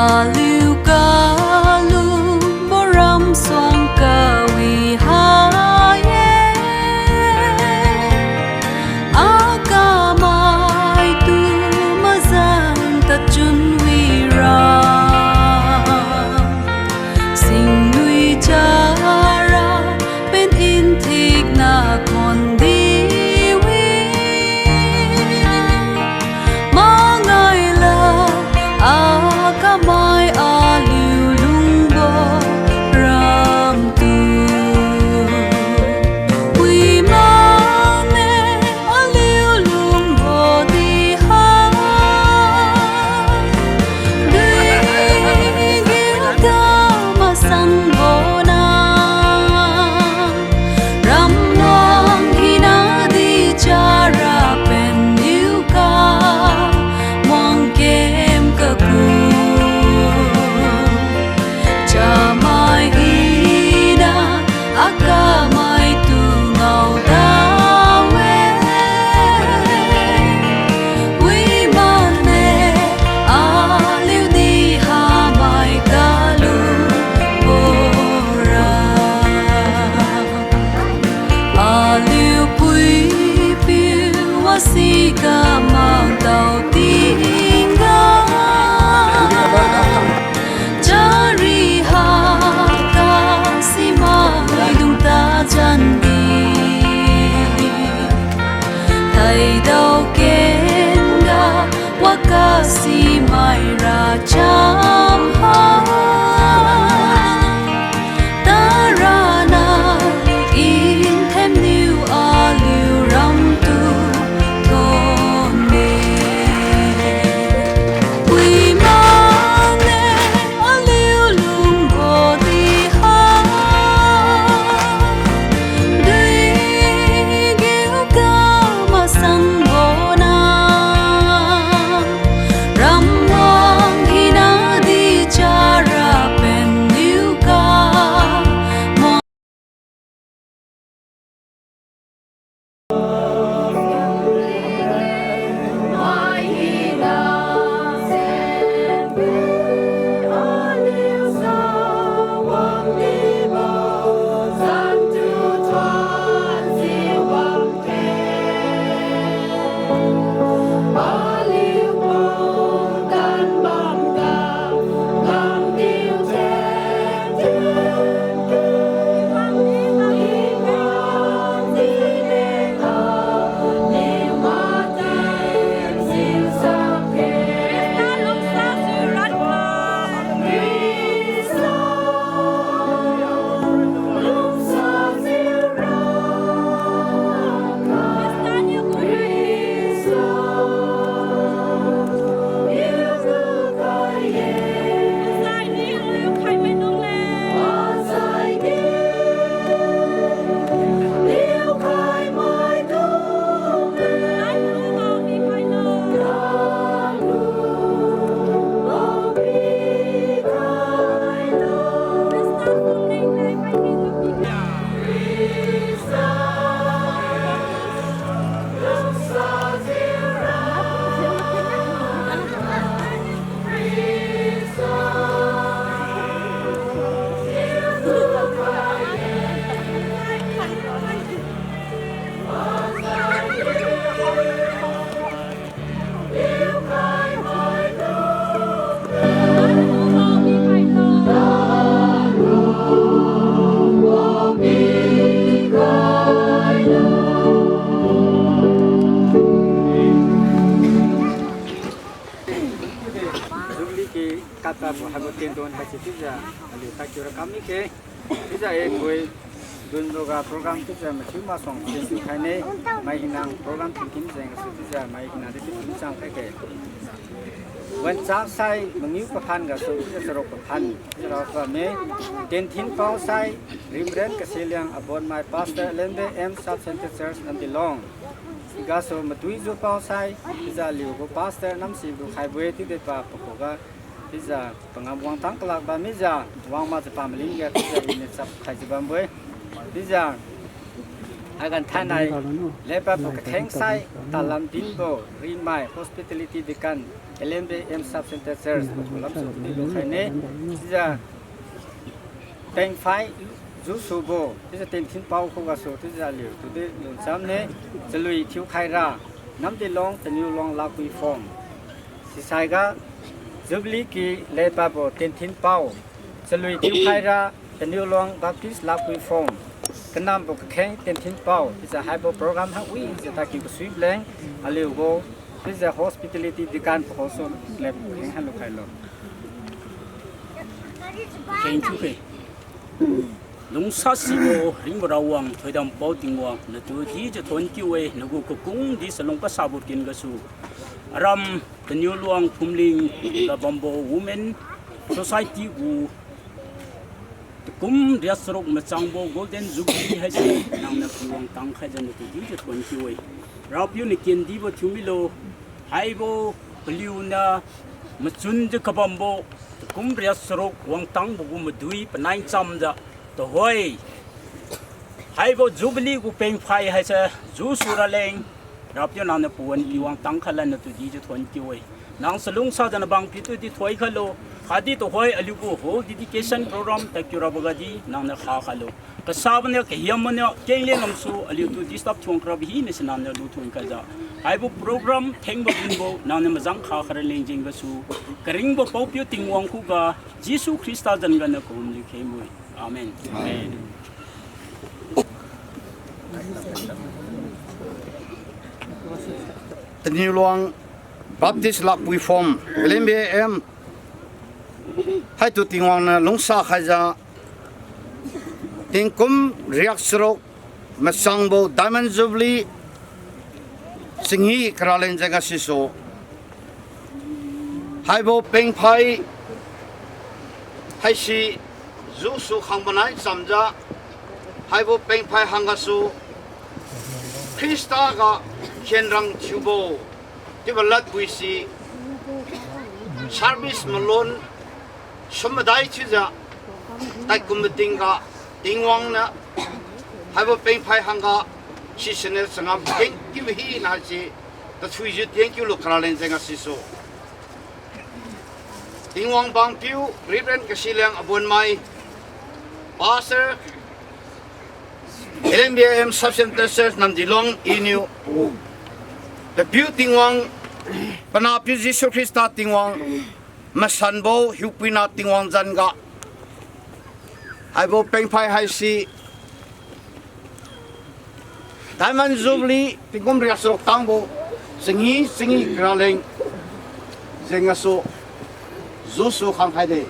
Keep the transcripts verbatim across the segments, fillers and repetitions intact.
Aliu kalumbo ram suang kawi ha-e, akamai tu mazan tachun wira. Singnui chara pen inthik na khon di wi. Mangai la akamai aliu lungbo ram tu. Wi mane aliu lungbo di ha. Dui giu ta masang bona. Ram wang hina di chara pen niu ka muang kem kaku. Chamai hina akamai tu ngao da we. Wi mane aliu di hamai kalu bora. Aliu pui piu wasi kamang tao tingga. Chari ha kasi maidung ta chan di. Thaidao kenga wakasi mai ra cham ha. Tarana inthem niu aliu ram tu thon ne. Wi mane aliu lungbo di ha. Dui giu ka masang bona. Ram wang hina di chara pen niu ka muang Jubilee ki kata bo haibo tendon haise chiujiu aliu takiu ra kam mikhe. Chiujiu e koi dunboga program chiujiu mathiu masuang thinkiu khaine, mai hinang program thinkim jeng gasu chiujiu mai hinang di chiu chang khaike. Wanchang sai mangiu paphan gasu chiujiu charuk paphan chiujiu ra bamme. Tenthin pao sai Reverend Kasiliang Abonmai, Pastor Lenbe M Sub Centre Church, Namdilong. Sigasu matuijiu pao sai chiujiu aliugu Pastor Namsibo khaibo-e, chiudi pa pakhuga chiujiu pangam wangtang kalak bammijiu wang makjiu pa malinga chiujiu iniu chap khaijiu bambo-e. Chiujiu Agan thainai, lepadbo katheng sai, talam dinbo, rimai, hospitality deacon, L M B M Sub Centre Church, palam su di lukhaine, chiujiu, pengphai, jusubo, chiujiu tenthinpao khugasu, chiujiu aliu, tudi lun chamne, chalui thiukhaira, Namdilong, Taniulong, Lakui form. Sisaiga, Jubilee ki lepadbo tenthinpao, chalui thiukhaira, Taniulong Baptist Lakui form, kanambo kakheng tenthinpao, chiujiu haibo program hang wi, chiujiu takiu kasui bleng, aliugu, chiujiu hospitality deacon pahosu lep kheng hanlu khailo. Kheng thiukhe. Lungsasibo ringbo Rawang, thoidam pao Tingwang, natu dijiu thonkiu-e, nagu kakung di salung kasabo ken gasu. Aram, Taniulong, Phumling, ga bambo Women Society gu, takum riak charuk machangbo Golden Jubilee haise, nangniu piwang tangkhaijiu natu dijiu thonkiu-e. Rapiu niu kendibo thiumilo, haibo paliuniu machunjiu kabambo, takum riak charuk wangtangbo gu madui panai chamjiu, tuhoi. Haibo Jubilee gu pengphai haise, jusu raleng, Rapiu nangniu pawan piwang tangkhai lan natu dijiu thonkiu-e. Nang salungsajiu nabang piu tudi thoikhailo, khatdi tuhoi aliugu whole dedication program takiu rabogadi nangniu khakhailo. Kasaboniu, kahiamboniu, kengleng lamsu, aliutu disturb thuon karabo hinase nangniu luthuon khaijiu. Haibo program thengbo dinbo, nangniu majang khakhai raleng jeng gasu. Karingbo paopiu Tingwang khuga, Jesu Khrista zan ganiu kahum liu khengbo-e. Amen. Amen. Taniulong Baptist Lakpui Form, L M B M, haitu Tingwang niu lungsa khaijiu, tingkum riak charuk machangbo Diamond Jubilee changee karaleng jeng gasisu. Haibo pengphai haise jusu khang manai chamjiu, haibo pengphai hanggasu Khrista ga khenrang thiubo, chiubo ladbui si service malon sum madai thiujiu, taikum matingga Tingwang niu haibo pengphai hangga sisiniu changam kengkiu hina haise tathuijiu thank you lu karaleng jeng gasisu. Tingwang bangpiu Reverend Kasiliang Abonmai, Pastor, L M B M Sub Centre Church Namdilong iniu, Papiu Tingwang, Panahpiu Jesu Khrista Tingwang, Masanbo Hiupuina Tingwang zanga, haibo pengphai haise Diamond Jubilee tingkum riak charuk tangbo changee changee karaleng jeng gasu jusu khangkhaide.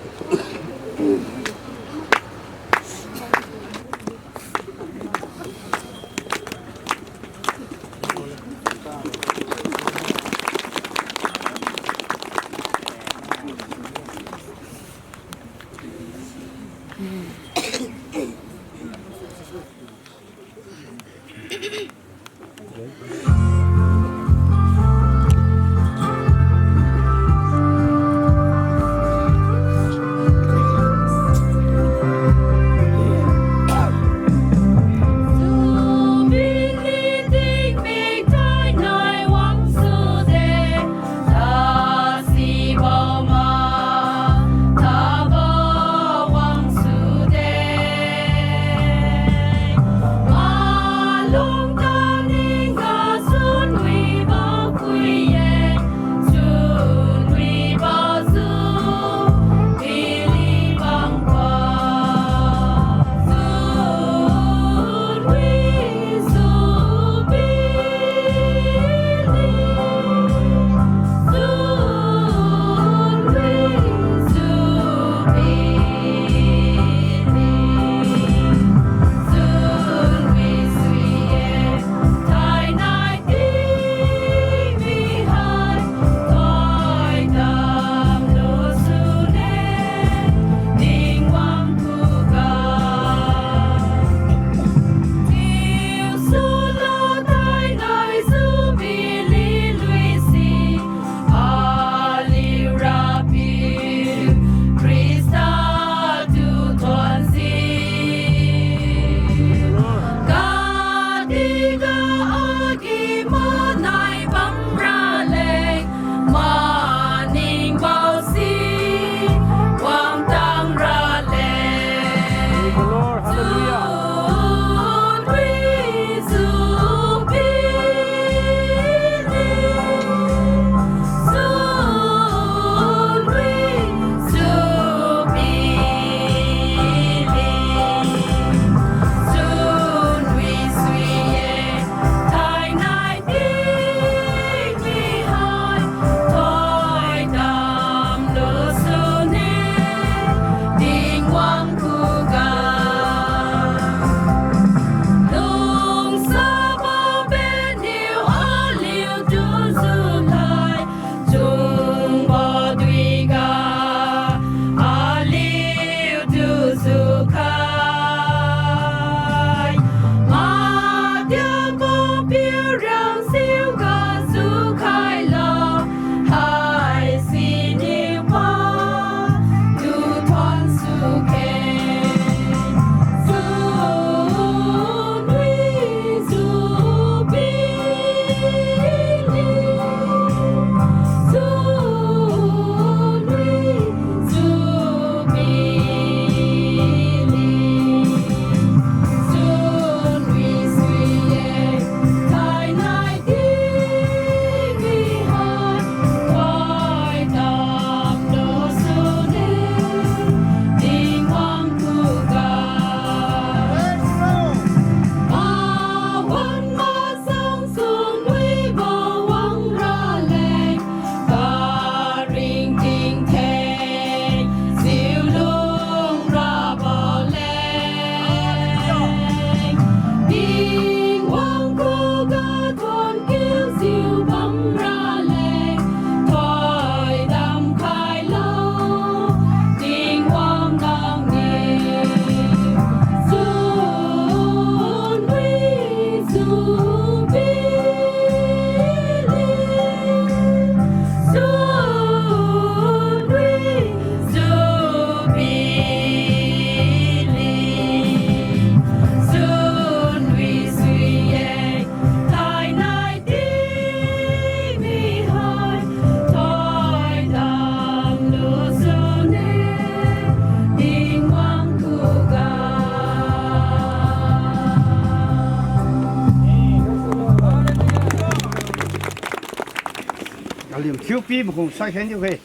Thiupi makhung saikhen diu khe.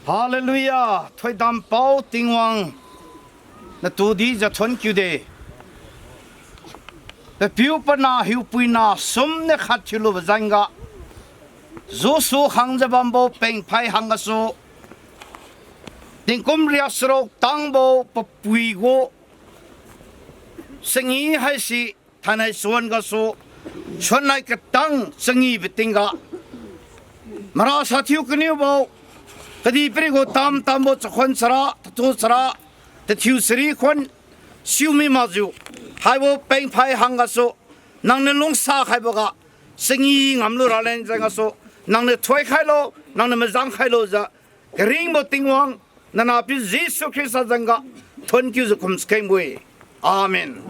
Hallelujah, thoidam pao Tingwang, natudi jiu thonkiu de. Papiu, Panah, Hiupuina sumniu khat thiulubo jengga, jusu khangjiu bambo pengphai hanggasu, tingkum riak charuk tangbo papui gu changi haise thainai suan gasu, suannai katang changibo tingga, marasa thiu kaniubo, kadihpiri gu tamtambo chakhuan chara, tathu chara, tathiu chari khuan siumi makjiu, haibo pengphai hanggasu, nangniu lungsa khaiboga, changi ngamlu raleng jeng gasu, nangniu thoikhailo, nangniu majang khailo jiu, karingbo Tingwang, nanahpiu Jesu Khrista jengga, thonkiujiu kum chakengbo-e. Amen.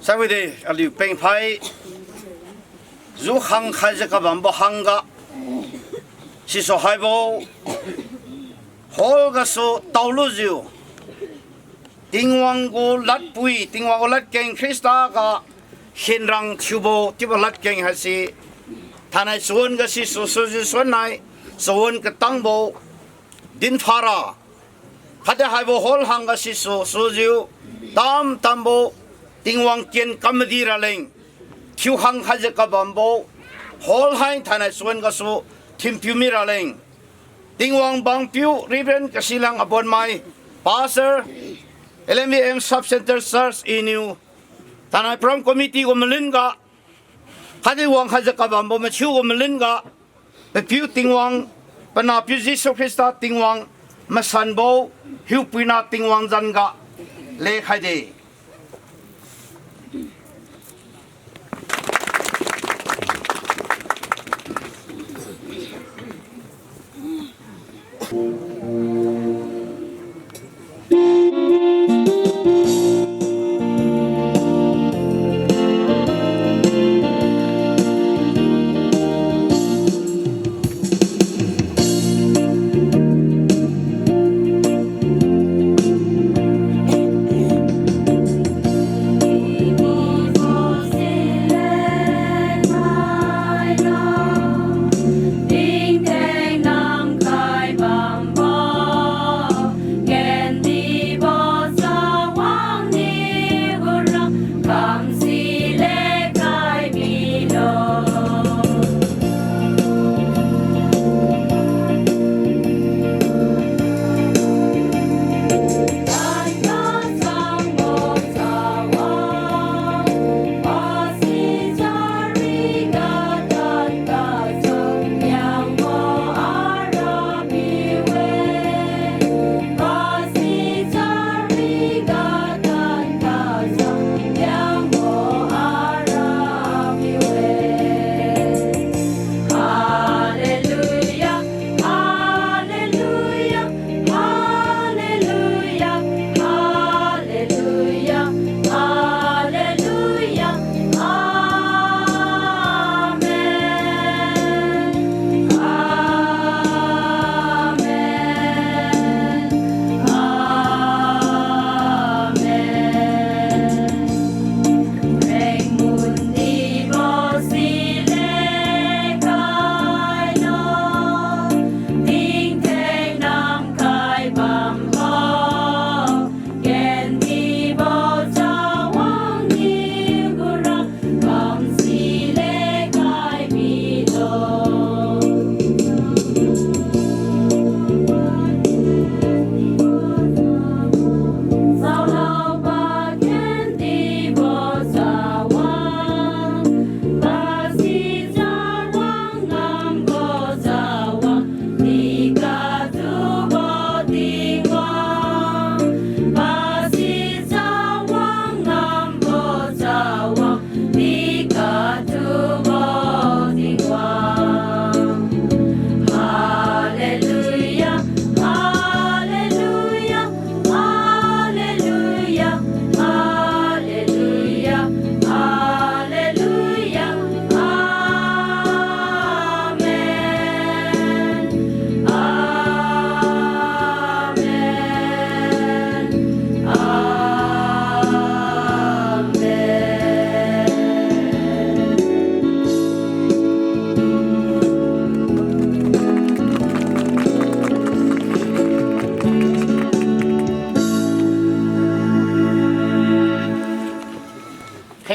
Saiwide aliu pengphai jukhang khaijiu kabambo hangga, sisu haibo hall gasu taolujiu, Tingwang gu ladpui, Tingwang gu ladkeng Khrista ga khenrang thiubo chiubo ladkeng haise, thainai chawan ga sisu sujiu suannai, chawan katangbo dinphara, khatdi haibo hall hangga sisu sujiu, tamtambo Tingwang kien kamadi raleng, thiukhang khaijiu kabambo hall hai thainai chawan gasu thinpiu miraleng, Tingwang bangpiu Reverend Kasilang Abonmai, Pastor, L M B M Sub Centre Church Iniu, thainai program committee gu malin ga, khatdi wangkhaijiu kabambo mathiu gu malin ga, Papiu Tingwang, Panahpiu Jesu Khrista Tingwang, Masanbo Hiupuina Tingwang zan ga lekhaide.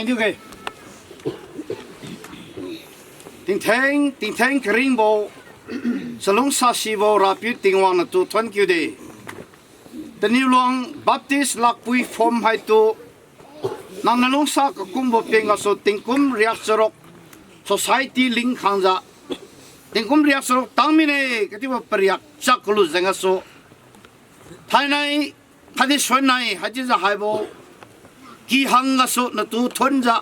Thank you ge. Tingtheng, tingtheng karingbo, chalungsa sibo Rapiu Tingwang natu thon kiu de. Taniuluang Baptist Lakpui Phom haitu, nang nalungsa kakungbo peng gasu tingkum riak charuk society lingkhangjiu, tingkum riak charuk tang mine, katibo pariak chak kalu jeng gasu. Thainai, khatdi sunnai, haichiujiu haibo kihang gasu natu thonjiu,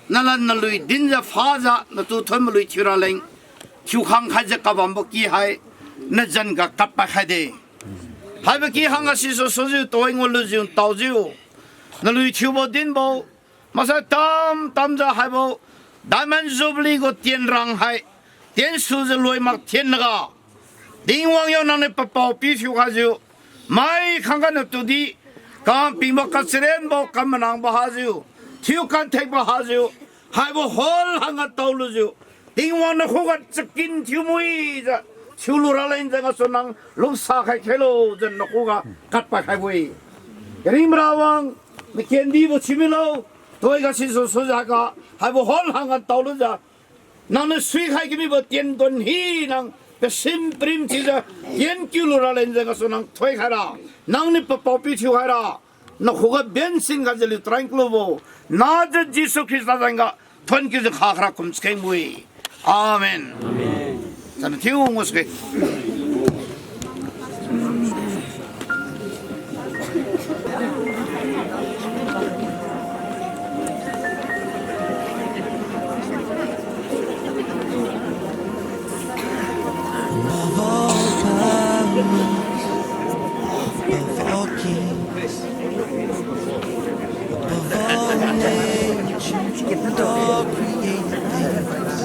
nalan nalui dinjiu phajiu, natu thon malui thiu raleng, thiukhang khaijiu kabambo ki hai, nazan ga katpai khai de. Haibo kihang ga sisu sujiu, tuhoingu lujiu, ntaojiu, nalui thiubo dinbo, maksai tam tamjiu haibo, Diamond Jubilee gu tienrang hai, tiensujiu loi mak thennaga, Tingwang yo nangniu papao pithiu khaijiu, mai khangga natudi, kapingbo kacharenbo kamanangbo hajiu, thiu kanthekbo hajiu, haibo hall hangga taolujiu, Tingwang nakhuga chakin thiu muijiu, thiulu raleng jeng gasu nang lungsa khai khailo jiu nakhuga katpai khaibo-e. Karingbo Rawang, nakendibo thiumilo, tuhoiga sisu sujiu haiga, haibo hall hangga taolujiu, nangniu suikhai kamibo tiendon hi nang kasim prim thiujiu, tienkiulu raleng jeng gasu nang thoikhaira, nangniu papao pithiu khaira, nakhuga bensin gajiu liu tarang kalubo, najiu Jesu Khrista jeng ga thon kiujiu khakhara kum chakengbo-e. Amen. Chana thiu ngusge. Above all powers, above all kings, above all nature and all created things,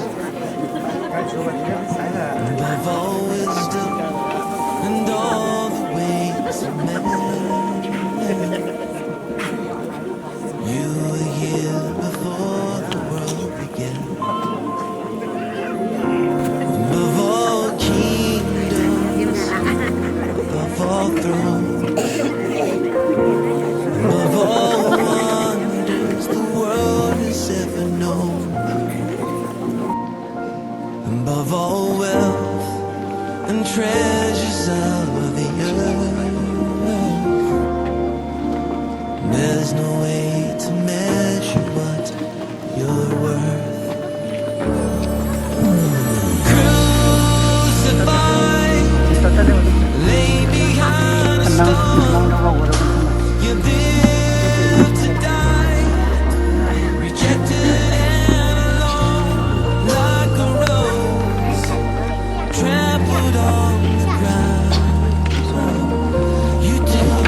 above all wisdom and all the ways of men. You were here before the world began. Above all kingdoms, above all thrones, above all wonders the world has ever known, above all wealth and treasures of the earth, there's no way to measure what you're worth. Crucified, laid behind a stone, you built to die, rejected and alone, like a rose trampled on the ground. You took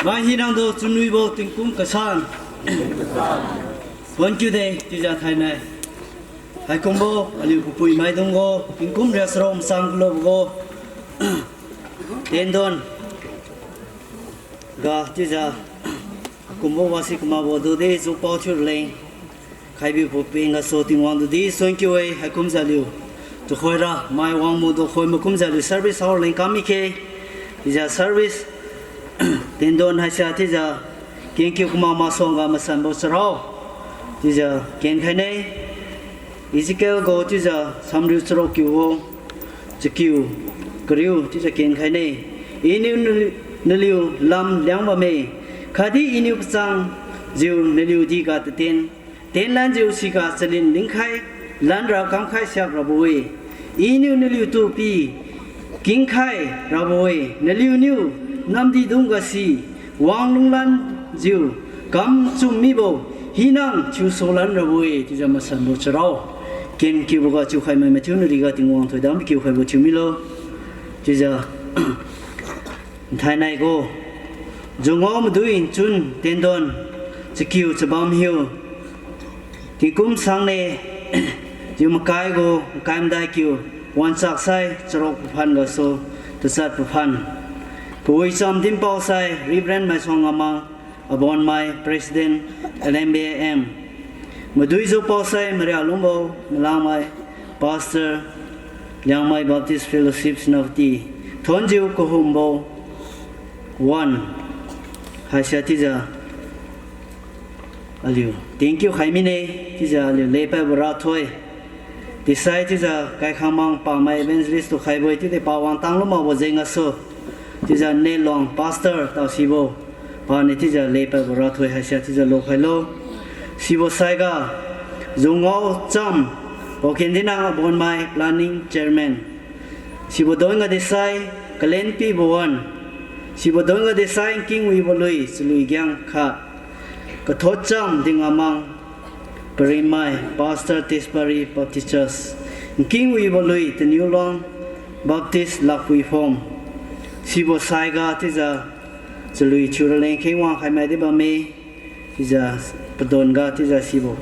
Mai hinangdu chunwibo tingkum kasan. Thonkiu de chiujiu thainai, haikumbo aliu papui maidunggu tingkum riakcharuk masang kalubo gu tendon ga chiujiu, akumbo wasi kamakbo dudi jupao thiu raleng khaibiu papeng gasu Tingwang tudi suankiu-e. Haikumjiu aliu tuhoira mai wangmu dukhoi makumjiu aliu service hour leng kam mikhe. Chiujiu service tendon haisi chiujiu kenkiu kamak masuangga masanbo charao chiujiu kenkhaine. Ezekiel gu chiujiu samriu charuk kiu gu chakiu kariu chiujiu kenkhaine. Iniu naliu, naliu lam Liangbamme, khatdi Iniu pachangjiu naliu diga taten tenlanjiu siga chalin lingkhai lanra kamkhai siakrabo-e. Iniu naliutu pi kingkhai rabo-e, naliuniu namdidungga si wang lunglanjiu kamchum mibo hinang thiusulan rabo-e chiujiu masanbo charao kenkiuboga chiukhai mai mathiu nariga Tingwang thoidam kiukhaibo thiumilo. Chiujiu nthainai gu jungao madui nchun tendon chakiu chabam hiu tingkum sangne, jiu makai gu makai madai kiu wanchak sai charuk paphan gasu tachat paphan. Kawicham dinpao sai Reverend Maisuang Ngamang, Abonmai, President, L M B A M. Madui jupao sai marialungbo Malangmai, Pastor, Liangmai Baptist Fellowship Senapati. Thonjiu kahumbo wan haisi chiujiu aliu thank you khai mine. Chiujiu aliu lepaibo rathoi tisai chiujiu Kaikhangmang Pamai Evangelist tu khaibo-e, chiudi pawang tanglu makbo jeng gasu chiujiu Neluang Pastor tasibo paniu chiujiu lepaibo rathoi haisi chiujiu lukhailo. Sibo saiga jungao cham Paukendinang Abonmai Planning Chairman. Sibo donga desai Kalenpibo wan. Sibo donga desai Nkingwibo lui chalui giang khat. Kathotcham Dingamang Parimai, Pastor Tespari Baptist Church. Nkingwibo lui Taniulong Baptist Lakpui Phom. Sibo saiga chiujiu chalui thiuraleng kheng wangkhai mai di bamme. Chiujiu padonga chiujiu sibo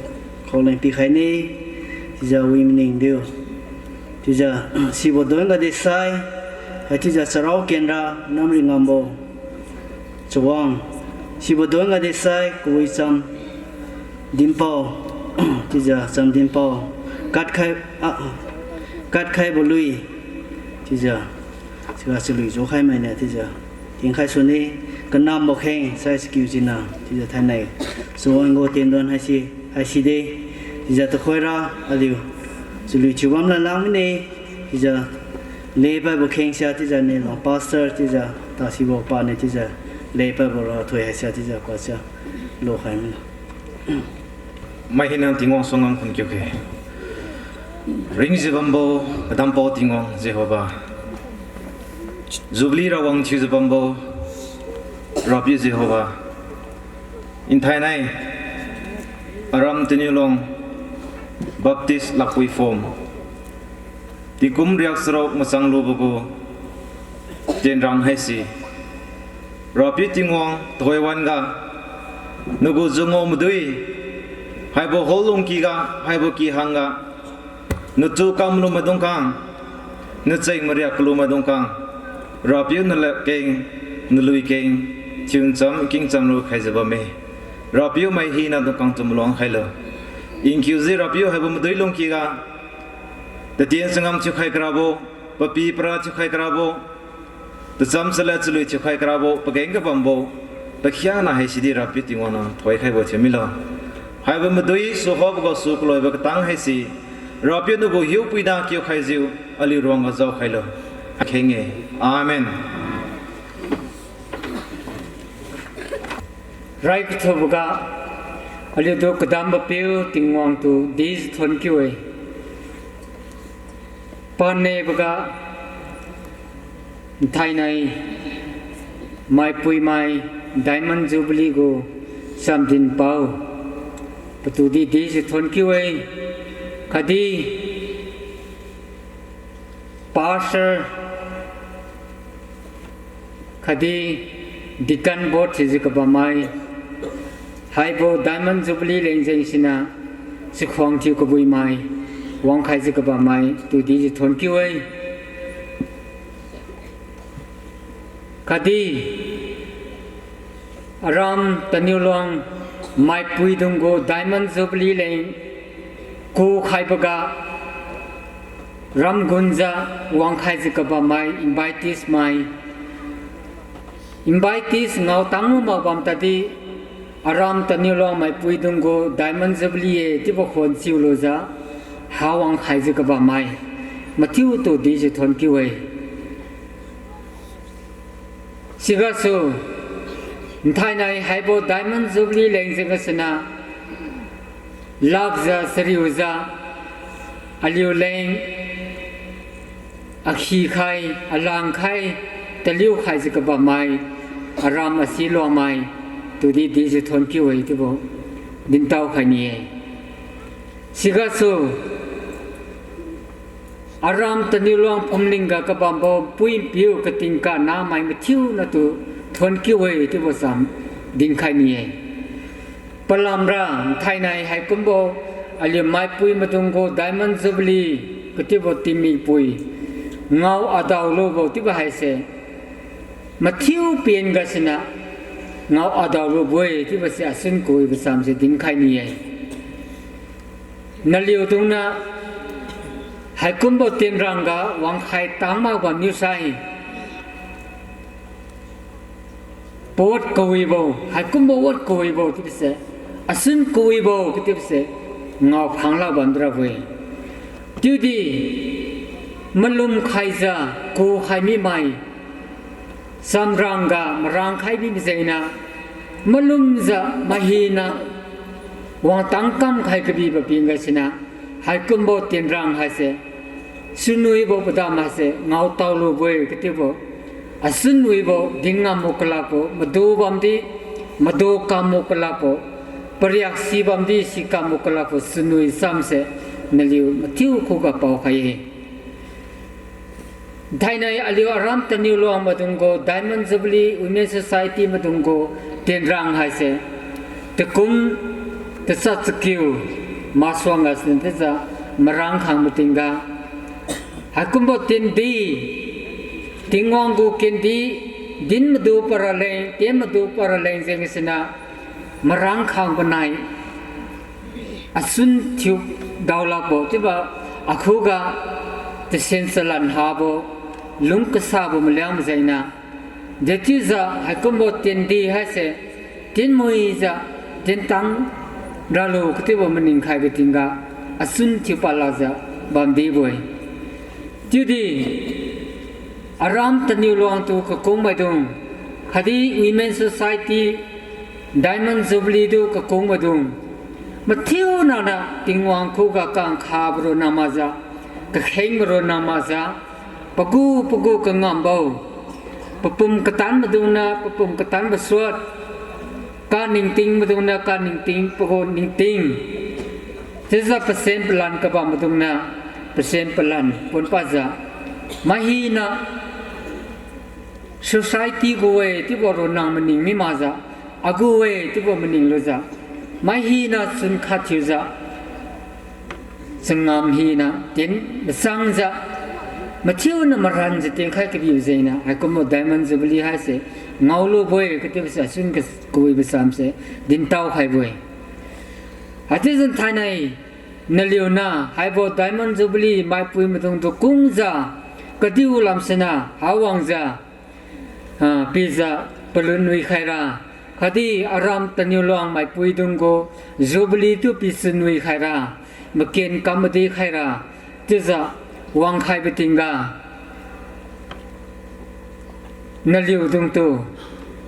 khaoleng pikhaine. Chiujiu wi maningdiu chiujiu sibo donga desai, haichiujiu charao kenra namri ngambo chawang. Sibo donga desai Kawicham dinpao, chiujiu cham dinpao, katkhai, ah, katkhaibo lui, chiujiu siga chalui jukhai mainiu chiujiu tingkhai sune. Kanambo kheng sai chakiu jina chiujiu thainai chawang gu tendon haisi, haisi de. Chiujiu tuhoira aliu chalui thiubam lalang mine. Chiujiu lepaibo khengsia chiujiu Neluang Pastor chiujiu tasibo paniu chiujiu lepaibo rathoi haisi chiujiu pacha lukhai mine. Mai hinang Tingwang suangam khunkiu khe. Ringjiu bambo, kadampao Tingwang Jehova. Jubilee rawang thiujiu bambo, Rapiu Jehova. Nthainai, aram Taniulong Baptist Lakpui Phom tingkum riak charuk masang lubo gu tenrang haise, Rapiu Tingwang tuhoi wan-ga, nagu jungao madui, haibo hall lungki ga, haibo kihang ga, natu kamlu maidung khang, nacheng mariak kalu maidung khang, Rapiu naladkeng, nalui keng, thiu ncham kingcham lu khaijiu bamme. Rapiu mai hina dung khang tu maluang khailo. Nkiujiu Rapiu haibo madui lungki ga, tatien changam thiukhai karabo, papi para thiukhai karabo, tacham chalad chalui thiukhai karabo, pageng kabambo, pakhiangna haisidi Rapiu Tingwang nang thoikhaibo thiu milo. Haibo madui suhobo gasu kaloibo katang haise, Rapiu nagu hiupuina kiukhaijiu, aliu ruangga jaokhailo. Kheng-e. Amen. Rai kathuboga, aliutu kadambo piu Tingwang tu dijiu thonkiu-e. Paniboga, nthainai, maipuimai, Diamond Jubilee gu chamdinpao, patudi dijiu thonkiu-e, khatdi Pastor, khatdi Deacon Board thiujiu kabammai, haibo Diamond Jubilee leng jeng siniu chakhuang thiu kabuimai, wangkhaijiu kabammai tudi jiu thonkiu-e. Khatdi aram Taniuluang maipuidung gu Diamond Jubilee leng kukhaiboga ramgunjiu wangkhaijiu kabammai invitees mai, invitees ngaotang lu mak bam tadi, aram Taniuluang maipuidung gu Diamond Jubilee-e chiubo khon chiulujiu, ha wangkhaijiu kabammai mathiutu dijiu thonkiu-e. Sigasu, nthainai haibo Diamond Jubilee leng jeng gasuniu, lakjiu chariujiu, aliuleng, akhikhai, alangkhai, taliukhaijiu kabammai, aram Asiluangmai, tudi dijiu thonkiu-e chiubo dintao khai ni-e. Sigasu, aram Taniuluang phumlingga kabambo pui-piu katingka namai mathiu natu thonkiu-e chiubo cham dinkhai ni-e. Palamra nthainai haikumbo aliu maipui maidung gu Diamond Jubilee kathiubo tingmipui ngao adao lubo chiubo haise mathiu pen gasuniu ngao adao lubo-e chiubose asun kawibo chamse dinkhai ni-e. Naliudungniu haikumbo tienrangga wangkhai tang mak bamniu sai, pawat kawibo, haikumbo wat kawibo chiubose, asun kawibo kathiubose ngao khangla bamdi rabo-e. Chiudi malum khaijiu kukhai mimai, chamrangga marangkhai mibo jengniu, malumjiu maihina wangtang kamkhai kabibo pin gasiniu, haikumbo tienrang haise, sunwibo padam haise ngaotao lubo-e kathiubo, asunwibo dingam mu kalakbo, madu bamdi madu kam mu kalakbo, pariak si bamdi si kam mu kalakbo sunwi chamse naliu mathiu khuga paokhai-e. Thainai aliu aram Taniuluang maidung gu Diamond Jubilee Women Society maidung gu tienrang haise, takum tachat chakiu masuangga siniu chiujiu marang khang matingga, haikumbo tiendi, Tingwang gu kendi, din madu paraleng, tien madu paraleng jeng siniu marang khang banai asun thiu daolakbo chiubo, akhuga tasen chalan habo, lung kasabo maliang majengniu, dechiujiu haikumbo tiendi haise, tienmuijiu, tientang ralu kathiubo maning khaibo tingga, asun thiu palakjiu bamdibo-e. Chiudi aram Taniuluang tu kakungmaidung, khatdi Women Society Diamond Jubilee tu kakungmaidung, mathiu nana Tingwang khuga kangkhabo ronna makjiu, kakheng maronna makjiu, pagu pagu kangambo, papum katan maidungniu papum katanbo suat, kaningting maidungniu kaningting, pagu ningting, chiujiu pasen palan kabam maidungniu pasen palan ponpadjiu, maihina society gu-e chiubo ronna maning mi makjiu, agu-e chiubo maning lujiu, maihina chun khat thiujiu, changam hina tien masangjiu, mathiuniu maranjiu tienkhai kabibo jengniu haikumbo Diamond Jubilee haise ngaolubo-e kathiubose asun kawibo chamse dintao khaibo-e. Haichiujiu thainai naliuniu haibo Diamond Jubilee maipui maidungtu kungjiu, kadiu lamsiniu hawangjiu, ah, pijiu palun nuikhaira, khatdi aram Taniuluang maipuidung gu Jubilee tu pisun nuikhaira, maken kam madi khaira, chiujiu wangkhaibo tingga, naliudungtu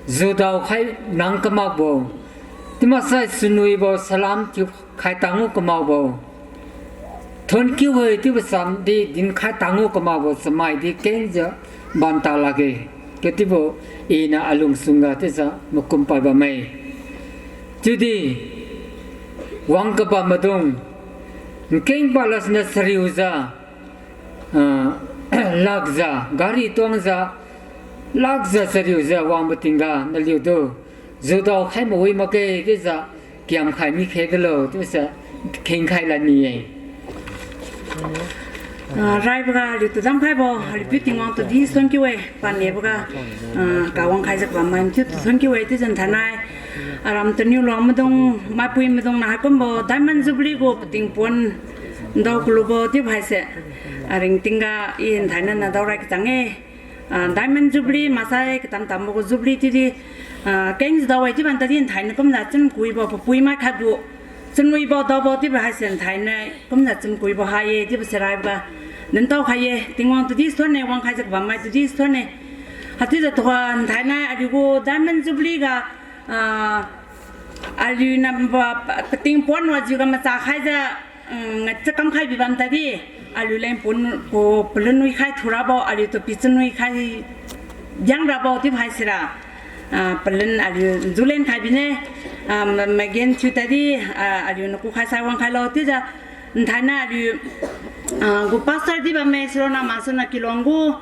judao khai nang kamakbo, chiumaksai sunuibo salam thiukhai tanggu kamakbo, thonkiu-e chiubo chamdi dinkhai tanggu kamakbo chamaidi kengjiu bamta lakge, katibo iniu alungsungga chiujiu makum pad bamme. Chiudi wang kabam maidung, nkeng pad lasiniu chariujiu, ah, lakjiu, gari tuangjiu, Lakjiu chariujiu wangbo tingga naliutu judao khai mawi makge chiujiu kiamkhai mi khe delo chiuse khengkhai lani-e. Ah, raiboga aliutu damkhaibo aliu piu Tingwang tudi thuon kiu-e, paniboga, ah, kawang khaijiu kabammai mathiutu thuon kiu-e, chiujiu nthainai aram taniu luang maidung, maipui maidungna haikumbo Diamond Jubilee gu pating pon dao kalubo chiubo haise, aringtingga i nthainai na daorai kachang-e. Ah, Diamond Jubilee maksai katam tambo gu Jubilee chiudi, ah, kengjiu dao-e chiuban tadi nthainai kumjiu chunkuibo papui mai khatgu chunwibo daobo chiubo haise nthainai kumjiu chunkuibo ha-e chiubo se raiboga nintao khai-e, Tingwang tudi thuon-e, wangkhaijiu kabammai tudi thuon-e. Haichiujiu tuga nthainai aliu gu Diamond Jubilee ga, ah, aliu namba pating pon wajiuga macha khaijiu, um, chakam khai bibam tadi, aliu leng pon gu palun nuikhai thurabo, aliutu pichun nuikhai diangrabo chiubo haisira, ah, palun aliu julen khai bine, ah, ma-, magenthiu tadi, ah, aliu naku khaisai wangkhailo chiujiu, nthainai aliu, ah, gu pastor di bamme sirona maksuna Kiluang gu,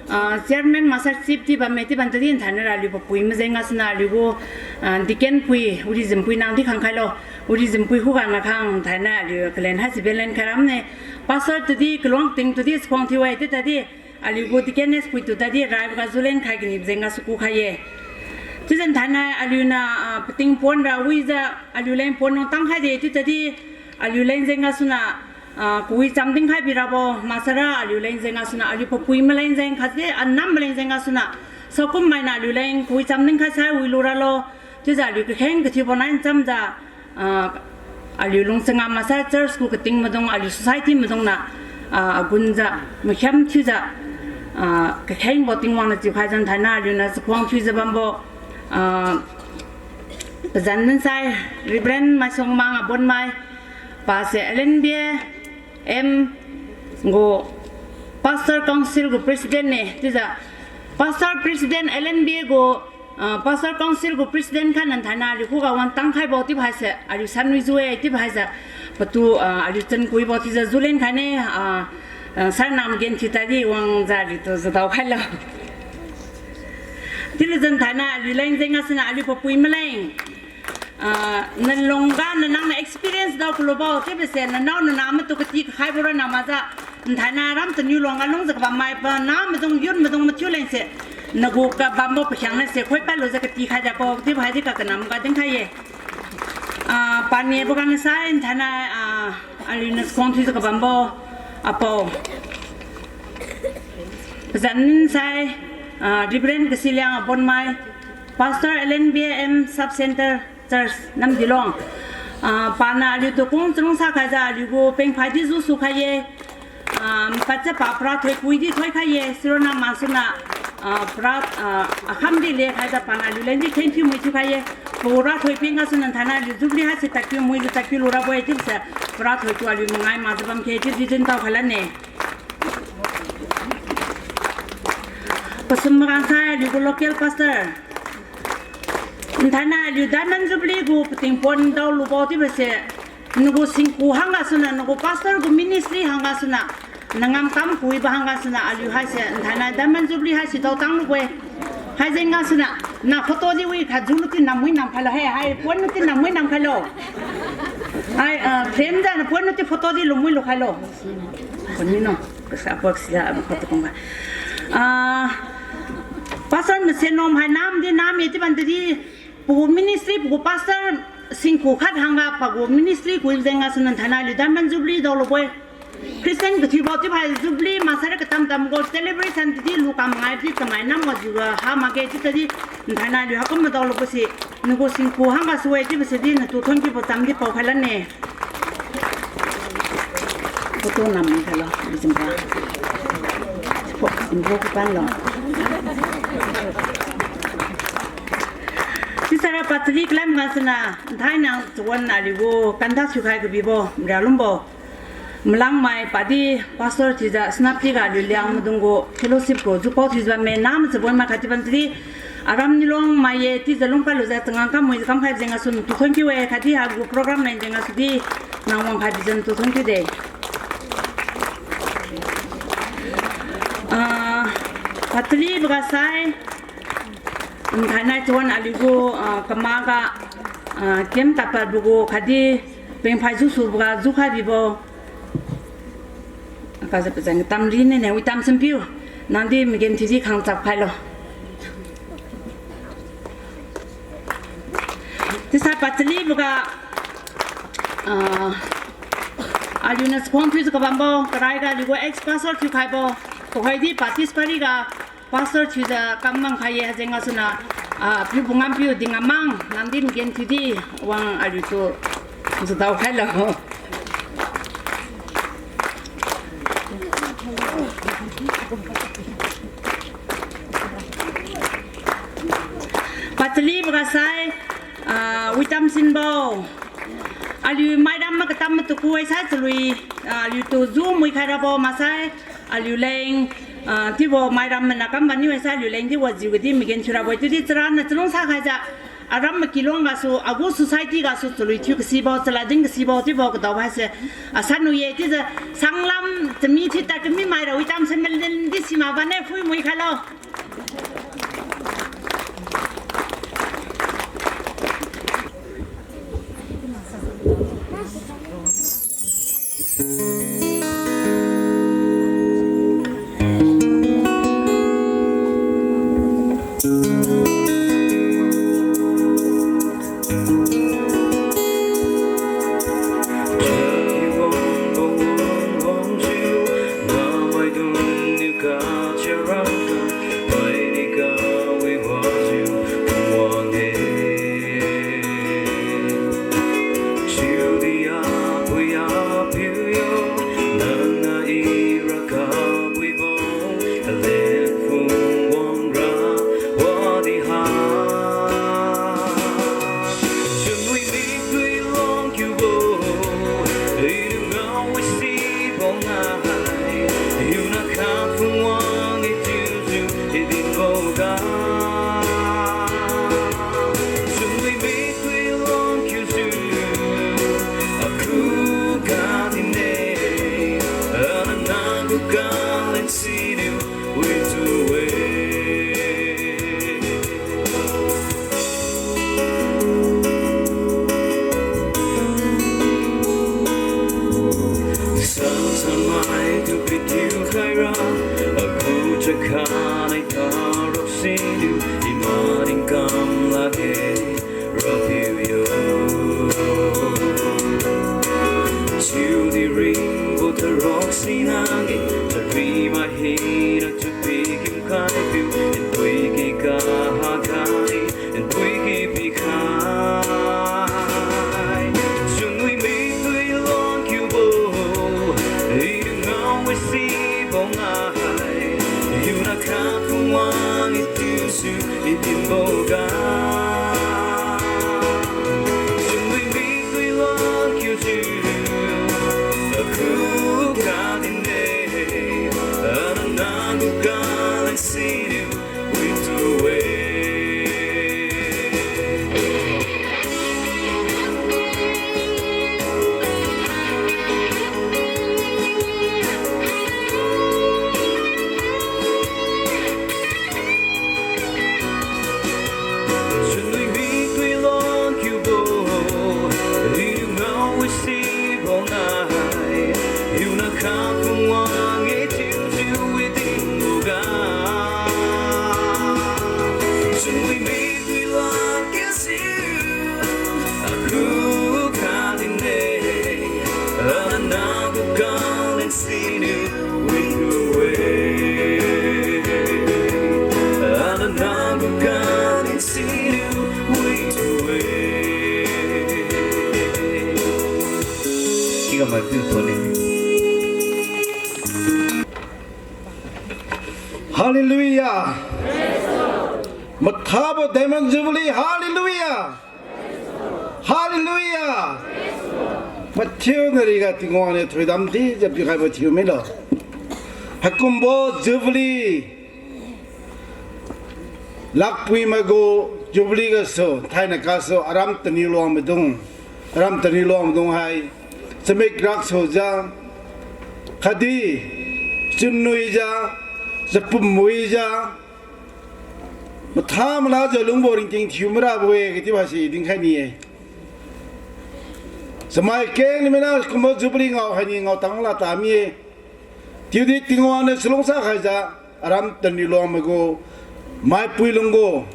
ah, chairman maksai chief di bamme chiuban tadi nthainai ra aliu papui majeng gasuna aliu gu, ah, deacon pui, urijimpui nangdi khangkhailo, urijimpui khuga nakhang nthainai aliu kalen haisi belen khairamne, pastor tudi, Kiluang ting tudi chakhuang thiu-e chiu tadi, aliu gu deaconess pui tu tadi raiboga julen khai kanibo jeng gasu kukhai-e. Chiujiu nthainai aliuniu, ah, pating pon ra wijiu, aliu leng pon nang tangkhai de chiu tadi, aliu leng jeng gasuna, ah, kawi chamdin khai birabo maksara aliu leng jeng gasuna, aliu papui maleng jeng khatdi anam maleng jeng gasuna, saokum mainiu aliu leng kawi chamdin khai sai wilu ralo, chiujiu aliu kakheng kathiubo nai nchamjiu, ah, aliu lungchanga maksai church gu kating maidung, aliu society maidungna, ah, agunjiu, makhiam thiujiu, ah, kakhengbo Tingwang niu chiukhaijiu nthainai aliuniu chakhuang thiujiu bambo, ah, pazan dinsai, Reverend Maisongmang Abonmai, pase L N B A M gu Pastor Council gu President ne, chiujiu Pastor President L N B A gu, ah, Pastor Council gu President khatna nthainai aliu khuga wang tangkhaibo chiubo haise aliu sanwi ju-e chiubo haise, patu, ah, aliu chunkuibo chiujiu julen khaine, ah, ah, sir nam genthiu tadi wangjiu aliutu judao khailo. Chiulujiu nthainai aliu leng jeng gasuna aliu papui maleng, ah, nalungga nanangniu experience dao kalubo chiubo se nanao nanah matu kati kakhaibo ra namajiu, nthainai ram taniu luangga lungjiu kabammai pana maidung yun maidung mathiu lengse, nagu kabambo pakhiangnase khoipad lujiu katikhai dabo chiubo haidi kakanamga dinkhai-e. Ah, panibo gangsai nthainai, ah, aliuniu chakhuang thiujiu kabambo apao, pazan dinsai, ah, Reverend Kasiliang Abonmai, Pastor L N B A M Sub Centre Church Namdilong. Ah, pana aliutu kung chalungsa khaijiu aliu gu pengphai di jusu khai-e. Ah, padjiu pa parathoi kui di thoikhai-e, sirona maksuna, ah, para, ah, akham di lekhaijiu pana aliu leng di kheng thiu mui thiukhai-e. Parathoi peng gasuna nthainai aliu Jubilee haise tadkiu muijiu tadkiu lurabo-e chiubo se, parathoi tu aliu mangai makjiu bamkhe chiu di dintao khailane. Pasum magangsai aliu gu local pastor. Nthainai aliu Diamond Jubilee gu pating pon daolubo chiubo se, nagu singku hanggasuna, nagu pastor gu ministry hanggasuna, nangam kam kuibo hanggasuna aliu haise nthainai Diamond Jubilee haise daotang lubo-e. Haijeng gasuna, na photo di wi khat julu tin namwi namkhailo, hai, hai pon lu tin namwi namkhailo. Hai, ah, frame jana pon lu tin photo di lumwi lukhailo. Pon mi no, kasa pak sia photo kumba. Ah, Pastor Masennom hai nam di nam ye chiuban tadi, pagu ministry, pagu pastor singku khat hangga pagu ministry kui jeng gasuna nthainai aliu Diamond Jubilee daolubo-e. Christian kathiubo chiubo hai Jubilee maksara katam tam gu celebration tadi lukam ngai di chamai nam wajiuga ha makge chiu tadi nthainai aliu haikum madaolubo se, nagu singku hanggasu-e chiubo se di natu thonkiubo cham di paokhai lane. Photo nam khailo, December. Pho-, photo kapanlo. Chiusara pachali kalam gasuna, nthainai chawan aliu gu kanda suikhai kabibo, rialumbo. Malangmai padi pastor thiujiu Senapati ga aliu Liangmaidung gu fellowship gu jupao thiujiu bamme nam chabon mai khatdi bam tadi. Aram nilung mai ye chiujiu lungkha lujiu changam kam muijiu kamkhai jeng gasu natu thonkiu-e khatdi haigu program leng jeng gasu di nang wangkhai bijiu natu thonkiu de. Ah, pachali bagasai, Nthainai chuan aliugu, ah, kamaga, ah, kem tapadbo gu khatdi pengphai jusubo ga jukhai bibo. Kajiu pajeng tamri nene, Wi Tamsinpiu. Nangdi magenthiudi khang chap khailo. Chiusai pachaliboga, ah, aliuniu chakhuang thiujiu kabambo, karaiga aliugu ex-pastor thiukhaibo, tuhoidi Baptist Pariga pastor thiujiu kam mangkhai ye hajeng gasuna, ah, Piu Bungampiu Dingamang, nangdi magenthiudi wang aliutu jadao khailo. Pachaliboga sai, ah, Wi Tamsinbo. Aliu mairam makatam matuku haisai chalui, ah, aliutu ju muikhai rabo maksai, aliuleng, ah, chiubo mairam mana kam bamniu haisai aliulengdi wajiu gadi magenthiu rabo-e chiudi charaniu chalungsa khaijiu. Aram makiluang gasu, agu society gasu chalui thiu kasibo, chalad din kasibo, chiubo kadao haise, ah, sanu ye chiujiu, sanglam chami thiuta kami maira Wi Tamsin malin di simak bane phui muikhailo. Sansan mai tu pitiu khaira, aku chakhanai tarok siniu, imaning kam lakge, Rapiu yo. Chiudi ringbo tarok sinang-e, chari mai hina tu pikim khaipiu, npuiki kaha kani, npuiki pikhai. Chunwi mitui lon kiubo, iniu ngao-e sibo ngai, hiuna khat phungwang-e tiusu, i dinbo ga. Chunwi mitui lon kiujiu, aku ga din-e, ana nagu ga leng siniu, witu-e. Chunwi mitui lon kiubo, iniu ngao-e sibo ngai, hiuna khat phungwang-e tiujiu i dinbo ga. Chunwi mitui lon kiujiu, aku ga din-e, ana nagu ga leng siniu, witu-e. Ana nagu ga leng siniu, witu-e. Kiga mai piu thone. Hallelujah. Mathabo Diamond Jubilee. Hallelujah. Hallelujah. Mathiu nariga Tingwang niu thoidam dijiu pikhaibo thiu milo. Haikumbo Jubilee, lakpui maigu Jubilee gasu, thainai gasu, aram taniu luang maidung, aram taniu luang maidung hai, chamik raksujiu, khatdi, chunnuijiu, chapumwijiu, Matha mala jiu lungbo ringting thiu mirabo-e kachiubo haise i dinkhai ni-e. Chamai keng ni mina kumbo Jubilee ngao haini ngao tang la tami-e. Chiudi Tingwang niu chalungsa khaijiu, aram Taniu Luang maigu, maipui lunggu,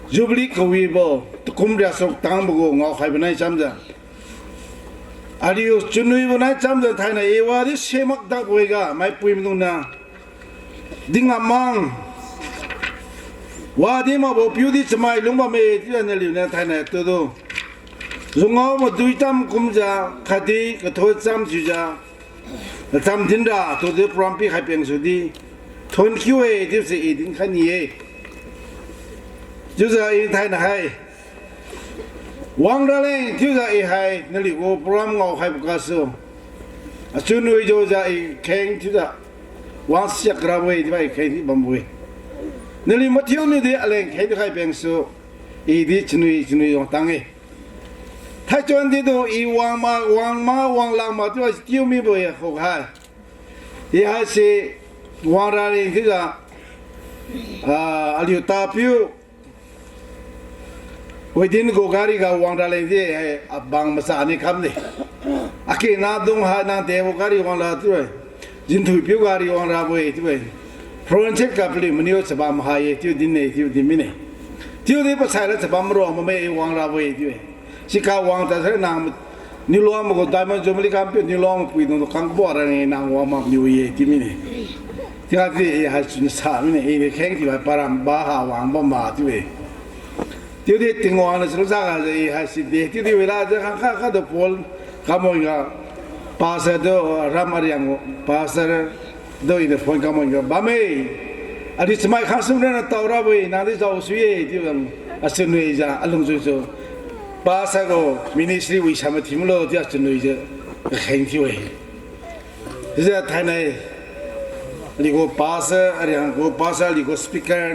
Jubilee kawibo, takum riasuk tangbo gu ngao khaibo nai chamjiu. Aliu chunwibo nai chamjiu thainai i wadi semak dakbo-e ga maipui maidungniu. Ding amang. Wadi makbo piudi chamai lungbamme chiujiu naliuniu thainai tudu. Jungao madui tam kumjiu, khatdi kathoi cham thiujiu. Nacham dinra tudu program pikhai peng sudi. Thonkiu-e chiuse i dinkhai ni-e. Chiujiu i thainai hai. Wangraleng chiujiu i hai naliu gu program ngao khaibo gasu. Achun wijiu i kheng chiujiu. Wangsiak rabo-e chiubo i kheng di bambo-e. Naliu mathiu niudi aleng kheng di khai pengsu. I di chunwi chunwi wangtang-e. Thaichon didu i wangma wangma wanglang ma chiubo tiu mibo-e khukhai. I haise wangraleng chiujiu, ah, aliu tapiu Wedin gu gari ga wangraleng di, eh, abang masa ni kamde. Akina dung hai nang debo gari wangra chiu-e. Jinthuipiu gari wangrabo-e chiu-e. Foreign chat ga paliu maniu chabam hai-e chiu din-e chiu din mine. Chiudi pasai la chabam ro mame wangrabo-e chiu-e. Sika wang tasai nang Niu Luang maigu Diamond Jubilee kampiu Niu Luang mapuidung tu kangbo rani nang wang mak niu ye chiu mine. Chiudi i hai chunsa mine, i kheng chiubo param ba ha wang bam ma chiu-e. Chiudi Tingwang niu chalungsa ga i haisi de, chiudi wila jiu khang kha kha tu phone kamon ga, pastor tu, ram ariang pastor tu iniu phone kamon ga bamme. Aliu chamai khang sum rana tao rabo-e, nangdi jao sui-e chiu bam, achun wijiu alungchun su. Pastor gu ministry wi sa mathimlo chiu achun wijiu kakheng thiu-e. Chiujiu thainai aliu gu pastor, ariang gu pastor, aliu gu speaker,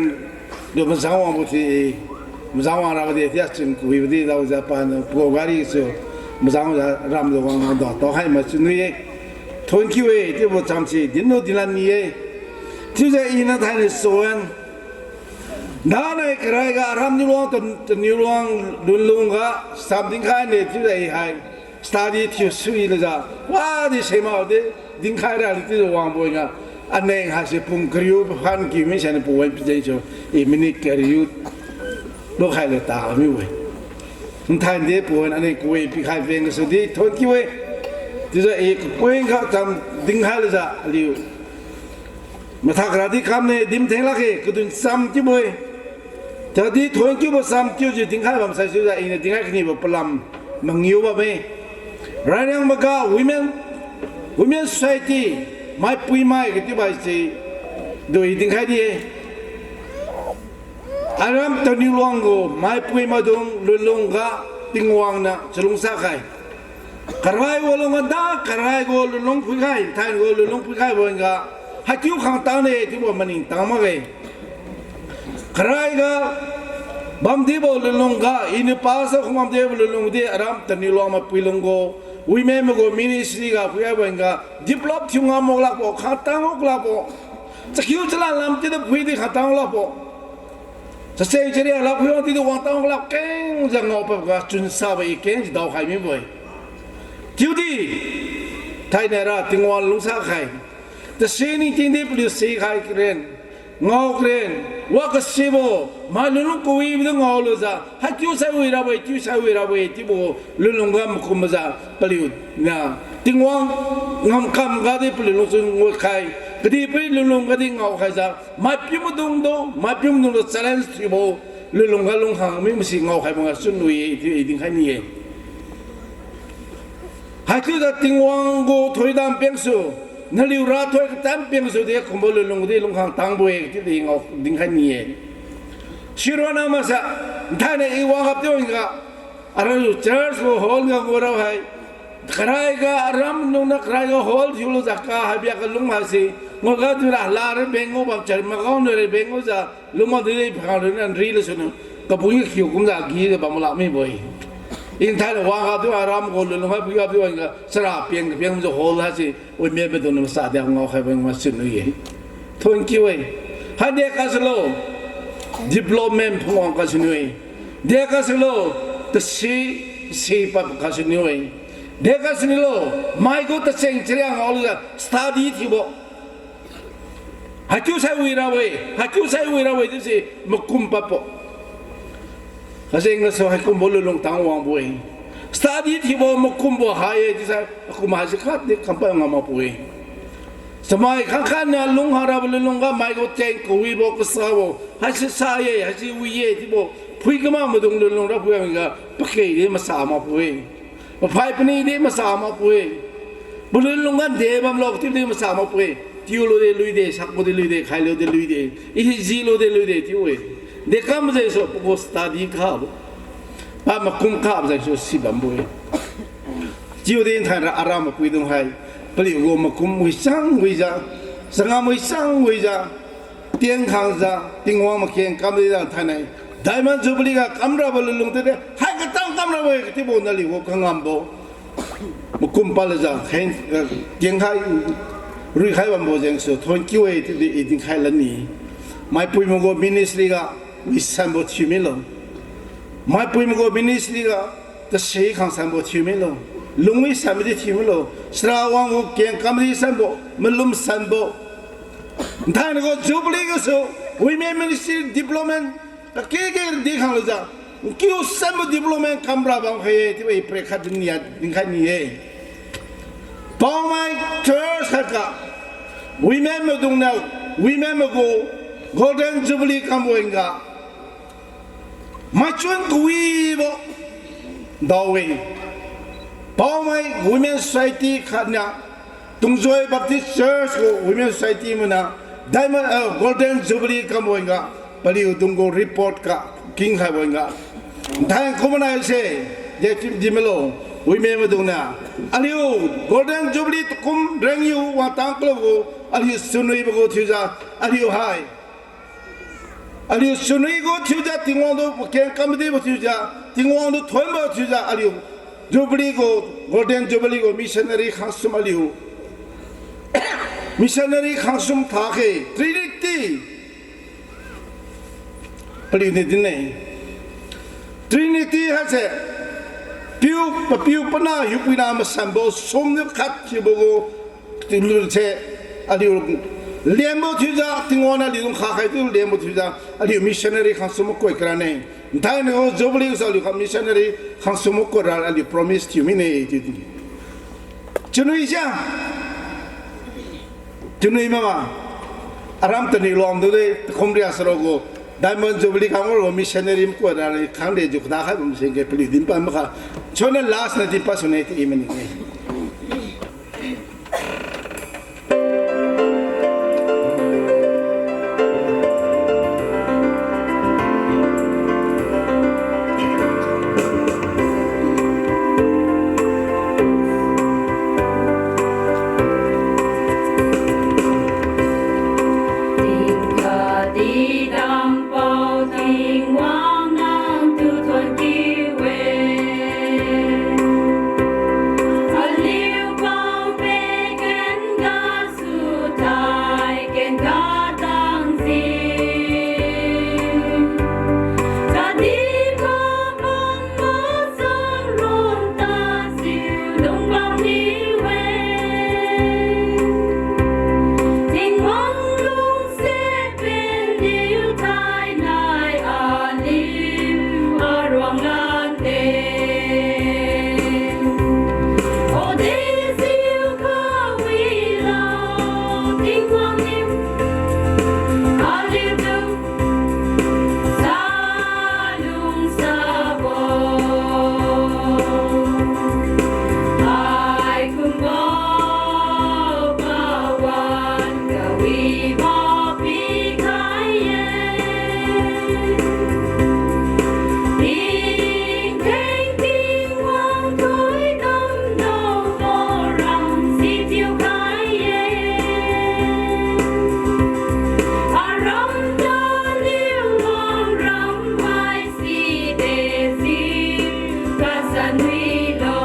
lu mazang wangbo thi, mazang wang rabo de chiu achun kawibo di daojiu paniu pagu gari su mazangjiu ramjiu wang dao tao hai machun wi-e. Thonkiu-e chiubo chamse dinlu dinlan ni-e. Chiujiu iniu thainai suan. Nanai karai ga aram Niu Luang tu, Niu Luang lunlung ga sam dinkhai ne chiujiu i hai study thiu sui lajiu wadi sema de dinkhai rali chiujiu wangbo-e ga aneng haise pung kariu phan kiu mi saniu pawan pijeng su i minute kariu lukhai le ta mibo-e. Nthai de pawan aneng kawi pikhai beng gasu di thonkiu-e. Chiujiu i kapui ga cham dinkhai lajiu aliu mathak radi kamne dim theng lakge kadun cham chiubo-e. Tadi thonkiubo cham chiujiu dinkhai bam sai chiujiu iniu dinkhai kanibo palam mangiu bamme. Rairiang maga women, women society, maipuimai kachiubo haise dui dinkhai di-e. Aram Taniu Luang gu maipuimaidung lunlung ga Tingwang niu chalungsa khai. Karai gu lung gada, karai gu lunlung phuikhai, nthai gu lunlung phuikhai bo-e ga, haichiu khangtang ne chiubo maningtang makge. Karai ga bamdibo lunlung ga, iniu pastor khum bamdibo lunlung di aram Taniu Luang maipui lung gu, women mai gu ministry ga phuikhai bo-e ga, develop thiu ngam wang lakbo, khangtang wang lakbo. Chakhiu chala lam chiudi phuidi khangtang wang lakbo. Chacheng chariak lak phuiwang chiudi wangtang wang lak kengjiu ngao pabo ga chunsabo i kengjiu daokhai mibo-e. Chiudi thainai ra Tingwang lungsa khai. Tasi ningtingdi paliu sikhai karen, ngao karen, wa kasibo, mai lunlung kawibo di ngao lujiu, haichiu sai wi rabo-e, chiu sai wi rabo-e chiubo lunlung ga makum majiu paliu niu Tingwang ngamkam gadi paliu lungchun ngutkhai, kadihpiri lunlung gadi ngaokhaijiu, maipiu maidungtu, maipiu maidungtu challenge thiubo lunlung ga lungkhang mi masi ngaokhaibo ga chunwi-e chiu i dinkhai ni-e. Haichiujiu Tingwang gu thoidam pengsu, naliu rathoi katam pengsu di kumbo lunlung di lungkhang tangbo-e chiudi ngao dinkhai ni-e. Sironna masa, nthainai i wang gapdi wan-ga, araliu church gu hall ga ngu rao hai. Karai ga aram nung niu karai ga hall thiulujiu ka haibi ga lung haise. Nguga chiura lari beng ngu bam chari magao nari beng ngujiu lung ma di phang runa nri lasuniu. Kabui khiu kumjiu agi ga bam lak mibo-e. Nthainai wang gapdi aram gu lunlung hai pui gapdi wan-ga chara peng kapiangjiu hall haise. Wi mibo dungniu masa di ngaokhaibo ma chunwi-e. Thonkiu-e. Haide kasulo. Development phungwang kasuniu-e. Dekamsilo, tasi, si pap kasuniu-e. Dekamsilo, maigu tacheng chariang alujiu study thiubo. Haichiusai wirabo-e, haichiusai wirabo-e chiuse makum padbo. Kajeng gasu haikumbo lunlung tang wangbo-e. Study thiubo makumbo hai-e chiusai akum haise khatdi kampad ngam makbo-e. Chamai khangkhat niu lungkhang rabo lunlungga maigu cheng kawibo kasabo haise sa-e, haise wi-e chiubo phui kama maidung lunlung ra phuiga pakedi masa makbo-e. Paphai pani di masa makbo-e. Palunlungga de bamlo chiudi masa makbo-e. Tiulu de lui de, sakbo de lui de, khailu de lui de, i jilo de lui de chiu-e. Dekam jengsu pagu study khabo, pa makum khabo jengsu si bambo-e. Chiudi nthaira aram mapuidung hai, paliugu makum wichang wijiu, changam wichang wijiu, tienkhangjiu, Tingwang makeng kamdi thainai, Diamond Jubilee ga kamrabo lunlung tede hai katang kamrabo-e katiubo naliugu kangambo makum palajiu khen, eh, tienkhai ruikhai bambo jengsu thuonkiu-e chiudi i dinkhai lani. Maipuimaigu ministry ga wisanbo thiumilo. Maipuimaigu ministry ga tasi khang sanbo thiumilo. Lungwi sanbo di thiumilo. Sarawang gu keng kamdi sanbo, malum sanbo. Nthainai gu Jubilee gasu, women ministry development, kakege di khanglujiu, nkiu sanbo development kamra bamkhai-e chiubo i prekhat dinnia dinkhai ni-e. Paomai church khatga, women maidungniu, women maigu Golden Jubilee kambo-e ga, maichun kawibo dao-e. Paomai Women Society khatniu, Tungjoy Baptist Church gu Women Society mainiu, Diamond, eh, Golden Jubilee kambo-e ga, paliudung gu report ga kingkhaibo-e ga, nthai kumnai se, de dimilo, women maidungniu, aliu Golden Jubilee takum rengniu wangtang kalo gu, aliu chunwibo gu thiujiu, aliu hai aliu chunwi gu thiujiu Tingwang tu pakeng kamdibo thiujiu, Tingwang tu thuonbo thiujiu aliu Jubilee gu, Golden Jubilee gu missionary khangsum aliu missionary khangsum thakhe Trinity. Paliuniu din-e. Trinity haise piu, papiu, pana, hiupuina masanbo sumniu khat thiubo gu tinglu se, aliu lenbo thiujiu Tingwang niu aliu dung khakhai tu lenbo thiujiu aliu missionary khangsum makoi karane. Nthainai gu Jubilee gasu aliu kha missionary khangsum makoi ra aliu promise thiu mine chiu din. Chunwi sia. Chunwi mama. Aram tani lom tu de takhum ria saro gu Diamond Jubilee khang gu missionary makoi ra khangde jiu kada khai bam singge paliu din pa makha. Chuna last na din pa sune ti i maning-e. Tingkadi dampao Tingwang nangtu thuonkiu-e. Aliu pao peken gasu thaiken katang ji. Kadihpao bambo chunron tasiu lungbam niu-e. Tingwang lungsiat pen niu thainai aliu aruang lande. O dejiu kawi lo Tingwang niu aliutu salung sabo. Haikumbo pawan kawibo pikhai-e. Tingtheng Tingwang thoidam daobo ram sichiu khai-e. Aram taliu wang ram hai side si kasan wilo.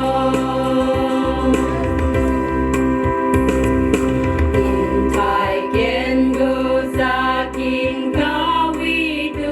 Nthai ken gu jaking kawi tu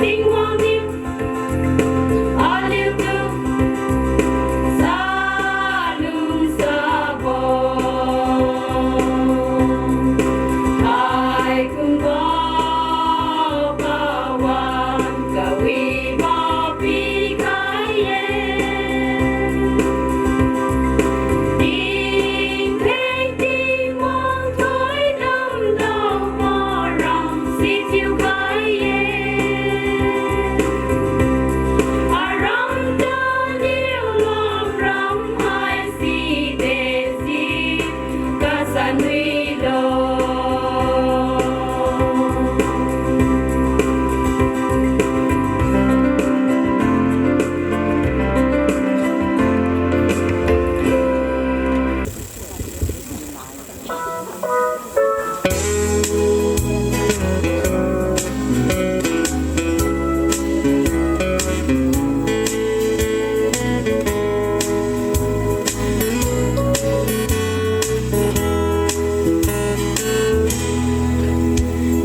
Tingwang niu aliutu salung sabo. Haikumbo kawan kawibo pikhai-e. Tingtheng Tingwang thoidam daobo ram sichiu khai-e. Aram taniu lamram haisi desi kasan wilo.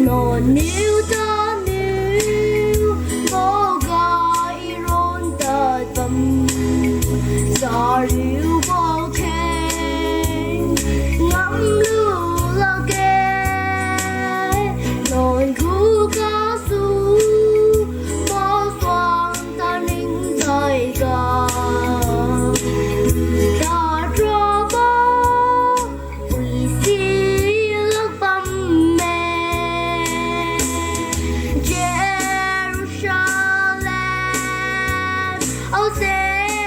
Naniu taniu maoga iron tad bam, chariubo kheng ngamlu lakge. Nai khugasu masuang taning jaiga, tadrabo puisi lak bamme. Jerusalem, O Jerusalem,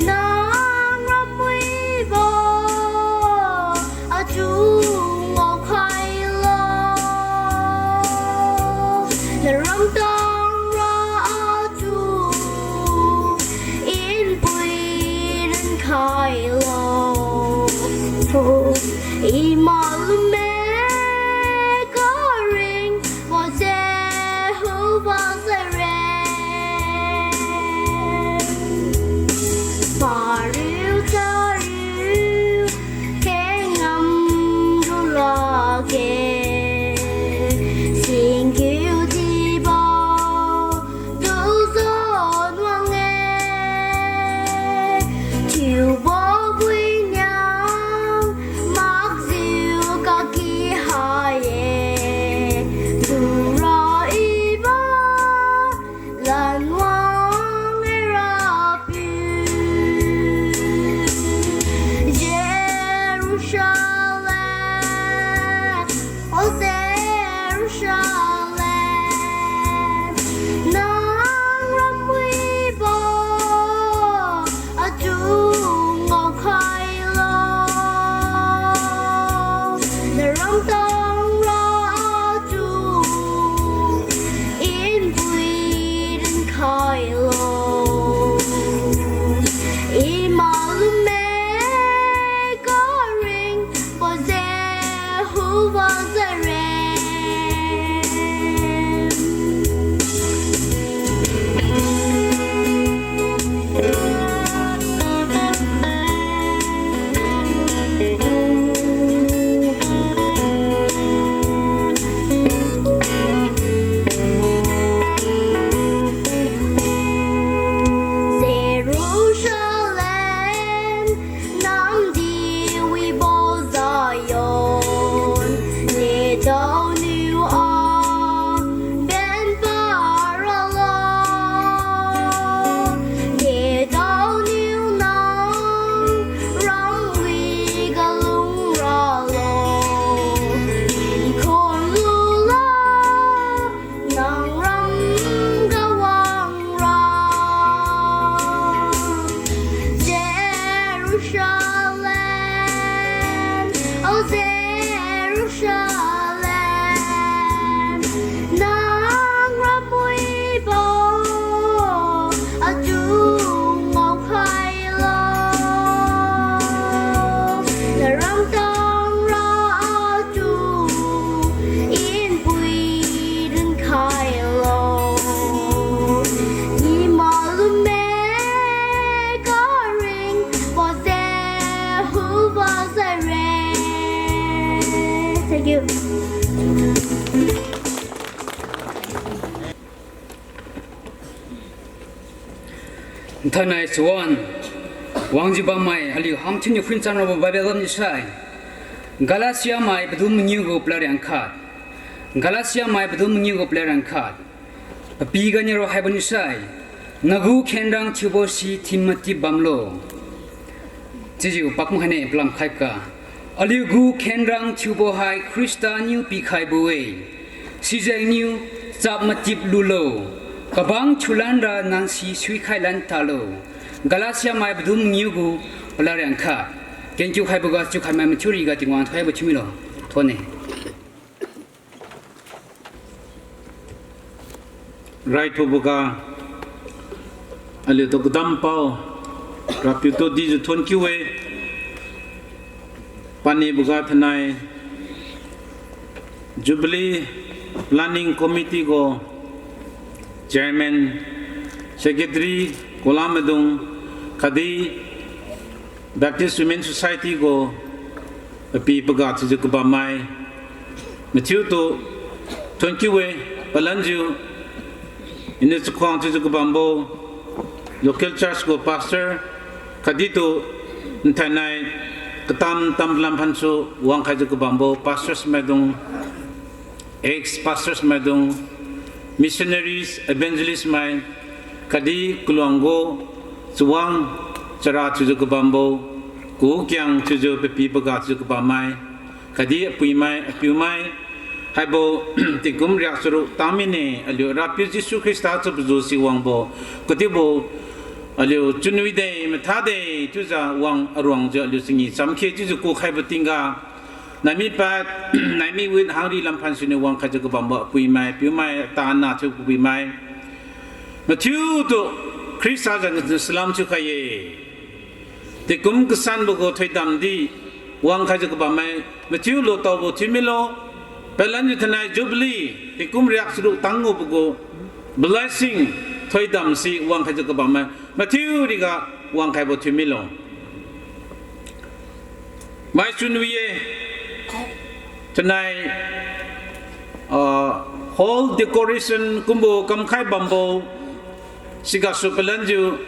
nang ramwibo atu ngaokhailo. Naram tangra atu npui rinkhailo. I malumme, karingbo Jehova Jireh. Pariu chariu kheng ngamlu lakge, singkiu dibo tu zon wang-e. Thiubo puiniang makjiu kaki hai-e, tura ibo lan wang-e Rapiu. Jerusalem, O Jerusalem, Thainai chawan wangjiu bammai aliu hamthiuniu phuicham rabo Bible lamniu sai, Galatia mai padum mangiu gu palariang khat. Galatia mai padum mangiu gu palariang khat. Papi ganiu rao haibo niu sai, nagu khenrang thiubo si thin matip bamlo. Chiujiu pakmu haine palam khaibo ga, aliu gu khenrang thiubo hai Khrista niu pikhaibo-e. Sijengniu chap matip lulo, kabang thiulanra nang si suikhai lan talo. Galatia mai padum mangiu gu palariang khat. Kengkiu khaibo ga chiukhai mai mathiu riga Tingwang thaibo thiumilo. Thonne. Raithuboga, aliutu kadampao, Rapiutu dijiu thonkiu-e, paniboga thainai, Jubilee Planning Committee gu Chairman, Secretary, Kola Maidung, khatdi Baptist Women Society gu papi paga thiujiu kabammai mathiutu thonkiu-e, palanjiu iniu chakhuang thiujiu kabambo local church gu pastor, khatdi tu nthainai katam tam lam phansu wangkhaijiu kabambo pastors maidung, ex-pastors maidung, missionaries, evangelist mai, khatdi kaluang gu chawang chara thiujiu kabambo, kukiang thiujiu papi paga thiujiu kabammai, khatdi apuimai apiumai, haibo tingkum riak charuk tangmine aliu Rapiu Jesu Khrista chiu pazu si wangbo, katiubo aliu chunwi de, matha de, chiujiu wang aruangjiu aliu changi chamkhe chiujiu kukhaibo tingga, naimipad, naimiwit hangri lamphan siniu wangkhaijiu kabambo apuimai, apiumai, tana thiu kapuimai mathiutu Khrista jengniu salam thiukhai-e. Tingkum kasanbo gu thoidam di wangkhaijiu kabammai mathiu lutaobo thiumilo, palanjiu thainai Jubilee tingkum riak charuk tangbo gu blessing thoidam si wangkhaijiu kabammai mathiu riga wangkhaibo thiumilo. Maichun wi-e, thainai, ah, hall decoration kumbo kamkhai bambo, sigasu palanjiu,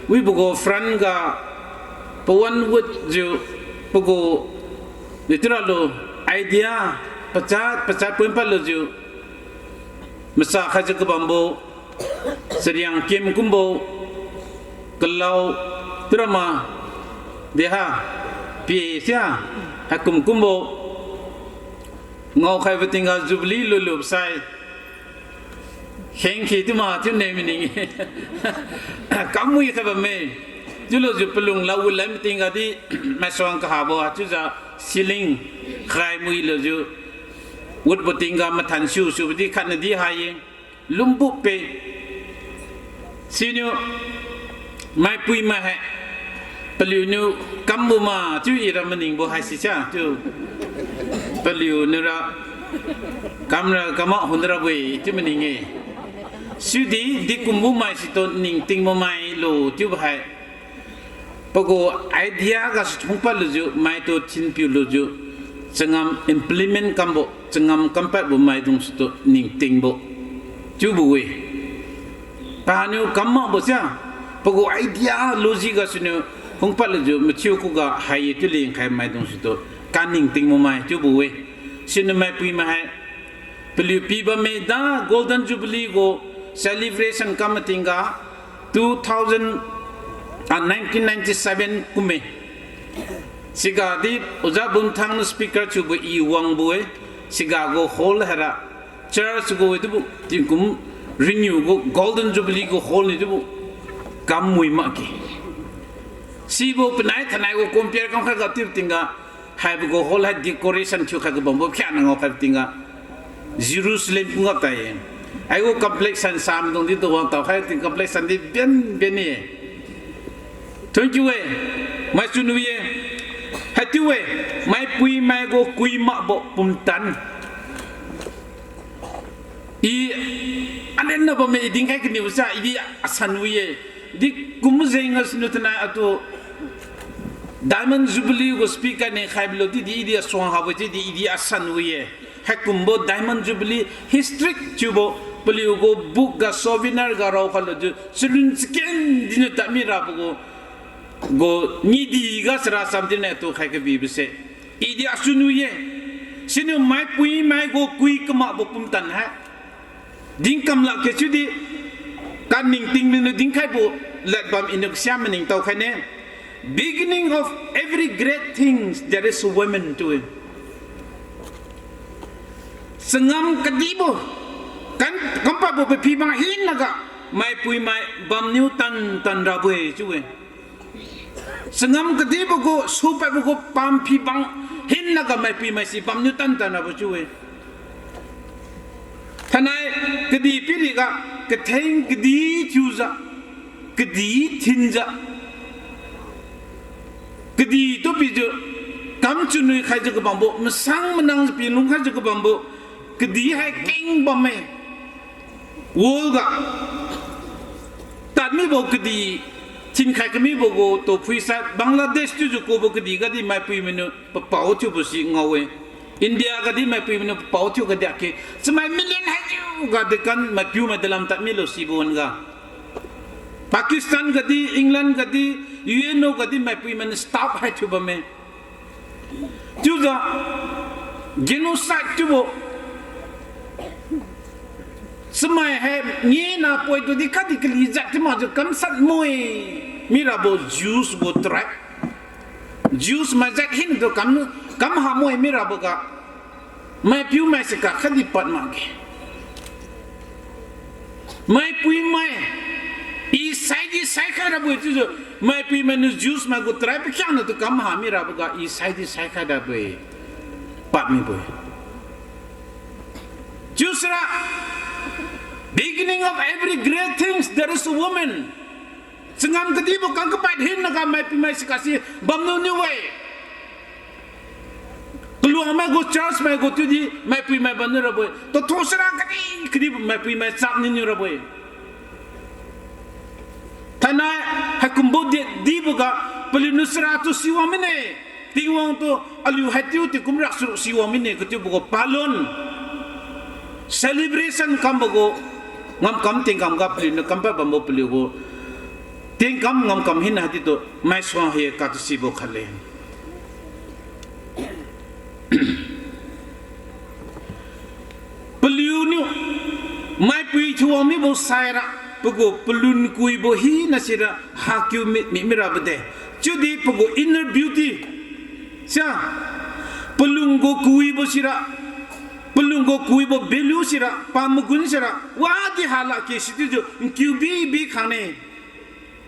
wibo gu front ga pawan wutjiu, pagu, nitiralo, idea pachat pachat pon padlujiu, macha khaijiu kabambo, chariang kim kumbo, kalau, turama, deha, pi sia, haikum kumbo, ngaokhaibo tingga Jubilee lulubsai, khengkhe chiuma chiune maning-e. Kamwi khaibamme. Chiulujiu palung lawut lai matingga di, maisuang kahabo chiujiu ceiling khai mui lujiu, wutbo tingga mathan siu siubo di khatnadi hai-e. Lumbup-e. Siniu maipuimai hai, paliuniu kambo ma chiu ira maningbo haisi sa chiu, paliuniura kamra kama hunrabo-e chiu maning-e. Sidi dikumbo mai situ ningtingbo mailo chiubo hai, pagu idea gasu thungpad lujiu, maitu thinpiu lujiu, changam implement kambo, changam kampadbo maidung situ ningtingbo chiubo-e. Paniu kam makbo sia, pagu idea logic gasuniu phungpad lujiu mathiu khuga hai-e chiu lingkhai maidung situ kaningtingbo mai chiubo-e. Siniu maipuimai hai, paliu pibamme da Golden Jubilee gu celebration kam matingga two thousand, ah, nineteen ninety-seven kumme. Sigadi Oja Bunthang niu speaker thiubo i wangbo-e, siga gu hall haira church gu-e chiubo, tingkum renew gu Golden Jubilee gu hall ni chiubo, kam mui makge. Sibo panai thainai gu compare kamkhai ga chiu tingga, haibo gu hall hai decoration thiukhai kabambo kha na ngaokhai tingga, Jerusalem phungga tai-e. Haigu complexion samaidung di tu wang taokhai ting complexion di ben ben ni-e. Thank you e, maichun wi-e. Haichiu-e, maipuimai gu kui makbo pumtan. I, alenna bamme i dinkhai kanibo sa, i di asan wi-e. Di kum jeng gasuniu thainai atu Diamond Jubilee gu speaker ne khai bilo chiudi i di asuang habo chiudi i di asan wi-e. Haikumbo Diamond Jubilee history thiubo Paliugu book ga souvenir ga raokhai lujiu, chalun chaken diniu tadmi rabo gu, gu ngidi ga chara cham dinne tu khai kabibose. Idi achun wi-e. Siniu maipuimai gu kui kamakbo pumtan hai. Din kam lakge chiudi, kaningting miniu dinkhaibo ladbam iniu kasiam maningtao khaine. Beginning of every great things, there is a woman chiu-e. Changam kadibo, kam, kampadbo paphi bang hinnaga, maipuimai bamniu tan tan rabo-e chiu-e. Changam kadibo gu, supadbo gu pamphi bang hinnaga maipuimai si bamniu tan tan rabo chiu-e. Thainai kadihpiriga, katheng kadi thiujiu, kadi thinjiu, kadi tu pijiu, kam chunwi khaijiu kabambo, masang manangjiu pi lungkhaijiu kabambo, kadi hai keng bamme. World ga tadmibo kadi, thinkhai kamibo gu tu phuisai Bangladesh chiujiu kubo kadi gadi maipuimaniu papao thiubo si ngao-e. India gadi maipuimaniu papao thiu kadiak ke. Chamai million haijiu ga dekan maipiumai dalam tadmilo sibo wan-ga. Pakistan gadi, England gadi, U N O gadi maipuimaniu stop hai thiu bamme. Chiujiu genocide chiubo chamai hai ngena poi tudi khatdi kali jat chiu makjiu kamshat moi mirabo Jews gu tribe. Jews mai jat hinatu kam, kamha moi mirabo ga maipiumai sika khatdi pad makge. Maipuimai, i saidi saikhai rabo-e chiujiu, maipuimai niu Jews mai gu tribe pakhiangnatu kamha mirabo ga i saidi saikhai rabo-e. Pad mibo-e. Chiusira, beginning of every great things, there is a woman. Changam kadibo kang kapad hinnaga maipuimai sika si bamniu niu-e. Kaluangmai gu church mai gu tudi maipuimai bamniu rabo-e. Tathu sara kadi kadi maipuimai chap niniu rabo-e. Thainai haikumbo de diboga paliuniu sara tu siwang mine. Tingwang tu aliu haitiu tingkum rak charuk siwang mine katiubo gu palun. Celebration kambo gu ngamkam tingkam ga paliuniu kampad bambo paliu gu tingkam ngamkam hina hadi tu maisuang hi katu sibo khatle. Paliuniu maipui thiuwang mibo saira, pagu palun kuibo hina sira hakiu mi, mi, mirabo de. Chiudi pagu inner beauty sia, palung gu kuibo sira, palung gu kuibo value sira, pamagun sira wadi halakge situjiu nkiu bibi khangne.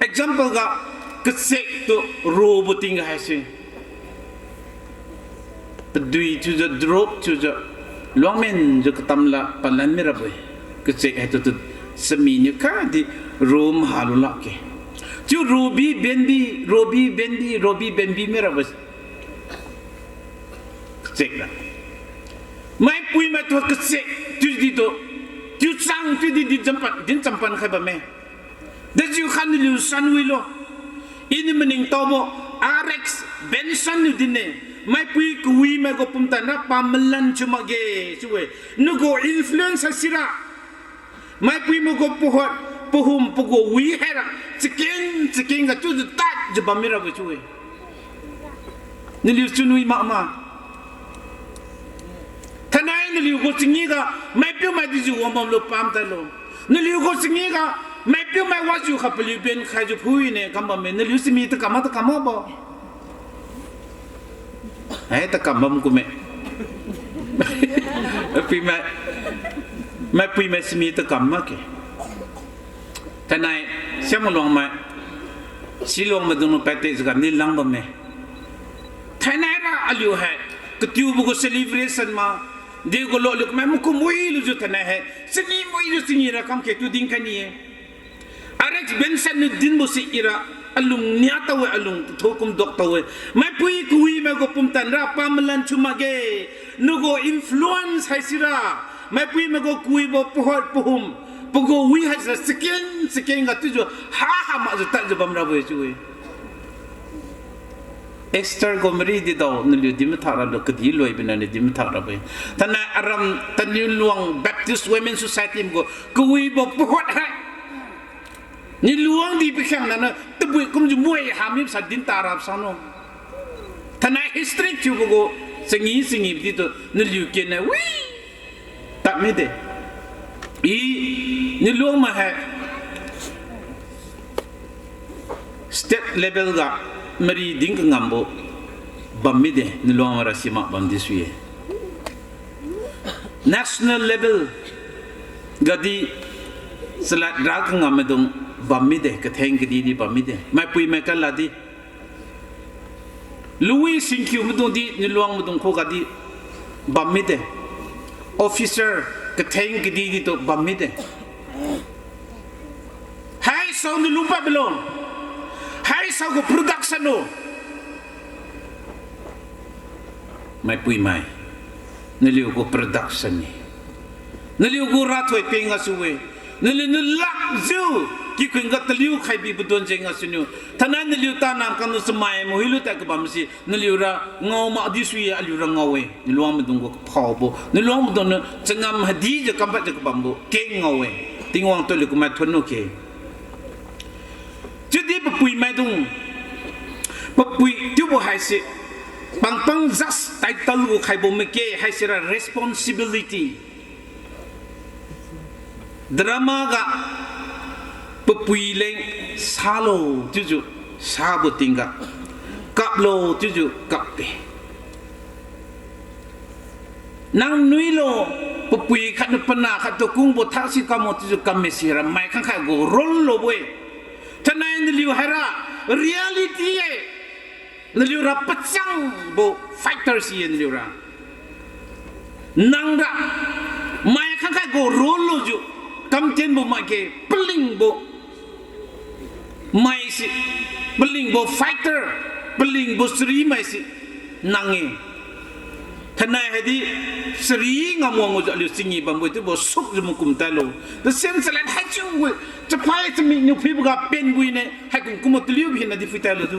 Example ga, kachek tu robo tingga haise. Padui thiujiu, drop thiujiu, luangmenjiu katamla palan mirabo-e. Kachek haitu tu chaminiu khatdi ro mahalu lakge. Chiu robi benbi, robi benbi, robi benbi mirabo-e. Kachek ra. Maipuimai tu kachek, chiudi tu, chiu chang chiudi di champan, din champan khai bamme. Dejiukha naliu sanwilo. Iniu maningtaobo, R X Benson niu dinne, maipui kawimai gu pumtan ra pamalan thiu makge chiu-e. Nagu influence haisira, maipuimai gu pahot, pahum, pagu wi haira, chaken chaken ga chiujiu tadjiu bam mirabo chiu-e. Naliu chunwi makma. Thainai naliu gu changi ga maipiumai dijiu wangbamlo pam tailo. Naliu gu changi ga maipiumai wajiukha paliu ben khaijiu phuine kam bamme, naliu chami takam ma takam mabo. Hai takam bam kume. Puimai, maipuimai chami takam makge. Thainai Siamaluangmai, Shillong maidunglu pate jiga nilang bamme. Thainai ra aliu hai katiubo gu celebration ma, degu lo aliu kamai makum wilujiu thainai hai chami muijiu changi ra kamkhe tu dinkhai ni-e. R X Benson niu dinbo si ira alung nia tao-e, alung tho kumdok tao-e. Maipui kawimai gu pumtan ra pamalan thiu makge. Nagu influence haisira, maipuimai gu kawibo pahot pahum, pagu wi haisira chaken chaken ga chiujiu ha ha makjiu tadjiu bamrabo-e chiu-e. Esther gu mari di dao, naliu di mathak ralo, kadih loibo naniu di mathak rabo-e. Thainai aram Taniu Luang Baptist Women Society gu kawibo pahot hai. Niu Luang di pakhiangna niu tabui kumjiu moi hami sa dinta rap sangno. Thainai history thiubo gu changi changi di tu naliu kena wi. Tad mide. I, Niu Luang mai hai state level ga mari din kangambo bam mide, Niu Luang mai ra simak bam di sui-e. National level gadi chalad ra kangam maidung bam mide, katheng kadi di bam mide. Maipui mai kala di. Lui singkiu maidung di, Niu Luang maidung khuga di bam mide. Officer katheng kadi di tu bam mide. Haisao niu lungpad belo. Haisao gu production lo. Maipui mai, naliu gu production ni. Naliu gu rathoi peng gasu-e. Naliu niu lakjiu kikhun ga taliu khaibi padon jeng gasuniu. Thainai naliu tanam kangniu chamai mahiulu tad kabam si. Naliu ra ngao mak di sui-e, aliu ra ngao-e. Niu Luang maidung gu kaphaobo, Niu Luang maidung niu changam hadijiu kampatjiu kabambo keng ngao-e. Tingwang tu aliu kumai thuonlu khe. Chiudi papui maidung, papui chiubo haise, pangpang just title gu khaibo make haisira responsibility. Drama ga papui leng salo chiujiu sabo tingga, kaplo chiujiu kappe. Nang nuilo, papui khatniu panah khattu kungbo thak si kambo chiujiu kamme sira mai khangkhai gu role lobo-e. Thainai naliu haira reality-e. Naliu ra pachangbo fighter si-e naliu ra. Nang ra mai khangkhai gu role lojiu kamtienbo makge palingbo mai si, palingbo fighter, palingbo chari mai si nang-e. Thainai haidi chari ngamwang gajiu aliu chingi bambo-e chiubo sukjiu makum tailo. The same chalad haichiu-e, chaphai chamik niu phuiboga penbui ne haikum kumbo taliu hina di phui tailo chiu.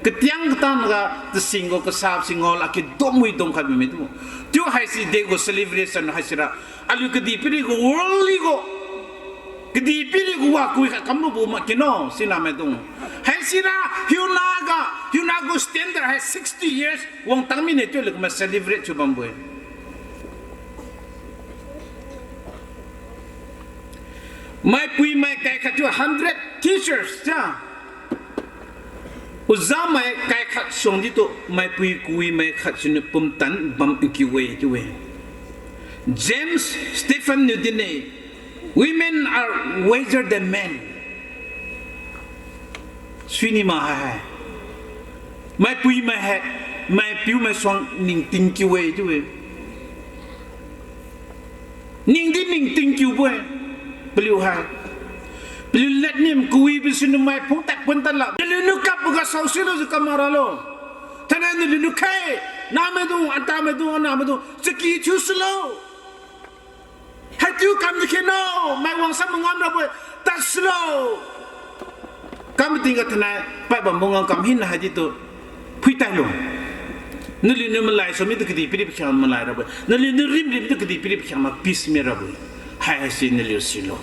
Katiang katang ga tasing gu kasap si ngao lakge domwi domkhai bamme chiu. Chiu haisi degu celebration haisira aliu kadihpiri gu worldly gu, kadihpiri gu wakui khat kamlubo mak kino sina maidung. Haisira hiuna ga, hiuna gu standard hai sixty years wangtang mine chiu aliu kumai celebrate thiu bambo-e. Maipui mai kai khat chiu hundred teachers ja. Oja mai kai khat suang ditu maipui kawi mai khat siniu pumtan bam nkiu-e chiu-e. James Stephen niu din-e, women are wiser than men. Suini ma hai hai. Maipui mai hai, maipiu mai suang ningting kiu-e chiu-e. Ningdi ningting kiubo-e. Paliu hai, paliu ladnim kawibo siniu mai phung tad pun tad la. Paliuniu kapboga saosi lujiu kam mak ralo. Thainai naliuniu khai, namaidung, antamaidung, anamaidung, chaki thiu sulo. Haichiu kam di kheno, mai wangsa mangam rabo-e, tad sulo. Kam tingga thainai, pad bambo ngam kam hina haidi tu, phui tailo. Naliuniu malai sumi tu kadihpiri pakhiang malai rabo-e. Naliuniu rimrim tu kadihpiri pakhiang ma peace mi rabo-e. Hai haisi naliu silo.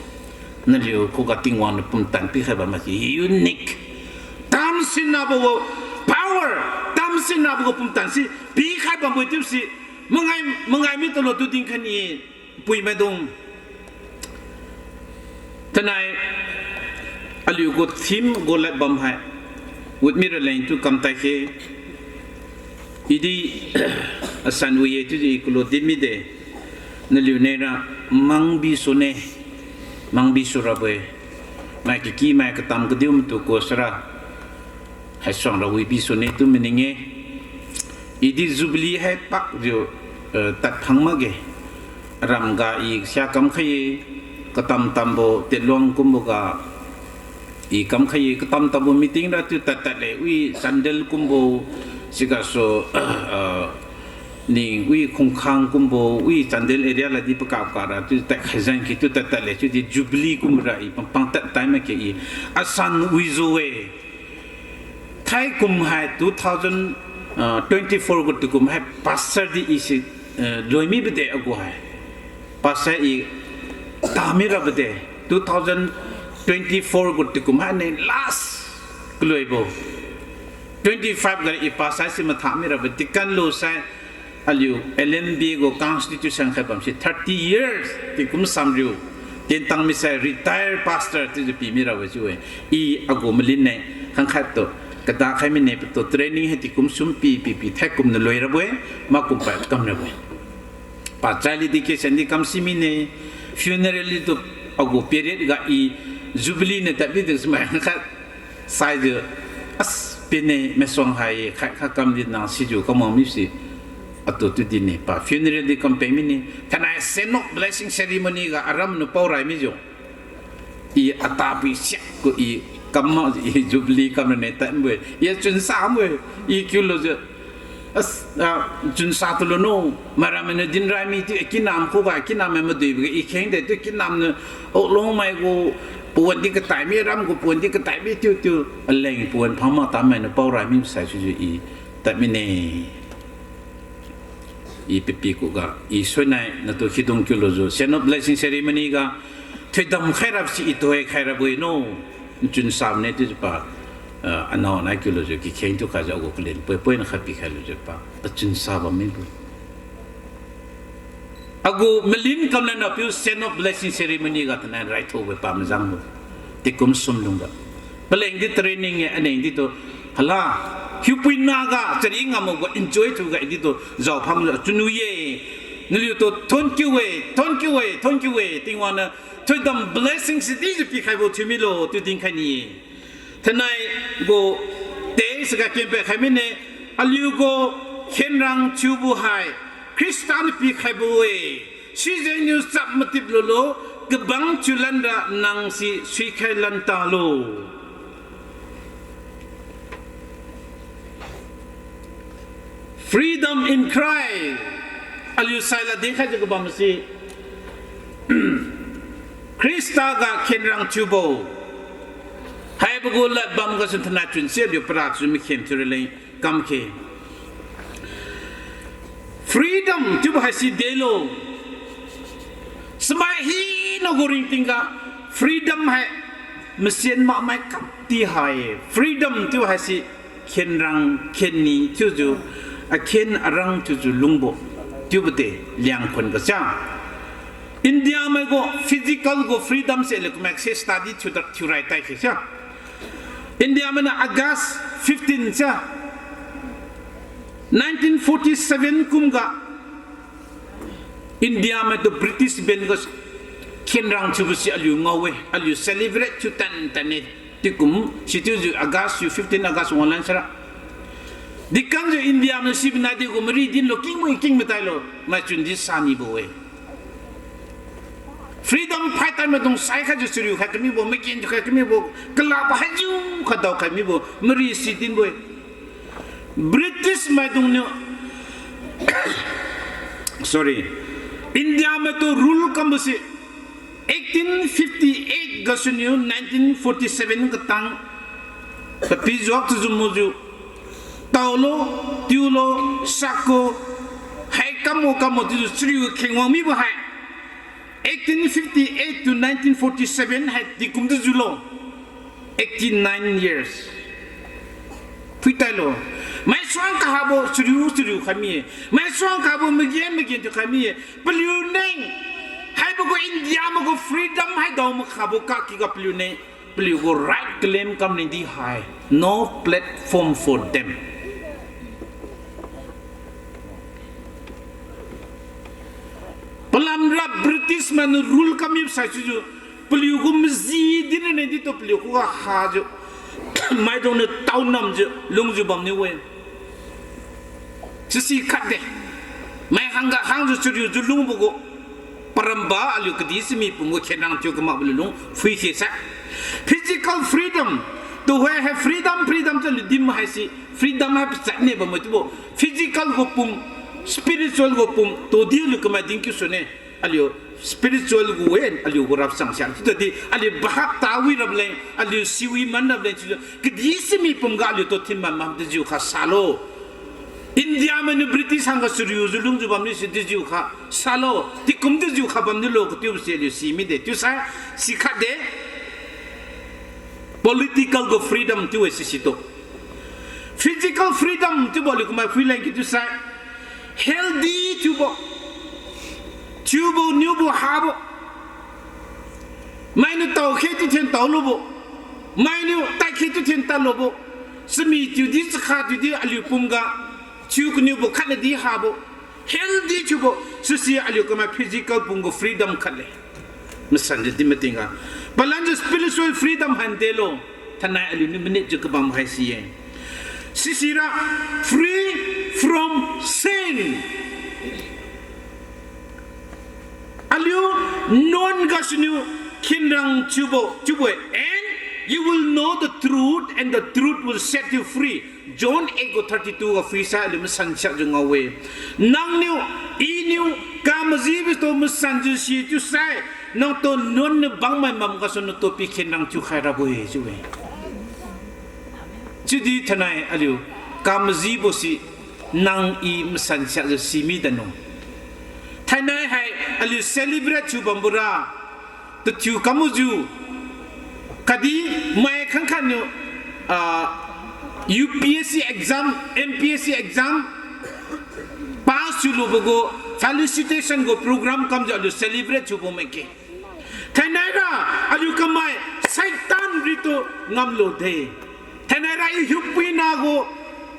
Naliu khuga Tingwang niu pumtan pikhai bam masi unique. Tamsinabo gu power, tamsinabo gu pumtan si pikhai bambo-e chiubo si mangai, mangai mi tulo tu dinkhai ni-e. Puimaidung. Thainai, aliu gu theme gu lad bam hai, witmi raleng tu kamtai khe, idi asan wi-e chiudi i kulo din mide, naliu nera mangbi sune, mangbi surabo-e, mai kaki mai katam kadiu matu ko sara, haisuang ra wibi sune tu maning-e. Idi Jubilee hai pakjiu, eh, tadphang makge. Aram ga i sia kamkhai-e, katam tambo Tetluang kumboga i kamkhai-e, katam tambo meeting ra chiu tad tadle, wi Chandel kumbo, sigasu, ah, ning wi Khongkhang kumbo, wi Chandel area ladi pakap kara chiu tadkhai zan ki chiu tad tadle, chiudi Jubilee kumra i pampang tad tai makge i asan wijiu-e. Thaikum hai two thousand, uh, twenty-four gu tingkum hai pastor di ise, uh, loimi bide agu hai. Pastor i tami rabo de. Two thousand twenty-four gu tingkum haine last kaloibo. Twenty-five ga i pastor si mathami rabo deacon lo sai aliu L N B gu constitution khai bamsi thirty years tingkum samriu. Tentang misai retire pastor chiujiu pimi rabo chiu-e. I agu malinne khangkhat tu. Kada khai mine patu training hai tingkum sum pi pi pi thaikum na loi rabo-e, makum pa kam rabo-e. Pa chali di ke sendi kam si mine, funeral di tu agu period ga i jubilee na tadbi di smai khangkhat. Saijiu, as, pine masuang hai khai kha kam di nang sijiu kam wang misi. Atu tu dine pa funeral di kam pe mine. Thainai send off blessing ceremony ga aram nu pao rai mijiu. I atapui siak gu i kam ma i jubilee kam rane tanbo-e. I achunsa bo-e. I kiulujiu, as, ah, chunsa tulo no. Maram niu dinrai mi ti kinam khuga kinam maduibo ga i kheng de tu kinam niu oklongmai gu pawan di katai mi ram gu pawan di katai mi tiu tiu aleng pawan phangma tamai niu pao rai mi sai sujiu i tad mine. I pipi khuga, i suinai natu khidung kiulujiu, send off blessing ceremony ga, thoidam khairabo si i tuhoi khairabo-e no, nchun sam ne chiujiu pa, ah, anao nai kiulujiu, kikheng tu khajiu agu kalin poi poi na khat pikhai lujiu pa, pachunsa bam mibo. Agu malin kamlan napiu send off blessing ceremony ga thainai raithubo pa mazangbo. Tingkum sum lungga. Paleng di training e, aneng di tu. Hala, hiupuina ga, chari ngam gu enjoy thuga di tu, jaophang chunwi-e. Naliutu, thank you e, thank you e, thank you e. Tingwang niu, thoidam blessing si dijiu pikhaibo thiu milo, chiu dinkhai ni-e. Thainai gu text ga kenpad khai mine, aliu gu khenrang thiubo hai, Khrista niu pikhaibo-e, sijengniu chap matip lulo, kabang thiulanra nang si suikhai lan talo. Freedom in Christ. Aliu saila dinkhaijiu kabam si Khrista ga khenrang thiubo. Haibo gu lad bam gasu thainai chun si aliu para chiu makhen thiu raleng kamkhe. Freedom chiubo haisi delo. Chamai hina gu ringtingga freedom hai masian makmai kamdi hai. Freedom chiu haise khenrang khenni chiujiu, akhen arang chiujiu lungbo chiubo de Liangkhun ga sia. India mai gu physical gu freedom se aliu kumai se study thiu da, thiurai tai khe sia. India mainiu August fifteen sia, nineteen forty seven kumga India maitu British ben ga khenrang thiubo si aliu ngao-e, aliu celebrate thiu tan tan-e. Tikum sichiujiu August thiu fifteen August wanglan sara. Dikamjiu India mai sibo nadi gu mari dinlo kingmai king matailo, maichun di sanibo-e. Freedom fighter maidung sai khaijiu chariu khai kamibo, magenthiu khai kamibo, kalakbo haijiu kha daokhai mibo mari si dinbo-e. British maidungniu, sorry, India maitu rule kambo se eighteen fifty eight gasuniu nineteen forty seven katang, papijuak chiujiu mujiu, taolo, tiulo, sakko, hai kammo kammo chiujiu chariu khengwang mibo hai eighteen fifty eight to nineteen forty seven hai dikum chiujiulo, eighty nine years. Phuitailo. Maisuang kahabo chariu chariu khai mi-e. Maisuang kahabo magenthiu khai mi-e. Paliu ning, haibo gu India mai gu freedom haidao makhabo kakiga paliu ning, paliu gu right claim kam ning di hai, no platform for them. Palamra British mainiu rule kamibo sai chiujiu, paliu gu maji dinne ditu paliu khuga hajiu, maidungniu taonamjiu lungjiu bamniu-e. Sisi khatde. Mai hangga hangjiu chariujiu lungbo gu paramba aliu kadih simi pum gu khenrang thiu kamakbo lulung phuikhe sa. Physical freedom. Tuhoi hai freedom, freedom chiu aliu dim haise freedom hai pachatne bamme chiubo. Physical gu pum, spiritual gu pum, tudi aliu kamai dinkiu sune. Aliu spiritual gu wen, aliu gu rap sang sia. Chiudi aliu bahap tawi rap leng, aliu siwi man rap leng chiujiu. Kadih simi pumga aliutu thin man mam dejiukha salo. India mainiu British hangga sariujiu lungjiu bamniu si dejiukha salo. Tikum dejiukha bamniulo katiubo si aliu simide. Chiusai, sikhatde. Political gu freedom chiu-e sisitu. Physical freedom chiubo aliu kumai phuileng ki chiusai. Healthy chiubo. Chiubo niubo habo. Mainiu taokhe chiu then taolubo. Mainiu tadkhe chiu then tadlubo. Simi chiudi chakha chiudi aliu pumga. Chiu kaniubo khatnadi habo. Healthy chiubo. Sisi aliu kumai physical pum gu freedom khatle. Masanjiu di matingga. Palanjiu spiritual freedom han delo. Thainai aliuniu minute jiu kabam haisi-e. Sisira free from sin. Aliu nuan gasuniu khenrang chiubo, chiubo-e, and you will know the truth, and the truth will set you free. John eight gu thirty-two ga phuisai aliu masan siakjiu ngao-e. Nangniu, iniu, kamajibotu masanjiu si chiusai, nangtu nuan niu bangmai mam gasu nangtu pikhenrang thiukhai rabo-e chiu-e. Chiudi thainai aliu kamajibo si nang i masan siakjiu simi danu. Thainai hai aliu celebrate thiu bambora, tathiu kamujiu, khatdi mai khangkhat niu, ah, U P S C exam, M P S C exam pass thiulubo gu felicitation gu program kamjiu aliu celebrate thiubo make. Thainaira aliu kamai Satan ritu ngamlude. Thainaira i hiupuina gu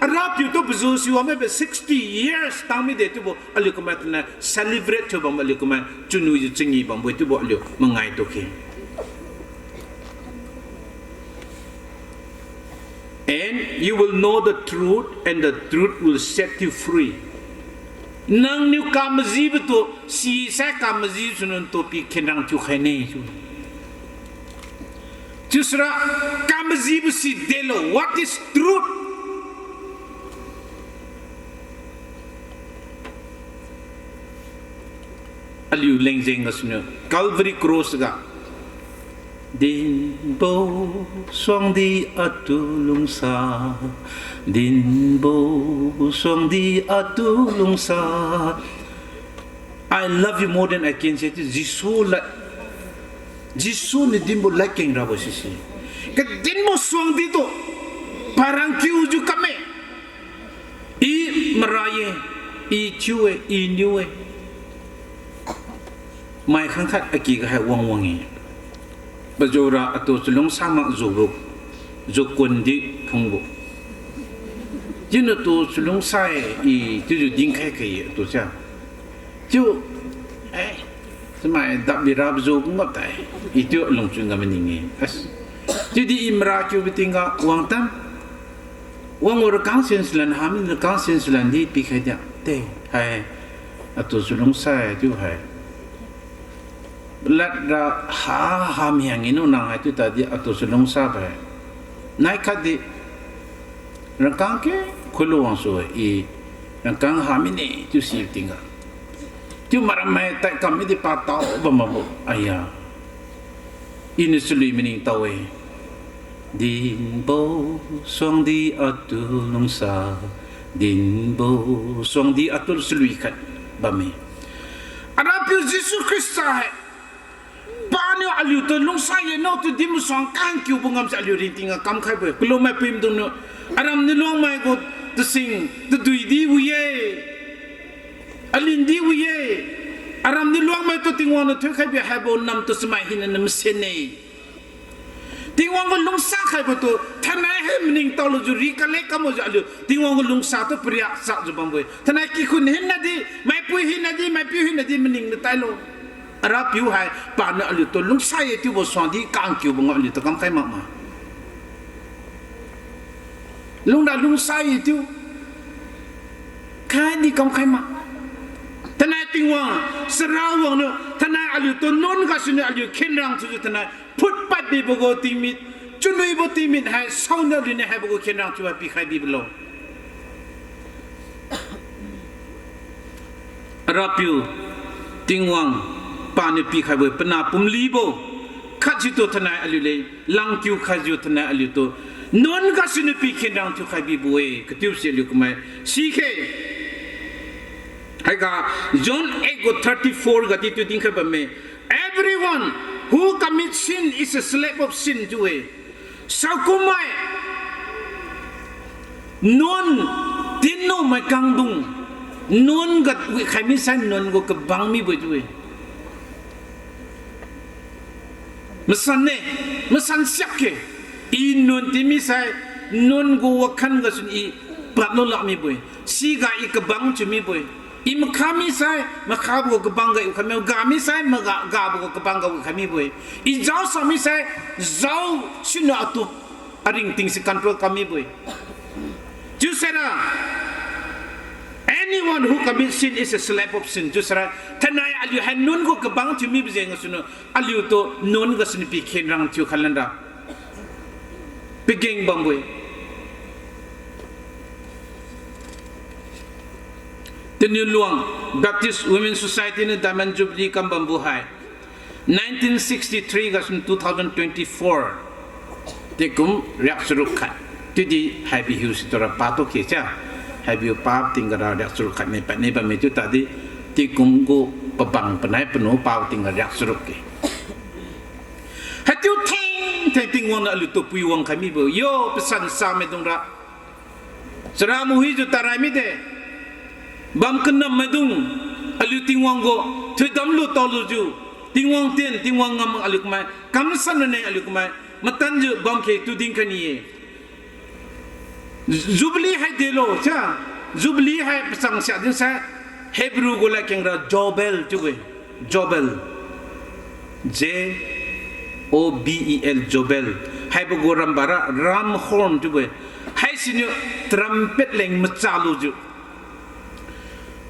Arapiu tu pazu siwang maibo sixty years tang mide chiubo aliu kamai thainai celebrate thiu bambo aliu kamai chunwijiu changi bambo-e chiubo aliu mangai tukhe. And you will know the truth, and the truth will set you free. Nangniu kamajibotu, sisai kamajibo sunu nangtu pikhenrang thiukhaine chiu. Chiusira kamajibo si delo, what is truth? Aliu lengjeng gasuniu Calvary Cross ga. Dinbo suangdi atu lungsa, dinbo suangdi atu lungsa. I love you more than I can say, chiu Jesu lad. Jesu niu dinbo ladkeng rabo sise. Kadinbo suangdi tu parang kiujiu kamme. I mara ye, i thiu-e, i niu-e. Mai khangkhat aki ga hai wangwang-e. Pazura atu chalungsa mak jubo, jukundi phungbo. Chiu natu chalungsa-e, i chiujiu dinkhai khai-e atu sia. Chiu, eh, chamai dap birabo ju ngap tai. I chiu lungchun ga maning-e. As, chiudi i mara kiubo tingga wangtan. Wang wara kangsen salan ha mine, kangsen salan di pikhai dia. Te, hai, atu chalungsa-e chiu hai. Ladra ha, ha miang inu nang hai chiu tadi atu chalungsa bai. Nai khatdi rangkang ke khuilu wangsu-e, i rangkang ha mine chiu si tingga. Chiu maram hai tai kam midi patao bam makbo. Aya. Iniu chalui maningtao-e. Dinbo suangdi atu lungsa, dinbo suangdi atu chalui khat bamme. Arapiu Jesu Khrista hai paniu aliutu lungsa ye, naotu dinbo suang kangkiubo ngamse aliu ringtingga kamkhaibo-e. Kalu maipui maidungniu, aram niu luangmai gu tasing tadui di wi-e. Alin di wi-e. Aram niu luangmaitu Tingwang niu thoikhai bi haibo namtu chamai hina na masen-e. Tingwang gu lungsa khaibotu thainai hai maningtao lujiu ri kale kambojiu aliu Tingwang gu lungsa tu pariak chakjiu bambo-e. Thainai kikhun hinadi, maipui hinadi, maipiu hinadi maning natailo. Arapiu hai paniu aliutu lungsa ye chiubo suangdi kangkiubo ngam aliutu kamkhai makma. Lungna lungsa ye chiu. Khatdi kamkhai ma. Thainai Tingwang, Sarawang niu thainai aliutu nuan gasuniu aliu khenrang thiujiu thainai phutpad bibo gu tingmik, chunwibo tingmik hai saoniu aliuniu haibo gu khenrang thiujiu pikhai bibo lo. Arapiu, Tingwang paniu pikhaibo-e, panah pumlibo. Khatjiutu thainai aliu le, langkiu khaijiu thainai aliutu nuan gasuniu pikhenrang thiukhai bibo-e, katiusi aliu kumai sikhe. Haiga John eight gu thirty-four gadi tu dinkhai bamme. Everyone who commits sin is a slave of sin chiu-e. Saokummai nuan tinno mai kangdung, nuan ga wikhai misai nuan gu kabang mibo-e chiu-e. Masanne, masan siakge. I nuan tin misai, nuan gu wakhan gasuniu i padlu lak mibo-e. Siga i kabang thiu mibo-e. I makha misai, makhabo gu kabang ga wikhai mibo-e. Ga misai, maga, gabo gu kabang ga wikhai mibo-e. I jaosa misai, jao siniu atu aringting si control kam mibo-e. Chiusaira, anyone who commits sin is a slave of sin. Chiusaira, thainai aliu hai nuan gu kabang thiu mibo jeng gasuniu, aliutu nuan gasuniu pikhenrang thiukhai lanra pageng bambo-e. Taniu Luang Baptist Women Society niu Diamond Jubilee kam bambo hai nineteen sixty-three gasuniu two thousand twenty-four, tingkum riak charuk khat. Chiudi haibo hiusi tura patu khe cha. Haibo pa tingga ra riak charuk khat ne pad ne bamme chiu tadi, tingkum gu pabang panai panu pa tingga riak charuk khe. Haichiu theng theng Tingwang niu aliutu pui wangkhai mibo yo, pasan sa maidungra. Chara mahijiu tarai mide. Bam kanam maidung, aliu Tingwang gu thoidam lu taolujiu, Tingwang tien, Tingwang ngam aliu kumai kamsan rane aliu kumai matanjiu bamkhe tu dinkhai ni-e. Jubilee hai delo cha, Jubilee hai pachang sia dinsai, Hebrew gu ladkeng ra Jobel chiubo-e. Jobel. J O B E L, Jobel. Haibo gu rambara ram horn chiubo-e. Haisiniu trumpet leng macha lujiu,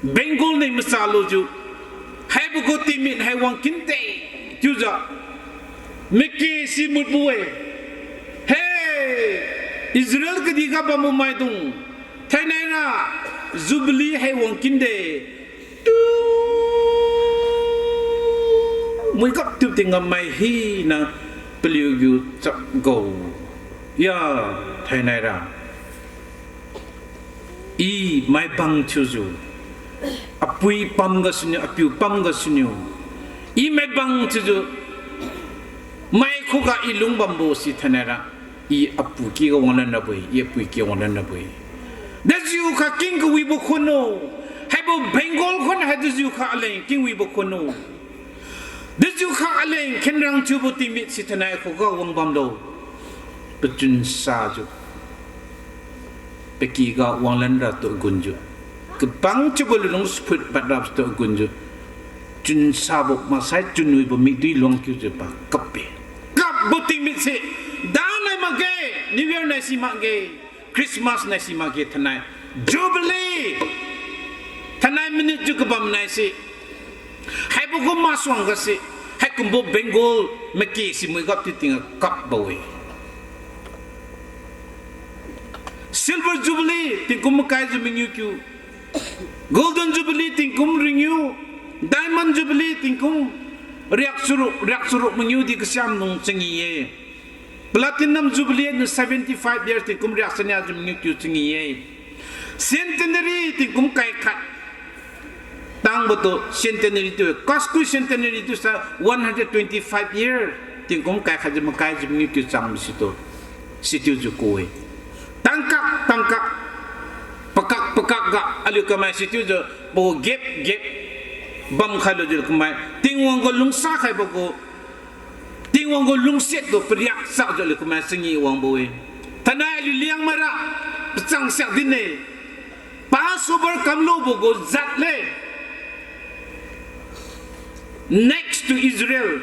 bengal leng macha lujiu, haibo gu tingmit hai wangkinde chiujiu, make si mutbo-e. He, Israel kadihga bambo maidung, thainaira Jubilee hai wangkinde. Tu muigap tu tingga mai hina paliugu chap gao. Ya, thainaira i maibang thiujiu, apui pam gasuniu, apiu pam gasuniu, i maibang thiujiu, mai khuga i lungbambo si thainaira, i apu kyga wanglan rabo-e, i apui kyga wanglan rabo-e. Dejiukha king kawibo khuan-o, haibo bengal khuan hai dejiukha aleng king wibo khuan-o. Dejiukha aleng khenrang thiubo tingmit si thainai khuga wangbamlo. Pachun sajiu, pakyga wanglan ratu gunjiu, kabang chiubo lunlung suphut pad ratu gunjiu, chunsabo maksai chunwibo mikdui luang kiujiu pa kapbe. Kapbo tingmit se, danai makge, New Year nai si makge, Christmas nai si makge thainai, Jubilee thainai minute jiu kabam nai se. Haibo gu masuang gase, haikumbo bengal make si muigap ti tingga kapbo-e. Silver Jubilee tingkum makai jiu mangiu kiu, Golden Jubilee tingkum ringiu, Diamond Jubilee tingkum riak charuk, riak charuk mangiu di kasiam nung changi-e. Platinum Jubilee niu seventy-five years tingkum riak chania jiu mangiu kiu changi-e. Centenary tingkum kai khat. Tangbo tu centenary tu, Kasku centenary tu sa one hundred twenty-five year tingkum kai khat jiu makai jiu mangiu kiu chang situ, situ jiu ku-e. Tangkak tangkak, pakak pakak ga aliu kamai situ jiu, pagu gap gap bam khailo jiu kamai Tingwang gu lungsa khaibo gu, Tingwang gu lungsiat tu pariak chakjiu aliu kamai changi wangbo-e. Thainai aliu Liangmai ra pachang siak din-e. Passover kamlubo gu jat le, next to Israel.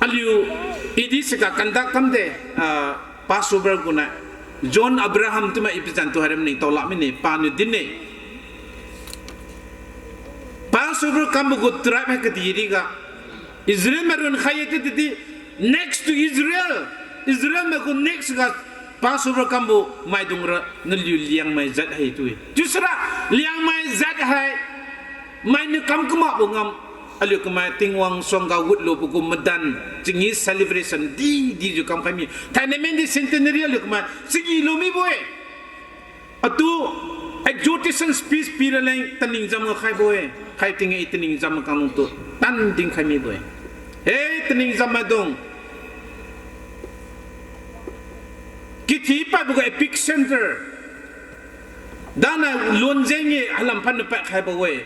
Aliu idi siga kanda kamde, ah, Passover gu nai, John Abraham chiuma i pazan tu hairam ningtao lak mine, paniu din-e. Passover kambo gu tribe hai kadihpiriga Israel mai runkhai-e chiu tidi, next to Israel, Israel mai gu next ga Passover kambo maidungra naliu Liangmai jat hai chiu-e. Chiusira Liangmai jat hai Mainiu kam kamakbo ngam, aliu kamai Tingwang suangga wutlubo gu madan, chingi celebration di, dijiu kamkhai mi. Thainai mandi centenary aliu kamai chingi lu mibo-e. Atu exhortation speech pi raleng taning jam ga khaibo-e. Khai ting-e, taning jam ga kanlungtu tan dinkhai mibo-e. Hei taning jam maidung, kithi padbo gu epicentre, dana luan jeng-e halam phan pad khaibo-e.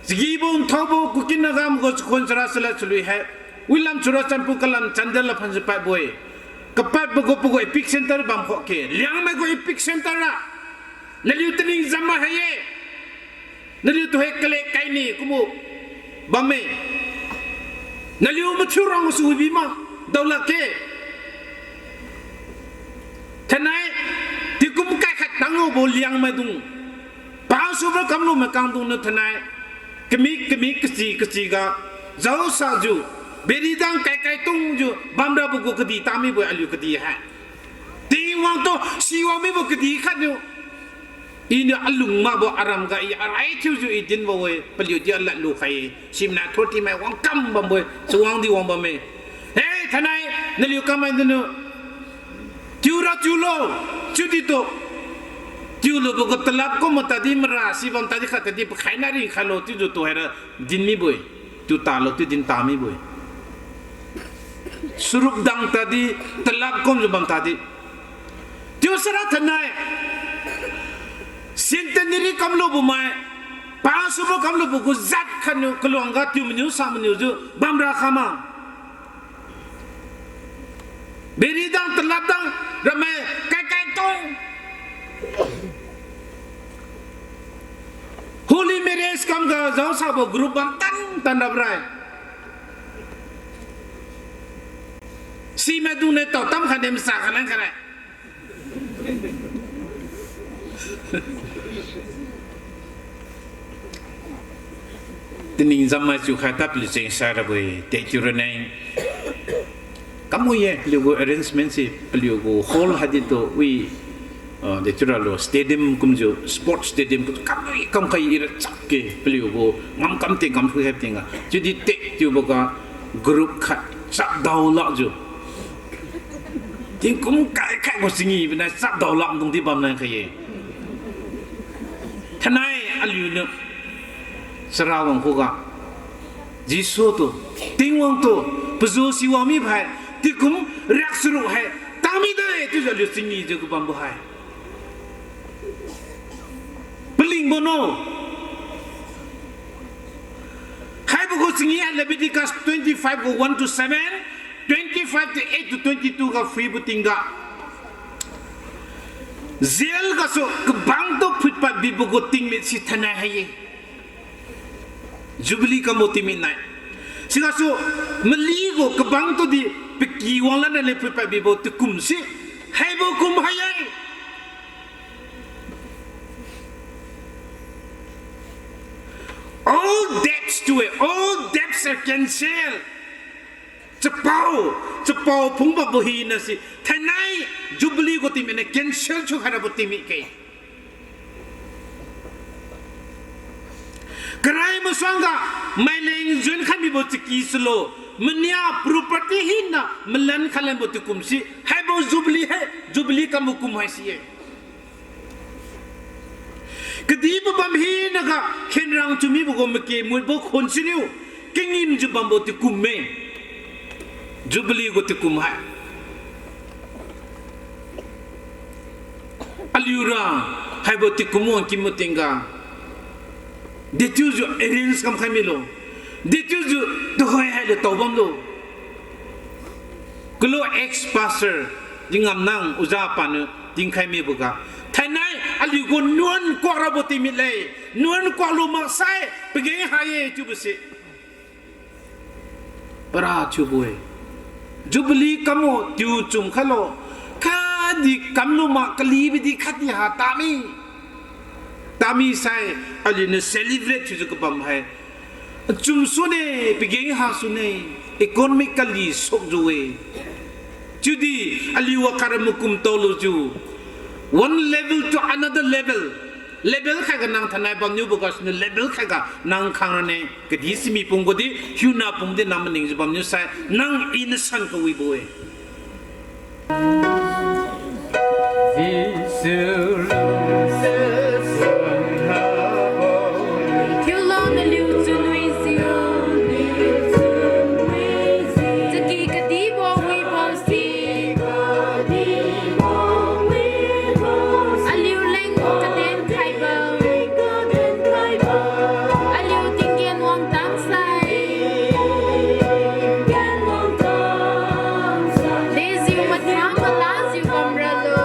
Chagibo nthaobo Kuki Naga mai gu chakhun chara chalad chalui hai, wilam Churachandpur kalam Chandel la phanjiu padbo-e. Kapadbo gu pagu epicentre bam khuke, Liangmai gu epicentre ra. Naliu taning jam ma hai-e. Naliu tuhoi kale kaini kumbo bamme. Naliu mathiu rang su wibi ma, daolakge. Thainai, tingkum kai khat tanglubo Liangmaidung, pasubo kamlu mai kangdung niu thainai, kami kami kachi kachiga, jaosajiu, beridang kaikai tungjiu bamrabo gu kadih tamibo aliu kadih hai. Tingwang tu siwang mibo kadih khatniu, iniu alung makbo aram ga i arai thiujiu i dinbo-e, paliudi alad lukhai-e, simna thirty mai wangkam bambo-e, chawang di wang bamme. Hei thainai, naliu kamai diniu, tiura tiulo, chiudi tu, tiulubo gu talap kum matadi mara si bam tadi khat tadi pakhaina ringkhailo chiujiu tuhoira din mibo-e, tiu talo chiu din ta mibo-e. Suruk dang tadi, talap kumjiu bam tadi. Tiu sara thainai, centenary kamlubo mai, pasubo kamlubo gu jat khatniu kaluangga tiu maniu sa maniujiu bamra khama. Beridang talapdang ramai kaikai tong. Holy marriage kamga jaosabo group bam tan tan rap rai. Simaidung ne tao tam khaine masa khalan kharai. Taning jammai chiukhai tadliu cheng sai rabo-e, de chiu raneng. Kamui ye, paliugu arrangement se, paliugu hall haidi tu wi, ah, de chiu ralo stadium kumjiu, sports stadium kumjiu, kamui kamkhai ira chapke, paliugu ngamkam tingkam phui hai tingga. Chiudi de chiuboga group khat chapdao lakjiu. Tingkum kaikhaibo chingi binai chapdao lakdungdi bamlan khai ye. Thainai aliuniu charawang khuga, Jesu tu, Tingwang tu, pazu siwang mibo hai, tingkum riak charuk hai tangmide chiujiu aliu chingijiu kabambo hai. Palingbo no. Haibo gu chingi hai Leviticus twenty-five gu one to seven, twenty-five to eight to twenty-two ga phuibo tingga, Israel gasu kabang tu phuipad bibo gu tingmit si thainai hai ye. Jubilee kambo tingmit nai. Sigasu mali gu kabang tudi paky wanglan nale phuipad bibo tingkum si haibo kum hai ye. All debts to it, all debts are cancelled. Chapao, chapao phungbambo hina si thainai Jubilee gu tingmit niu cancel thiukhai rabo tingmit ke. Karai masuangga maileng juan khai mibo chaky sulo, mania property hina malan khai lanbo tingkum si haibo Jubilee hai, Jubilee kambo kum hai si ye. Kadihbo bam hinaga khenrang thiu mibo gu make mutbo khon siniu kangimjiu bambo tingkum me. Jubilee gu tingkum hai. Aliura haibo tingkum wangkinbo tingga, dechiujiu arrange kamkhai milo, dechiujiu tuhoi haile tao bamlo. Kalu ex-pastor Dingamnang Oja paniu dinkhai miboga, thainai aliugu nuan kuak rabo tingmit le, nuan kuak lu maksai pageng ha-e chiubo se para thiubo-e. Jubilee kambo tiu chum khailo, khatdi kamlu mak kalibidi khatdi ha tami. Tami sai aliuniu celebrate thiujiu kabam hai, chum sune, pageng ha sune, economically sokjiu-e. Chiudi aliu wakara makum taolujiu, one level to another level. Level khatga nang thainai bamniubo gasuniu level khatga nang khang rane. Kadih simi pum gudi, hiuna pumdi nang maningjiu bamniu sai, nang iniu san kawibo-e. Thiulo naliu chunwijiu, chaki kadibo wibo si, aliuleng kaden khaibo, aliu tinggen wangtang sai, dejiu matha malajiu bamralo.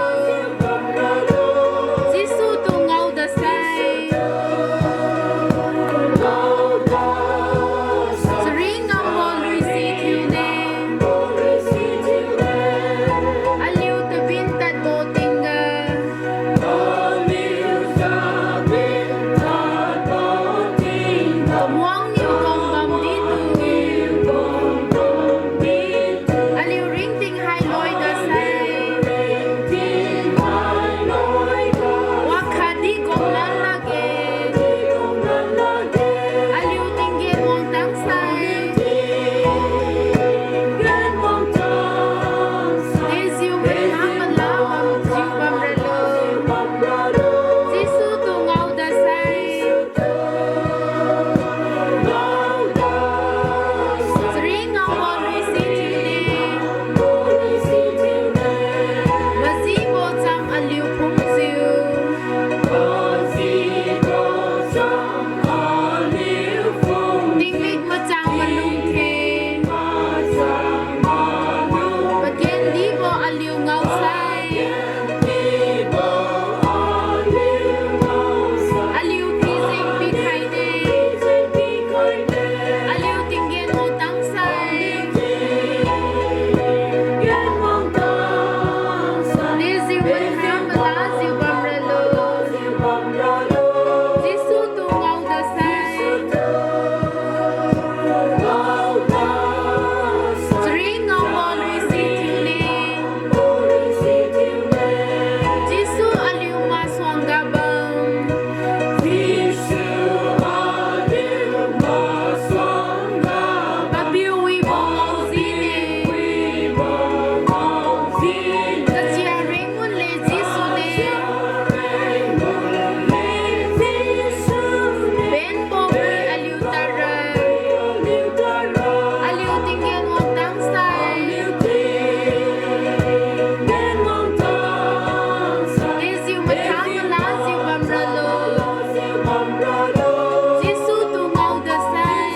Jesu tu ngaoda sai, charing ngambo luisi thiune, aliu tabin tadbo tingga, kamuangniu kang bamdi tu, aliu ringting hai loida sai, wakhatdi kumlan lakge, aliu tinggen wangtang sai, dejiu matha mala bamjiu bamralo. Jesu tu ngaoda sai, charing ngambo luisi thiune, majibo cham aliu phungjiu, tingmik machang malung the, pakendibo aliu ngao sai, aliu kijeng pikhaide, aliu tinggen wangtang sai, dejiu matha malajiu bamralo. Jesu tu ngaoda sai, charing ngambo luisi thiune, Jesu aliu masuangga bam, papiu wibo ngaojine, kachia rengmun le Jesu ne, benbo pui aliu tadra, aliu tinggen wangtang sai, dejiu matha malajiu bamralo. Jesu tu ngaoda sai,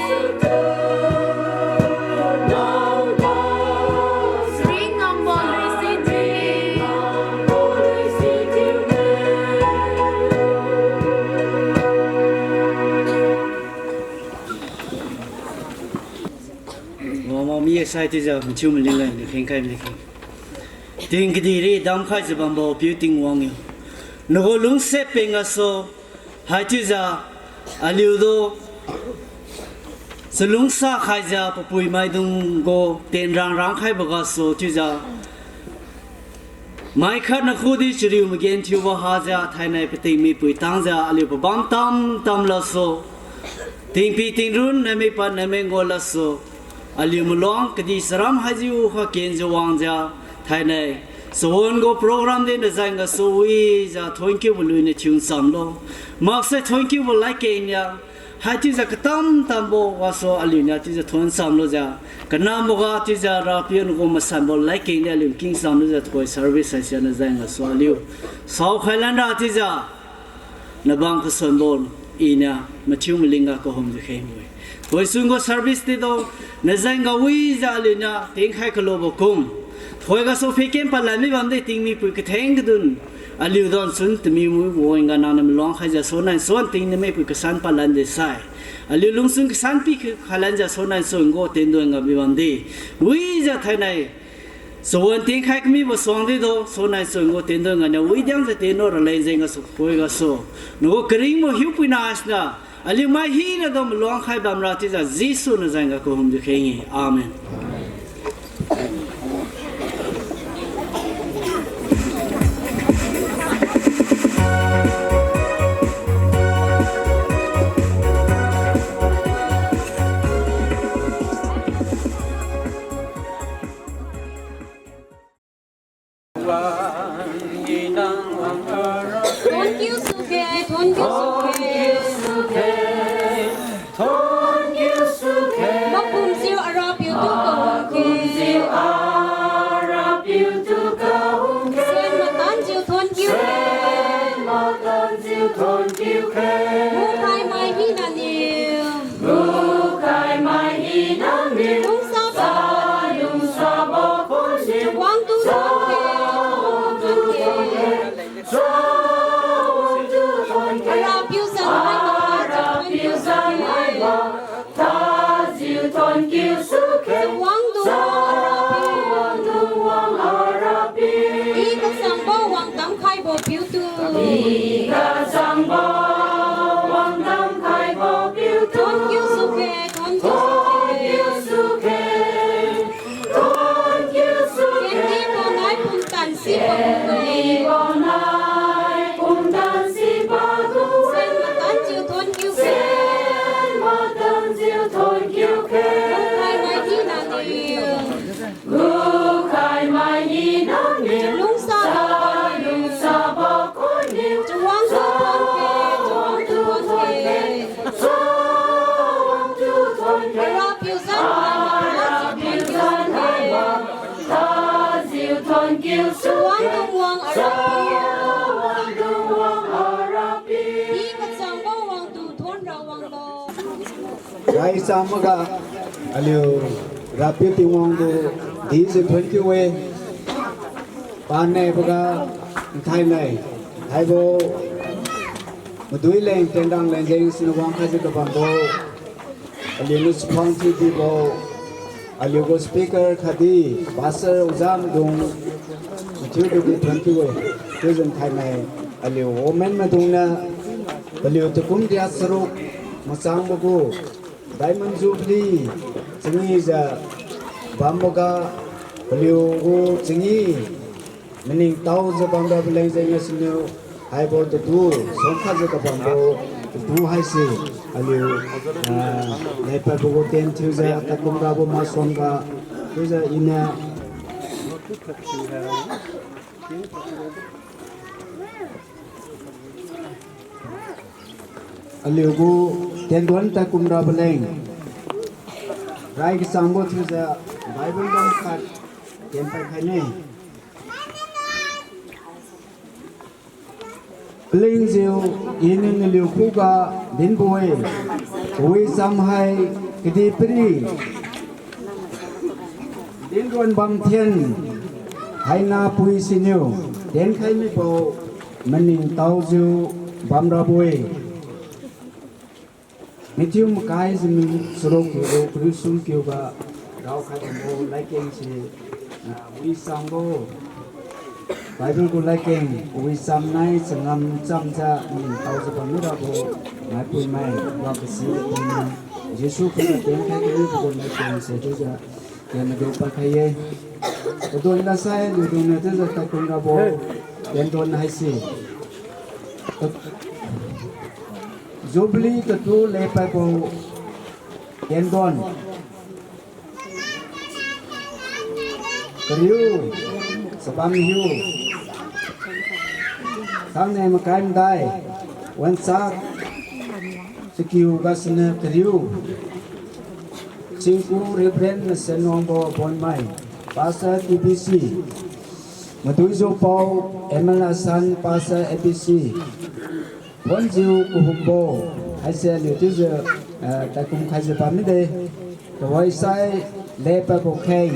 charing ngambo luisi thiune. Wangwang mi-e sai chiujiu mathiu maling ganiu khengkhai miki. Ting kadihpiri damkhaijiu bambo Piu Tingwang yo, nagu lungsiat peng gasu, haichiujiu aliutu chalungsa khaijiu papui maidung gu tenrang rangkhaibo gasu chiujiu maikhat nakhudi chariu magenthiubo hajiu thainai pating mipui tangjiu aliu pabam tam tam lasu, tingpi tingrun naimik pad naimik ngao lasu, aliu maluang kadih charam haijiu kha kenjiu wangjiu, thainai chawan gu program di najeng gasu wijiu thonkiubo lui niu thiu chamlo. Maksai thonkiubo ladkeng niu, haichiujiu katam tambo gasu aliu niu chiujiu thon chamlujiu, kanamboga chiujiu Rapiu nagu masanbo ladkeng di aliu nking chamlujiu tuhoi service haisi najeng gasu aliu saokhai lanra chiujiu nabang kasanbo iniu mathiu malingga kahumjiu khengbo-e. Thoisun gu service ditu najeng ga wijiu aliuniu tengkhai kalubo kum, thoi gasu phekem palan mi bamdi tingmipui katheng kadun, aliu donchun tamiu muibo wan-ga nangniu maluang khaijiu sonai son tingmipui kasan palan di sai, aliu lungchun kasan pi khalanjiu sonai son gu tendon ga mi bamdi, wijiu thainai chawan tengkhai kamibo suang ditu sonai son gu tendon ganiu widiangjiu tendo raleng jeng gasu khoi gasu, nagu karingbo hiupuina siniu aliu mai hina du maluang khai bamra chiujiu Jesu najeng ga kahumjiu kheng-e. Amen. Thuonkiu sukhe, thuonkiu sukhe. Makumjiu Arapiu tu kahumkhe. Sen matanjiu thuonkiu. Gukhai mai hinaniu. Gukhai mai hinaniu. Lungsabo. Lungsabo. Wangtu thuonkhe. Wangtu thuonkhe. Wangtu thuonkhe. Arapiu zan mai ma. Arapiu zan mai ma. Tajiu thuonkiu sukhe. Wangtu wang Arapiu. Wangtu wang Arapiu. I kachangbo wang damkhaibo piutu. I kachangbo wang damkhaibo piutu. Thuonkiu sukhe, thuonkiu sukhe. Thuonkiu sukhe. Thuonkiu sukhe. Kendibo nai pumtan sibo. Kendibo nai pumtan sibo. Sen matanjiu thuonkiu. Sen matanjiu thuonkiu khe. Gukhai mai hinaniu. Gukhai mai hinaniu. Lungsabo. Lungsabo kuniu. Chawangtu thuonkhe, chawangtu thuonkhe. Chawangtu thuonkhe. Arapiu zan mai ma. Arapiu zan mai ma. Tajiu thuonkiu. Chawangtu wang Arapiu. Chawangtu wang Arapiu. I kachangbo wangtu thuonra wanglo. Rai chamaga aliu Rapiu Tingwang tu dijiu thuonkiu-e. Panai boga nthainai, haibo maduileng tienrang leng jeng siniu wangkhaijiu kabambo, aliuniu chakhuang thiudibo, aliugu speaker khatdi pastor ojamaidung mathiutu di thuonkiu-e. Chiujiu nthainai aliu women maidungniu paliu takum ria charuk machangbo gu Diamond Jubilee changijiu bamboga paliugu changee maningtaojiu bamrabo leng jeng gasuniu haibo tatu sunkhatjiu kabambo tatu haise aliu, ah, naipadbo gu tien thiujiu takum rabo masuangga chiujiu iniu aliugu tienduan tadkum rabo leng rai kachangbo thiujiu Bible bam khat tienpad khaine. Palingjiu iniu naliu khuga dinbo-e, kawicham hai kadihpiri dinron bamthen haina pui siniu tienkhai mibo maningtaojiu bamrabo-e. Matthew makai jimmi charuk kiugu kariu-sum kiuga raokhai bambo ladkengse, ah, wicham gu Bible gu ladkeng wicham nai changam chamjiu maningtaojiu bammirabo maipuimai wa kasi puina Jesu Khrista tienkhai kariubo gu ladkengse chiujiu tienmadu padkhai-e. Padon lasai aliudungniu chiujiu tadkum rabo tienduan haise Jubilee tatu lepadbo tienduan kariu, chabam hiu, sangne makai madai, wansak chakiu gasuniu kariu, singku Reverend Nasenwangbo Abonmai, Pastor T B C, maduijiu pao M L Asan, Pastor A B C, phonjiu kahumbo haise aliu chiujiu, ah, tadkum khaijiu bammide. Tuhoisai lepadbo kheng,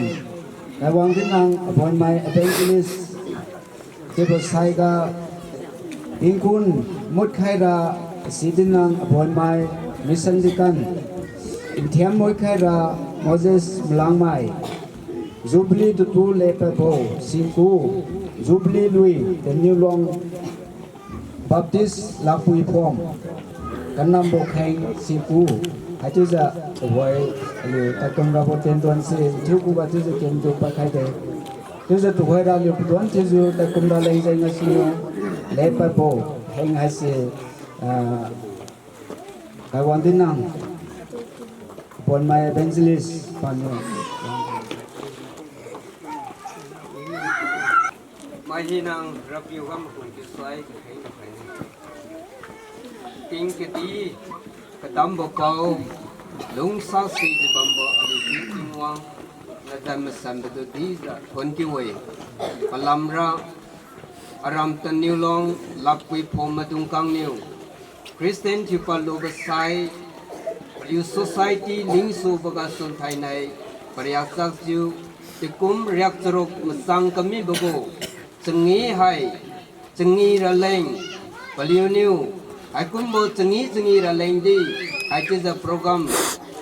Kaiwang Dinang Abonmai Evangelist, chiubo saiga tingkun mutkhai ra, Sidinang Abonmai Mission Deacon, nthiam mutkhai ra Moses Malangmai, Jubilee tatu lepadbo singku, Jubilee lui Taniuluang Baptist Lakpui Phom, kanambo kheng singku, haichiujiu tuhoi aliu tadkum rabo tienduanse thiu khuga chiujiu kendu padkhaide. Chiujiu tuhoira aliu paduan thiujiu tadkum raleng jeng gasuniu lepadbo kheng haise, ah, Kaiwang Dinang Abonmai Evangelist paniu. Ahi nang Rapiu gam makhun kisai kakheng kakheng. Ting kadi, kadambo pao, lungsasi di bambo aliu di Tingwang, nadan masanbo tu dijiu thuon kiu-e. Palamra, aram taniu long, lakpui phom madung kangniu. Christian thiu palubo sai, paliu society lingsubo gasu thainai, pariak chakjiu, tikum riak charuk masang kamibo gu, changi hai, changi raleng, paliuniu, haikumbo changi changi raleng di, haichiujiu program,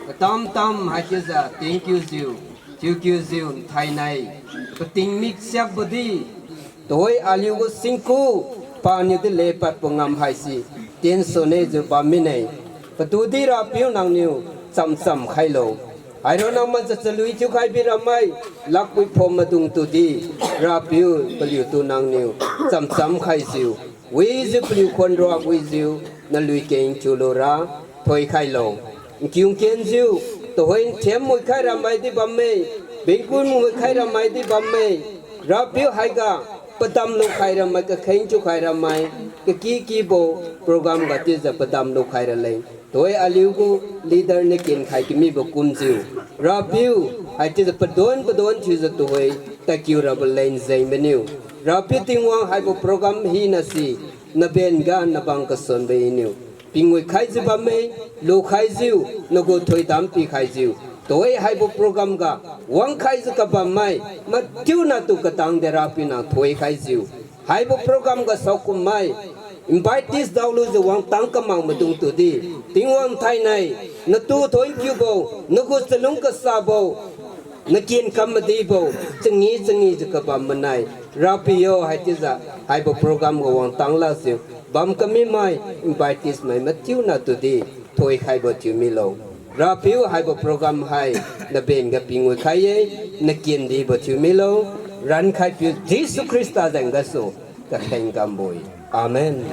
katam tam haichiujiu thank you jiu, thiukiu jiu thainai, pating mik siakbo di, tuhoi aliu gu singku, paniu di lepad pangam haise, tienso ne jiu bam mine. Patu di Rapiu nangniu chamcham khailo. Hairo nang majiu chalui thiukhai bira mai, lakpui phom madung tu di, Rapiu paliutu nangniu chamcham khaijiu, wijiu paliu khuan ruak wijiu, nalui keng thiulura, thoikhailo. Nkiu nkenjiu, tuhoi nthem muikhai ramai di bamme, bingkun muikhai ramai di bamme, Rapiu haiga, padam lukhai ramai, kakheng thiukhai ramai, kakikibo program ga chiujiu padam lukhai raleng. Tuhoi aliu gu leader nakenkhai kamibo kumjiu. Rapiu, haichiujiu padon padon thiujiu tuhoi, tadkiu rabo leng jeng maniu. Rapiu Tingwang haibo program hinase, naben ga nabang kasunbo iniu. Pingui khaijiu bamme, lukhaijiu, nagu thoidam pikhaijiu. Tuhoi haibo program ga, wangkhaijiu kabammai, mathiuna tu katang de Rapiu nang thoikhaijiu. Haibo program ga saokum mai, invitees daolujiu wangtang kamak maidung tu di, Tingwang thainai, natu thon kiubo, nagu chalung kasabo, naken kam madibo, changi changijiu kabam manai, Rapiu yo haichiujiu, haibo program ga wangtang lakjiu, bam kami mai, invitees mai mathiuna tu di, thoikhaibo thiu milo. Rapiu haibo program hai, naben ga pingui khai-e, nakendibo thiu milo, rankhaipiu Jesu Khrista jeng gasu, kakheng kambo-e. Amen.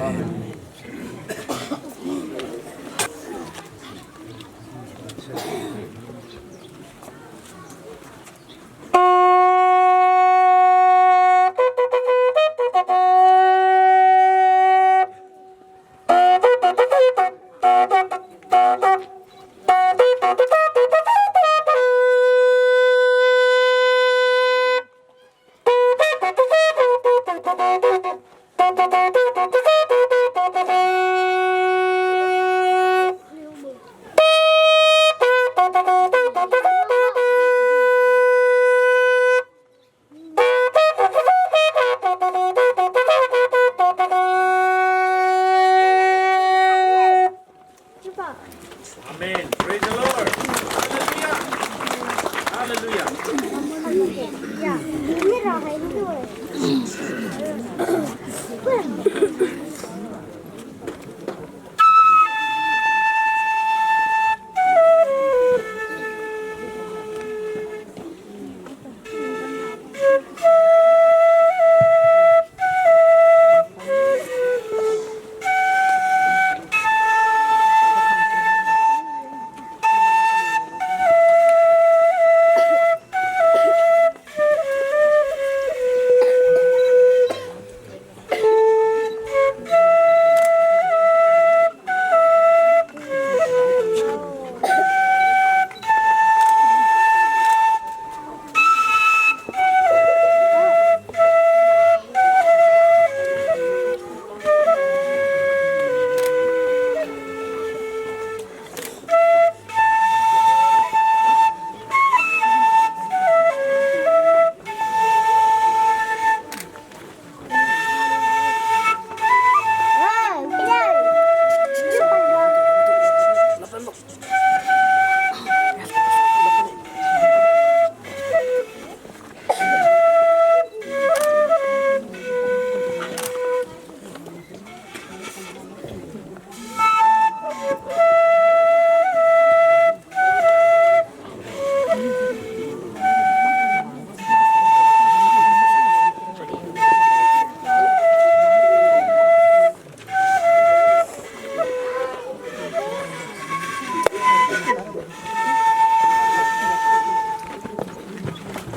Amen. Praise the Lord. Hallelujah. Hallelujah.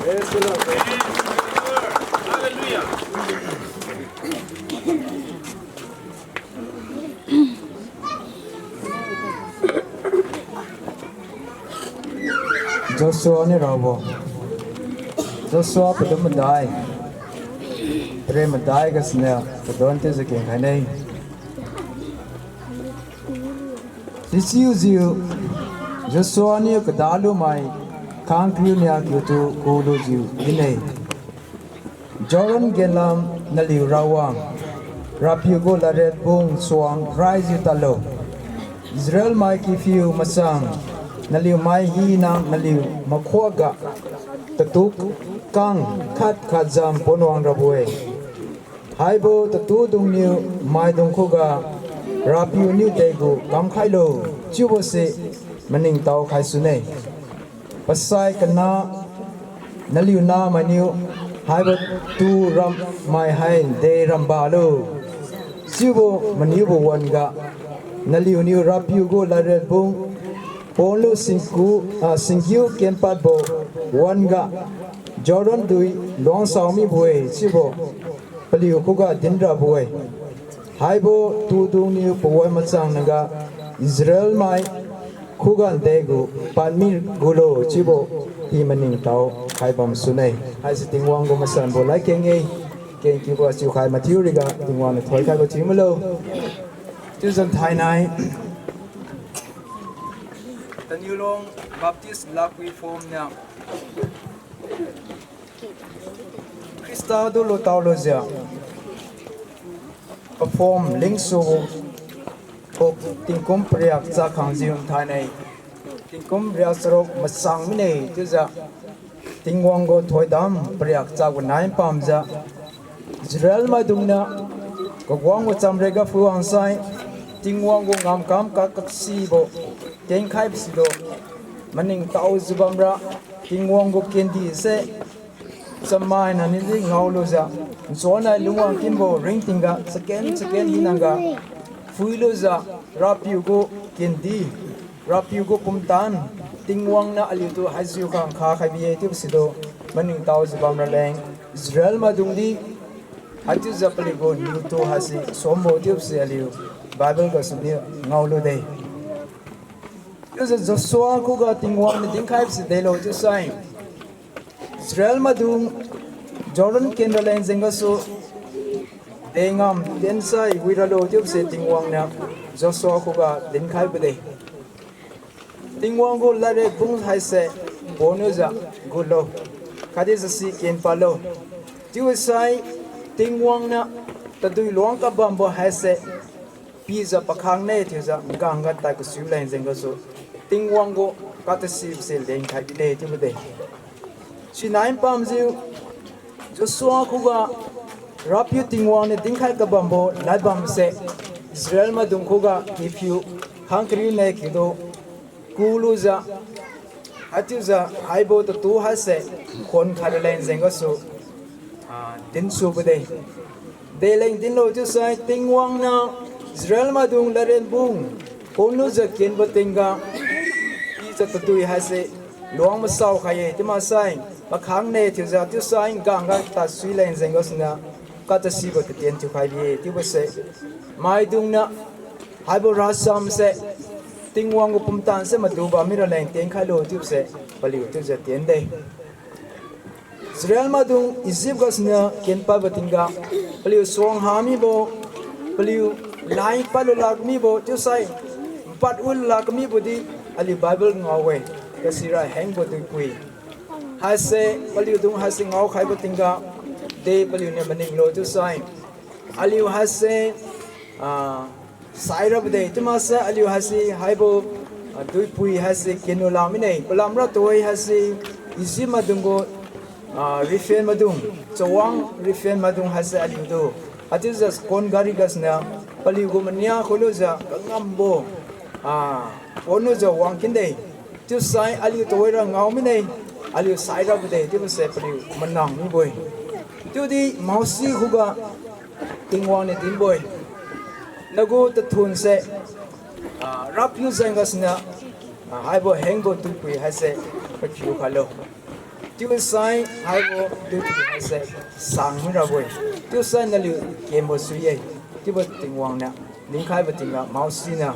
Praise the Lord. Hallelujah. Joshua niu raobo. Joshua padum madai, tare madai gasuniu padon tiujiu kenkhaine. Sichiujiu Joshua niu kadalumai khang kariu niakiutu kulujiu din-e. Jordan genlam naliu rawang, Rapiu gu ladriatbung suang raijiu tadlo. Israel mai kipiu machang naliu mai hina naliu makhuakga tatu kang khat khat jam ponwang rabo-e. Haibo tatudungniu maidung khuga Rapiu niu degu kamkhailo chiubose maningtao khaisune. Pasai kana naliu namainiu haibo tu rammai hai de rambalo chiubo maniubo wan-ga, naliuniu Rapiu gu ladriatbung ponlu singku, ah, singgiu kenpadbo wan-ga Jordan dui luangsao mibo-e chiubo paliu khuga dinrabo-e. Haibo tudungniu pawan machang naga Israel mai khuga degu padmi gulo chiubo hi maningtao khaibam sune. Haise Tingwang gu masanbo ladkeng-e. Kengkiubo chiukhai mathiu riga Tingwang niu thoikhaibo thiu milo. Chiujiu thainai Taniulong Baptist Lakui Phom niu Khrista tu lutao lujiu paphom lingsu khup tingkum pariak chak khangjiu thainai tingkum riak charuk machang mine chiujiu Tingwang gu thoidam pariak chakbo nai pamjiu Israel maidungniu kawangbo chamrega phuiwang sai Tingwang gu ngamkam kakasibo tenkhaibo sidu maningtaojiu bamra Tingwang gu kendi se chamaina nidi ngaolujiu nsuannai lungwang kinbo ringtingga chaken chaken hinangga phuilujiu Rapiu gu kendi, Rapiu gu pumtan, Tingwang niu aliutu haijiu khang kha khai bi-e chiubo sidu maningtaojiu bamraleng Israel maidungdi haichiujiu paliugu niutu haise sombo chiubo se aliu Bible gasuniu ngaolude. Chiujiu Joshua khuga Tingwang niu dinkhaibo se delo chiusai Israel maidung Jordan kenraleng jeng gasu dengam tensai wiralo chiubo se Tingwang niu Joshua khuga dinkhaibo de. Tingwang gu ladriatbung haise ponlujiu gulo, khatdi jasi kenpadlo. Chiusai Tingwang niu tadui luang kabambo haise pijiu pakhangne thiujiu ngangga tad kasiu leng jeng gasu Tingwang gu katasibo se lenkhai bide chiubo de. Sinai pamjiu Joshua khuga Rapiu Tingwang niu dinkhai kabambo ladbam se Israel maidung khuga kipiu khang kariu ne kiudu kulujiu haichiujiu haibo tatu haise khon khairaleng jeng gasu ah, dinsubo de. Deleng dinlo chiusai Tingwang niu Israel maidung ladriatbung ponlujiu kenbo tingga pijiu tadui haise luang masao khai-e chiu maksai pakhangne thiujiu chiusai ngangga tad sui leng jeng gasuniu katasibo tatien thiukhai bi-e chiubo se maidungniu haibo rasam se Tingwang gu pumtan se madu bam miraleng tenkhailo chiubo se paliu chiujiu tiende. Israel maidung Egypt gasuniu kenpadbo tingga paliu suang ha mibo, paliu lai padlu lak mibo chiusai npad wul lak mibo di aliu Bible ngao-e. Kasira hengbo duipui haise paliudung haise ngaokhaibo tingga de paliuniu maninglo chiusai aliu haise ah, sairabo de chiu maksai aliu haise haibo ah, duipui haise kenlu lak mine. Palamra tuhoi haise Egypt maidung gu ah, riphen maidung, chawang riphen maidung haise aliutu haichiujiu kon gari gasuniu paliugu mania khuilujiu kangambo ah, ponlujiu wang kinde. Chiusai aliu tuhoira ngao mine, aliu sairabo de chiubo se paliu manang mibo-e. Chiudi Mose khuga Tingwang niu dinbo-e, nagu tathun se ah, Rapiu jeng gasuniu ah, haibo hengbo duipui haise pakhiu khailo. Chiusai haibo duipui haise sang mirabo-e. Chiusai naliu kenbo sui-e chiubo Tingwang niu dinkhaibo tingga Mose niu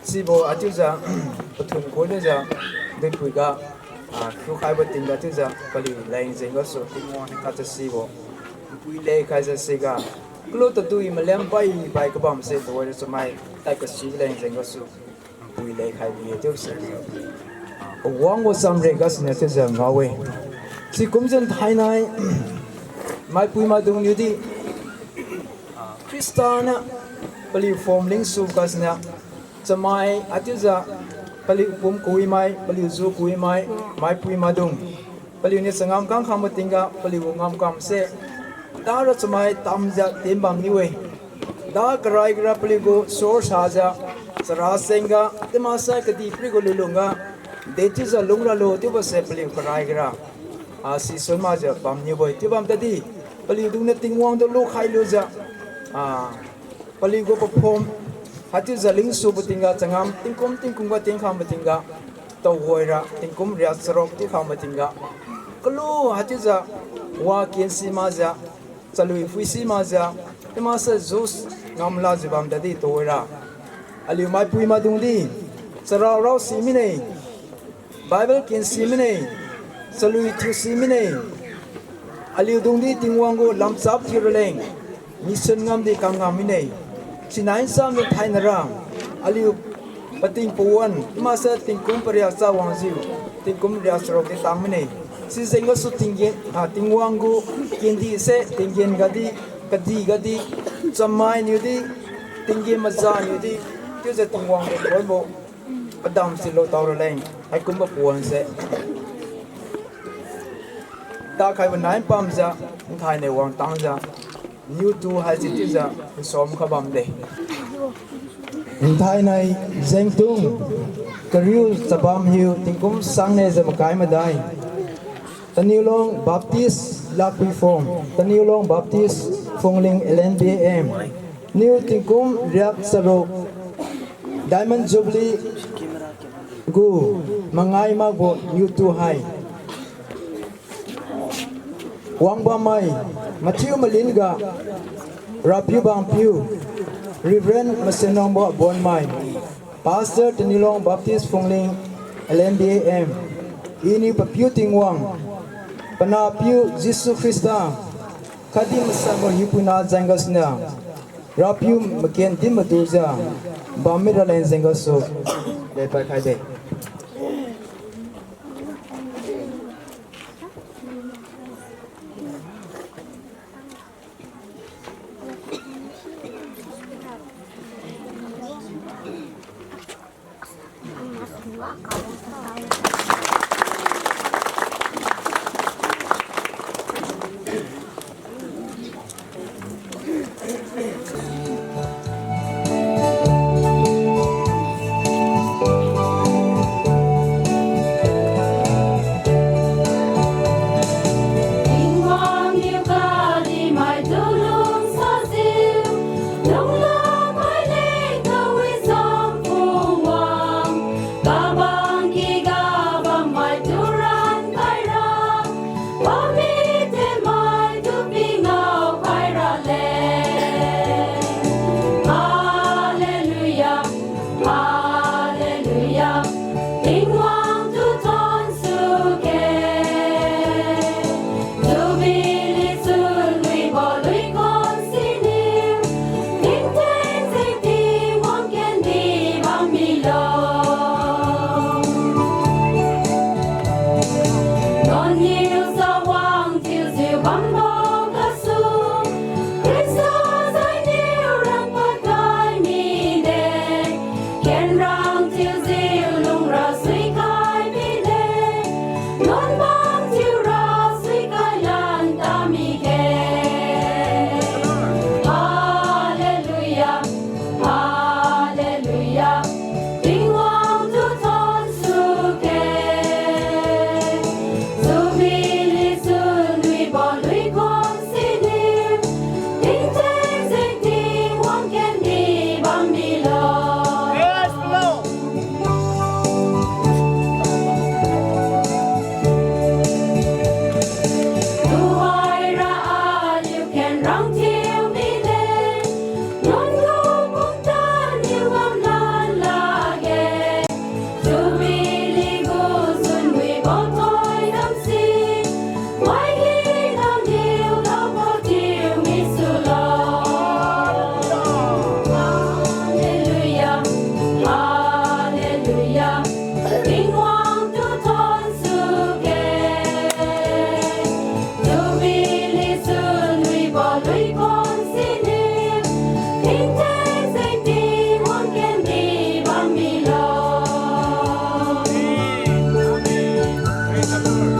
sibo haichiujiu pathun khuilujiu duipui ga ah, kiukhaibo tingga chiujiu paliu leng jeng gasu Tingwang niu kachasibo npui lekhaijiu siga, kalu tadui malem pai pai kabamse tuhoira chamai tai kasibo leng jeng gasu npui lekhai bi-e chiubo se, ah, kawangbo chamre gasuniu chiujiu ngao-e. Sikumjiu thainai maipui maidung niudi, ah, Khrista niu paliu phom lingsu gasuniu, chamai haichiujiu paliu pum kawimai, paliu ju kawimai, maipui maidung, paliuniu changam kang khangbo tingga paliugu ngamkamse dara chamai tamjiu tinbam niu-e. Da karai gara paliugu sorsajiu, chara sengga, chiumaksai kadihpirigu lulungga, dechiujiu lungralo chiubose paliu karai gara, ah, sisui makjiu bamniubo-e. Chiubam tadi, paliudungniu Tingwang tu lukhai lujiu, ah, paliugu paphom haichiujiu lingsubo tingga changam tingkum tingkumga tingkhangbo tingga, tuhoira tingkum riak charuk tingkhangbo tingga, kalu haichiujiu wa kensi makjiu, chalui phuisi makjiu, chiumaksai jus ngamlajiu bam tadi tuhoira, aliu maipui maidungdi chara raosi mine, Bible kensi mine, chalui thiusi mine, aliudungdi Tingwang gu lamchap thiuraleng, mission ngamdi kam ngam mine. Sinai samniu thainara, aliu pating pawan chiumaksai tingkum pariak cha wangjiu, tingkum riak charukdi tang mine. Sijeng gasu tinggen, ah, Tingwang gu kendise tinggen gadi, kadih gadi, chamai niudi, tinggen maza niudi, chiujiu Tingwang gu thoibo padam silo taoraleng, haikumbo pawanse dakhaibo nai pamjiu, nthainai wangtangjiu, niutu haise chiujiu nsom kabamde. Nthainai jengtung, kariu chabam hiu tingkum sangnaijiu makai madai, Taniulong Baptist Lakpuiphung, Taniulong Baptist Phungling L N B M, niu tingkum riak charuk Diamond Jubilee gu mangai makbo niutu hai wangbammai mathiu malinga, Rapiu bangpiu Reverend Masenlongbo Abonmai, Pastor Taniulong Baptist Phungling L N B M, iniu Papiu Tingwang, Panahpiu Jesu Khrista, khatdi Masanbo Hiupuina jeng gasuniu, Rapiu maken din madujiu bammi raleng jeng gasu, lepai khaide.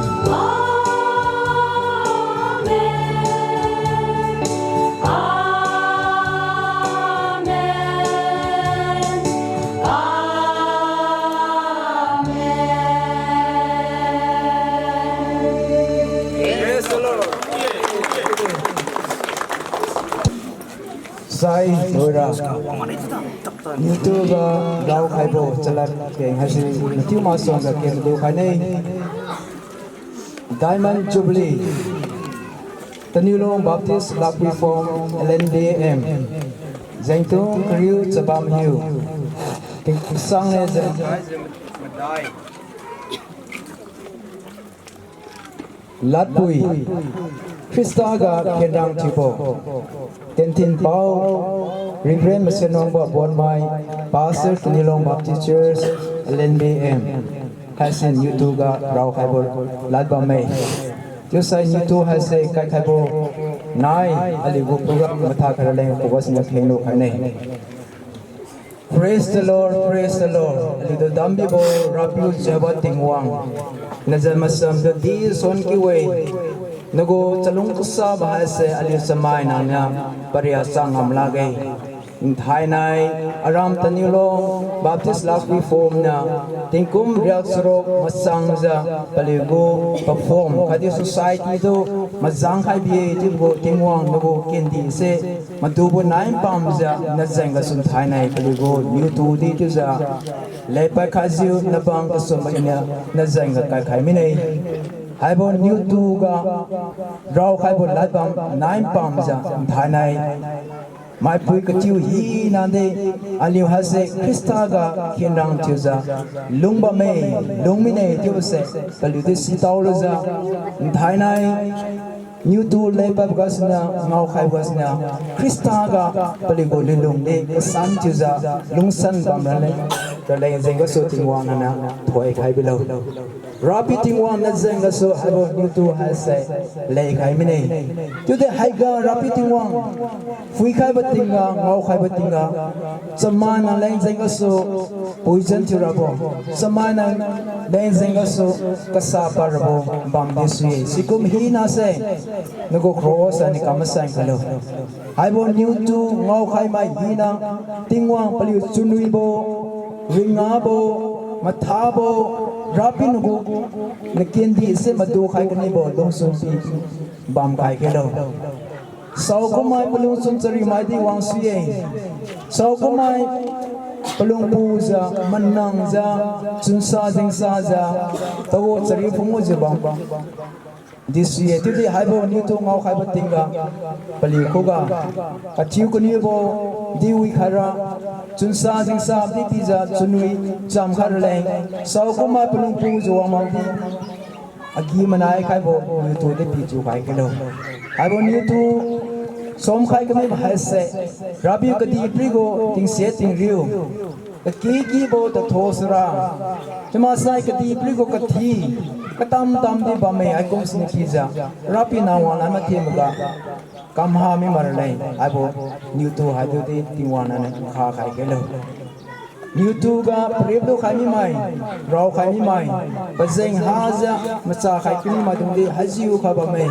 Amen. Amen. Amen. Praise the Lord. Sai, Lora. YouTube ga raokhaibo chalad keng haise mathiu masuangga keng lu khaine. Diamond Jubilee. Taniulong Baptist Lakpui Form L N B M. Zengtung kariu chabam hiu. Tingsangne zeng. Ladpui, Khrista ga khenrang thiubo. Tenthin pao, Reverend Masenongbo Bonmai, Pastor Taniulong Baptist Church, L N B M. Haise YouTube ga raokhaibo lad bamme. Chiusai YouTube haise kaikhaibo nai, aliugu program matha kharaleng kuba sina khenglu khaine. Praise the Lord, praise the Lord. Aliutu dambibo Rapiu Jehovah Tingwang. Nazan masamtu di son kiu-e. Nagu chalung kasabo haise aliu chamaina niu paria chang ngam lakge. Nthainai, aram Taniulong Baptist Lakpui Form niu, tingkum riak charuk masangjiu paliugu perform khatdi society tu majang khai bi-e chiubo Tingwang nagu kendi se, madubo nai pamjiu nazeng gasu nthainai paliugu YouTube di chiujiu, lepad khajiu nabang kasum iniu nazeng ga kaikhai mine. Haibo YouTube ga raokhaibo ladbam nai pamjiu nthainai maipui kachiu hina de, aliu haise Khrista ga khenrang thiujiu lungbamme, lungmine chiubose paliudi sitao lujiu, nthainai YouTube lepadbo gasuniu, ngaokhaibo gasuniu, Khrista ga paliugu lunlung di kasan thiujiu lungsan bam raleng, raleng jeng gasu Tingwang naniu thoikhai bilo. Rapiu Tingwang nazeng gasu haibo YouTube haise leikhai mine. Chiudi haiga Rapiu Tingwang phuikhaibo tingga, ngaokhaibo tingga, chamaina leng jeng gasu puijan thiurabo, chamaina leng jeng gasu kasa parabo bamdi sui-e. Sikum hinase nagu cross ani kam masan khailo. Haibo YouTube ngaokhaimai hina Tingwang paliu chunwibo, ringabo, mathabo, Rapiu nagu nakendi se madukhai kanibo lungchun pi bamkhai khailo. Saokummai palungchun chariumai di wang sui-e. Saokummai palungpujiu, manangjiu, chunsa jengsajiu, tawo chari phungjiu bam di sui-e. Chiudi haibo YouTube ngaokhaibo tingga paliu khuga kathiu kanibo di wikhaira, chunsa jengsa di pijiu chunwi chamkhai raleng, saokummai palungpujiu wangmakdi agi-manai khaibo YouTube di pichiu khai khailo. Haibo YouTube somkhai kamibo haise, Rapiu kadihpiri gu tingse tingriu, kakikibo tatho sara, chiumaksai kadihpiri gu kathi, katam-tam di bamme haikum sini pijiu, Rapiu nang wanglan mathimaga kamha mi maraleng, haibo YouTube haidudi Tingwang naniu nkha khai khailo. YouTube ga pariplu khai mimai, raokhai mimai, pajeng hajiu macha khai kamimaidungdi haijiukha bamme,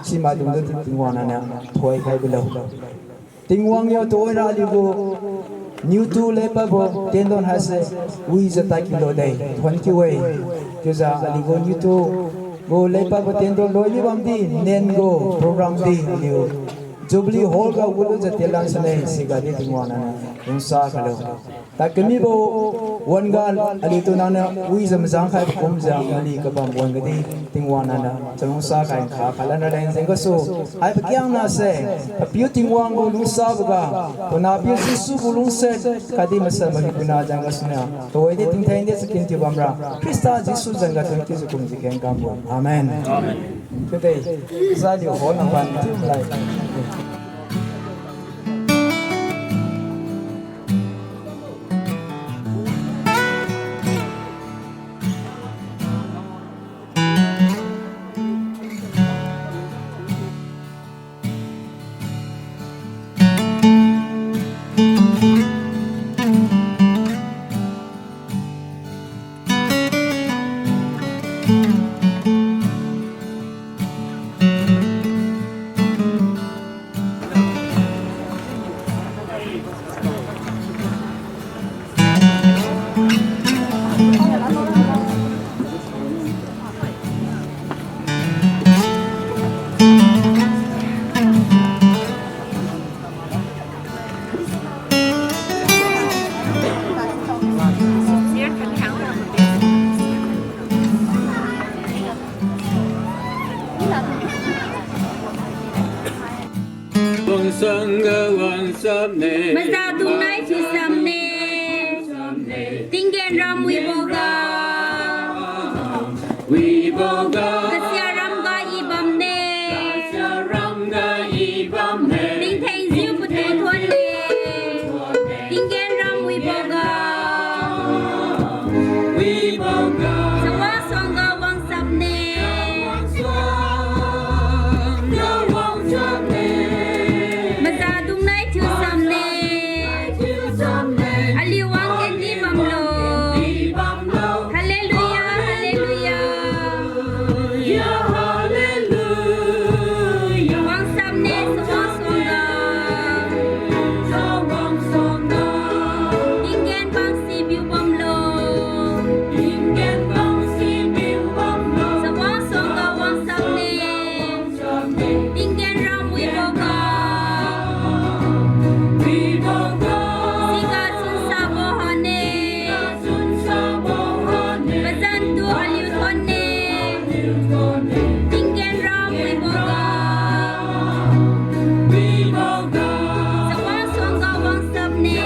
simaidungdi Tingwang naniu thoikhai bilo. Tingwang yo tuhoira aliugu YouTube lepadbo tendon haise wijiu tadkiulo de, thuon kiu-e. Chiujiu aliugu YouTube gu lepadbo tendon loi mibamdi nen gu program di aliu Jubilee Hall ga gulujiu tenlan sune, sigadi Tingwang naniu lungsa khailo. Tadkamibo wan-ga aliutu nangniu wijiu majang khaibo kumjiu mali kabam wan-ga di Tingwang nangniu chalungsa khai nkha khalan raleng jeng gasu, haibo kiangnase Apiu Tingwang gu lungsaboga, Panahpiu Jesu gu lungsiat khatdi Masanbo Hiupuina jeng gasuniu tuhoidi tingtheng di chakin thiu bamra Khrista Jesu jengga thonkiujiu kumjiu kheng kambo. Amen. Amen. Chiudi, zaliu hon nang pan thiu malai. Sangga wangsapne. Mazadung nai thiusamne. Tinggen ram wiboga. Wiboga. Kasia ramga i bamne. Kasia ramga i bamne. Tingthengjiu patu thonne. Tinggen ram wiboga. Wiboga. Chawang suangga wangsapne. Chawang suangga wangsapne. Mazadung nai thiusamne. Aliu wang kendi bamlo. Hallelujah, hallelujah. Wangsapne, chawang suangga. Tinggen bang sibiu bamlo. Chawang suangga wangsapne. Tinggen ram wiboga. Siga chunsabo hane. Pazan tu aliu thonne. Tinggen ram wiboga. Chawang suangga wangsapne.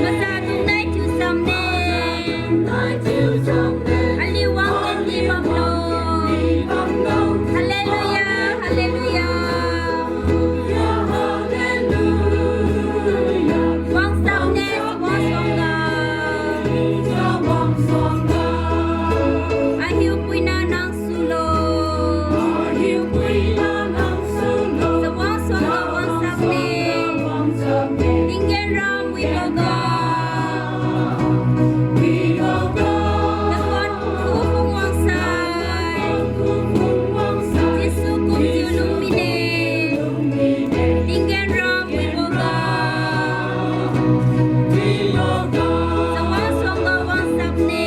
Mazadung nai thiusamne. Aliu wang kendi bamlo. Hallelujah, hallelujah. Wangsapne, chawang suangga. Ahiupuina nang sulo. Chawang suangga wangsapne. Tinggen ram wiboga. Tatuan khuphung wangsai. Jesu kumjiu lung mine. Tinggen ram wiboga. Chawang suangga wangsapne.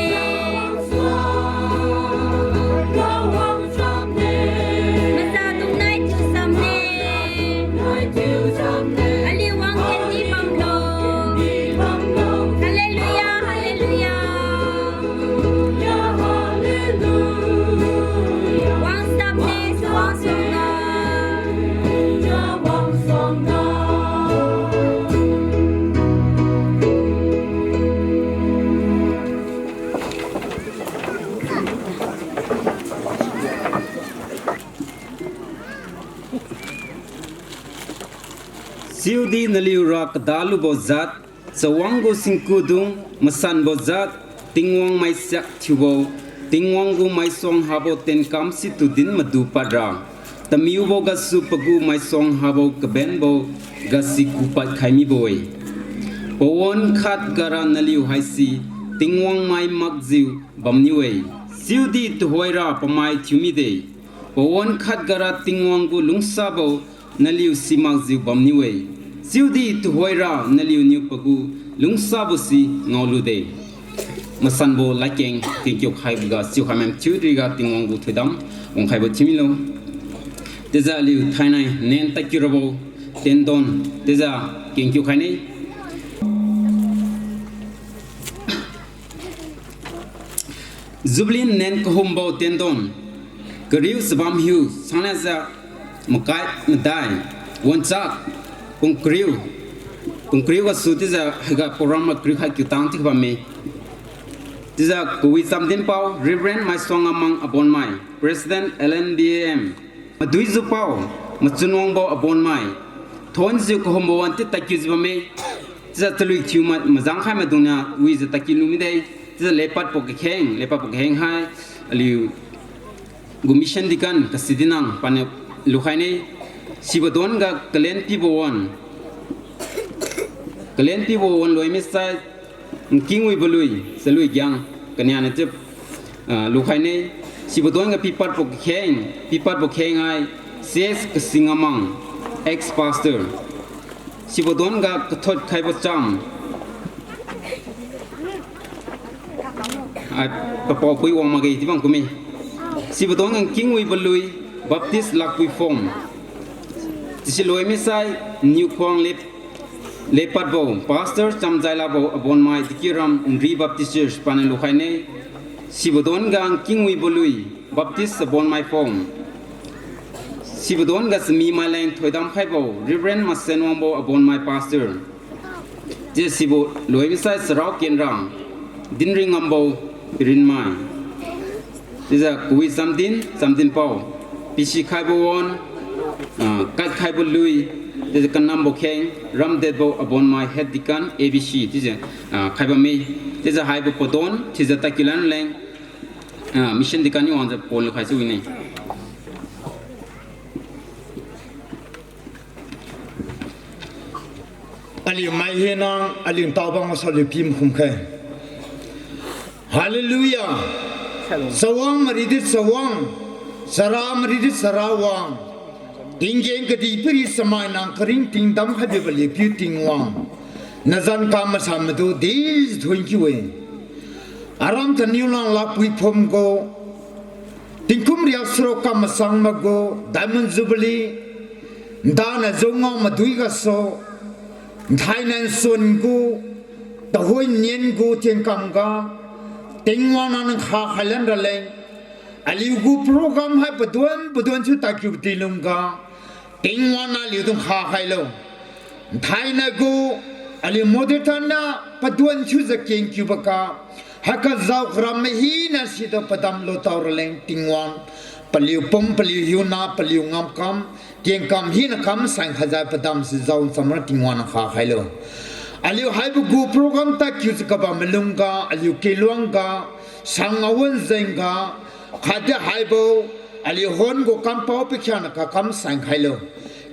Mazadung nai thiusamne. Aliu wang kendi bamlo. Hallelujah, hallelujah. Wangsapne, chawang suangga. Chiudi naliura kadalubo jat, chawang gu singkudung masanbo jat, Tingwang maisiak thiubo, Tingwang gu maisuang habo tenkam situ din madu padra, tamiubo gasu pagu maisuang habo kabenbo gasi kupad khai mibo-e. Pawan khat gara naliu haise Tingwang mai makjiu bamniu-e, chiudi tuhoira pamai thiu mide. Pawan khat gara Tingwang gu lungsabo naliu simakjiu bamniu-e, chiudi tuhoira naliuniu pagu lungsabo si ngaolude. Masanbo ladkeng tingkiu khaiboga chiukhai mai thiu riga Tingwang gu thoidam wangkhaibo thiumilo. Chiujiu aliu thainai nen tadkiu rabo tendon chiujiu kengkiu khaine. Jubilee nen kahumbo tendon kariu chabam hiu sangnajiu makai madai wanchak pungkariu, pungkariu gasu chiujiu haiga program ga kariu khai kiu tang chiu bamme. Chiujiu kawi chamdinpao Reverend Maisuang Amang Abonmai, President L N B A M, maduijupao Machunwangbo Abonmai, thonjiu kahumbo wan chiu tadkiujiu bamme. Chiujiu chalui thiu ma- majang khai maidungniu wijiu tadkiu lu mide. Chiujiu lepadbo kakheng, lepadbo kakheng hai aliu gu mission deacon Kasidinang paniu lukhaine. Sibo don ga kalen pibo wan, kalen pibo wan loi misai, Nkingwibo lui, chalui giang kanianiu chiu, ah, lukhaine. Sibo don ga pipadbo kakheng, pipadbo kheng hai C S Kasingamang, ex pastor. Sibo don ga kathot khaibo cham ai, papao pui wang makge chiu bam kume. Sibo don ga Nkingwibo lui, Baptist Lakpui Phom. Chiusi loi misai, Niukhuang le- lepadbo Pastor Chamjailabo Abonmai, Dikiuram Nri Baptist Church paniu lukhaine. Sibo don ga Nkingwibo lui, Baptist Abonmai Phom. Sibo don ga chami maileng thoidam khaibo Reverend Masen Wangbo Abonmai Pastor. Chiujiu sibo loi masai Charao Kenra, dinring ngambo Pirinmai. Chiujiu kawi chamdin, chamdin pao, pisi khaibo wan, ah, kad khaibo lui, chiujiu kanambo kheng, ramdetbo Abonmai Head Deacon A B C, chiujiu, ah, khaibamme, chiujiu haibo padon thiujiu tadkiu lan leng, ah, Mission Deacon niu wangjiu pon lukhai chiu wine. Aliu mai hina, aliu ntaobang masa aliu pimkhum khe. Hallelujah. Chawang maridi Chawang, chara maridi Charawang, tinggen kadihpiri chamai nang karingting damkhaibo aliu Piu Tingwang, nazan kam masan madu di thuon kiu-e. Aram taniu lang lakpui phum gu, tingkum riak charuk kam masang magu Diamond Jubilee, ndana jungao madui gasu, nthainai nsun gu, tahoi nian gu tienkam ga, Tingwang nang nkha khailan raleng, aliu gu program hai paduan paduan thiu tadkiu padilungga, Tingwang nang aliudung nkha khailo. Nthainai gu, aliu modern tana paduan thiujiu kengkiuboga, haiga jao karam mahina situ padam lutao raleng Tingwang, paliu pum paliu hiuna paliu ngamkam, tienkam hina kam sain khajiu padam si jao chamra Tingwang nang nkha khailo. Aliu haibo gu program tadkiujiu kabam malungga, aliu kiluangga, sang awan jengga, khatdi haibo, aliu hon gu kampao pakhiangna kakam sain khailo.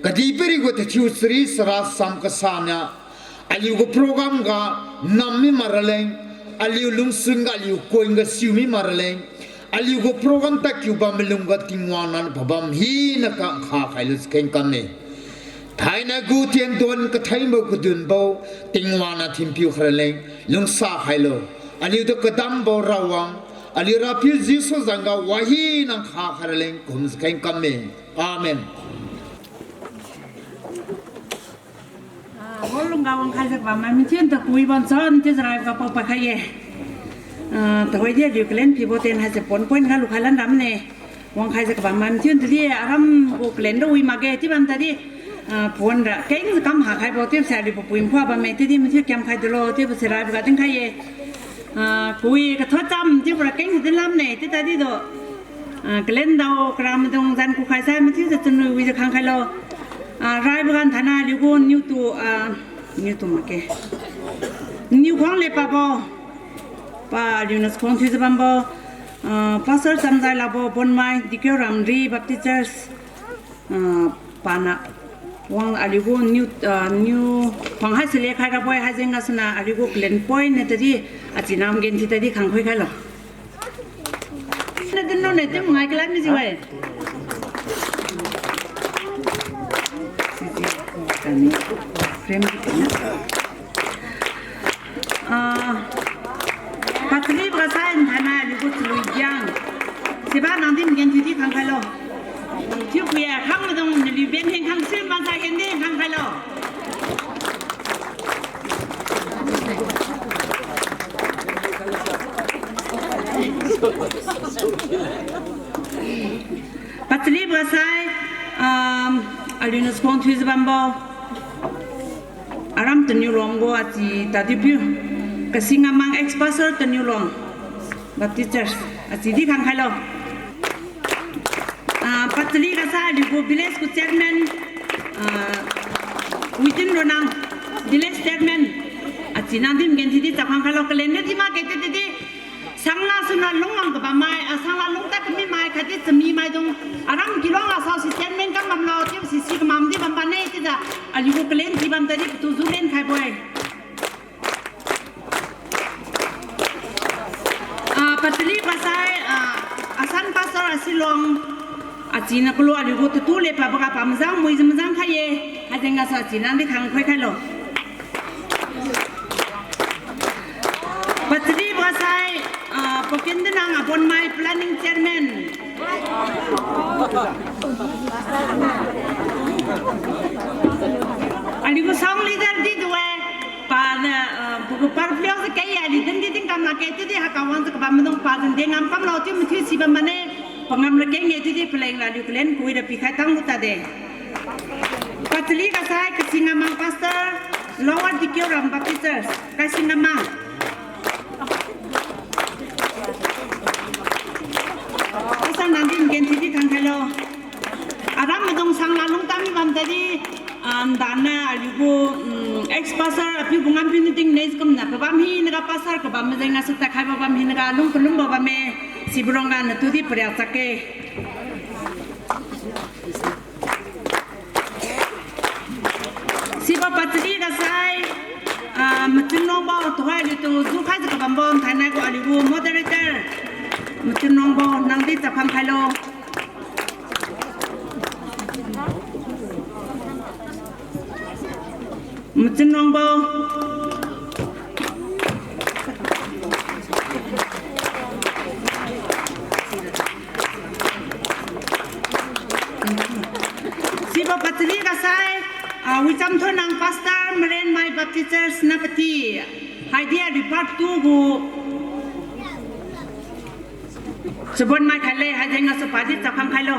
Kadihpiri gu tathiu chari chara sam kasaniu, aliu gu program ga nam mi mak raleng, aliu lungsun ga aliu koin ga siu mi mak raleng, aliu gu program tadkiu bam malungga Tingwang nang pabam hina ka nkha khailu kengkamme. Thainai gu tiendon kathaibo kadunbo, Tingwang nang thinpiu kharaleng, lungsa khailo. Aliutu kadambo Rawang, aliu Rapiu Jesu zanga wahina nkha kharaleng kum kengkamme. Amen. Ah, hall lungga wangkhaijiu kabammai mathiu nta kawi bamchon chiujiu raiboga paopa khai-e. Ah, tuhoidi aliu kalen pibo ten haise point point ga lukhai lan ramne. Wangkhaijiu kabammai mathiu ntadi aram gu kalen ra wi makge chiu bam tadi, ah, pawan ra kengjiu kam hakhaibo chiubose aliu papui nkhuwa bamme chiudi mathiu kiamkhai dulo chiubose raiboga dinkhai-e. Ah, kawi kathot cham chiubora kengjiu dinlamne chiu tadi do. Ah, kalen dao karamaidung zan kukhai sai mathiujiu chunwi wijiu khangkhailo. Ah, raiboga nthainai aliu gu niutu, ah, niutu makge. Niu khuang lepabo. Pa aliuniu sakhuang thiujiu bambo. Ah, Pastor Chamjai Labo Bonmai, Dikeu Ramri Baptist Church. Ah, pana wang aliu gu niu, ah, niu khuang haise lekhai rabo-e haijeng gasuniu aliu gu kalen point niu tadi, achinam gen thiu tadi khangkhui khailo. Na dinlo ne tim ngai kalan mijiu-e. Ah, pachalibo ga sai nthainai aliu gu chalui giang. Siba nang din gen thiudi khangkhailo. Thiupui-e khangmaidung naliu ben heng khangsi maksai hendi khangkhailo. Pachalibo ga sai, um, aliuniu sakhuang thiujiu bambo. Aram Taniulong gu achi tadi piu. Kasingamang ex-pastor Taniulong Baptist Church. Achidi khangkhailo. Ah, pachali ga sai aliu gu village gu chairman, ah, Witin Ronang, village chairman. Achinam din gen thiudi chap khangkhailo kalen di makge chiu tidi. Sang la suna lungwang kabammai, ah, sang la lungtad kamimai khatdi chamimaidung, aram kiluang la saosi chairman kam bamlo chiubo si si kamamdi bam bane chiujiu, aliu gu kalen di bam tadi patu ju len khaibo-e. Ah, pachali ga sai, ah, asan pastor Asilong, achiniu kalu aliu gu tatu lepadboga pamajang muijiu majang khai-e, haijeng gasu achinam di khangkhui khailo. Pachalibo ga sai, ah, Pakin Dinang Abonmai planning chairman. Aliu gu song leader di du-e, paniu, ah, pagu parpliu se kei aliu din di din kam lakge chiudi haka wangjiu kabam maidung pazan de ngam kamlo chiu mathiu si bam mane. Pangam rakeng-e chiudi paleng ra aliu kalen kawi ra pikhai tang lu tade. Pachali kasai Kasingamang Pastor, Lower Dikeuram Baptist Church, Kasingamang. Pastor nangdi nken chiudi khangkhailo. Aram maidung sang la lungtami bam tadi, ah, ndana aliugu, mm, ex pastor apiu bungam piu niu ding ne kumna pabam hinaga pastor kabam majeng gasu takhaibo bam hinaga lung kalumbo bamme, sibo rongga natudi pariak chakge. Sibo pachali kasai, ah, Machun Longbo tuhoi aliutu jukhaijiu kabambo thainai gu aliugu moderator. Machun Longbo nangdi chapkhang khailo. Machun Longbo. Sibo pachali kasai, ah, Wichamthuinang Pastor, Marenmai Baptist Church, Senapati. Haidi aliu part two gu chabonmai khaile, haijeng gasu padi chapkhang khailo.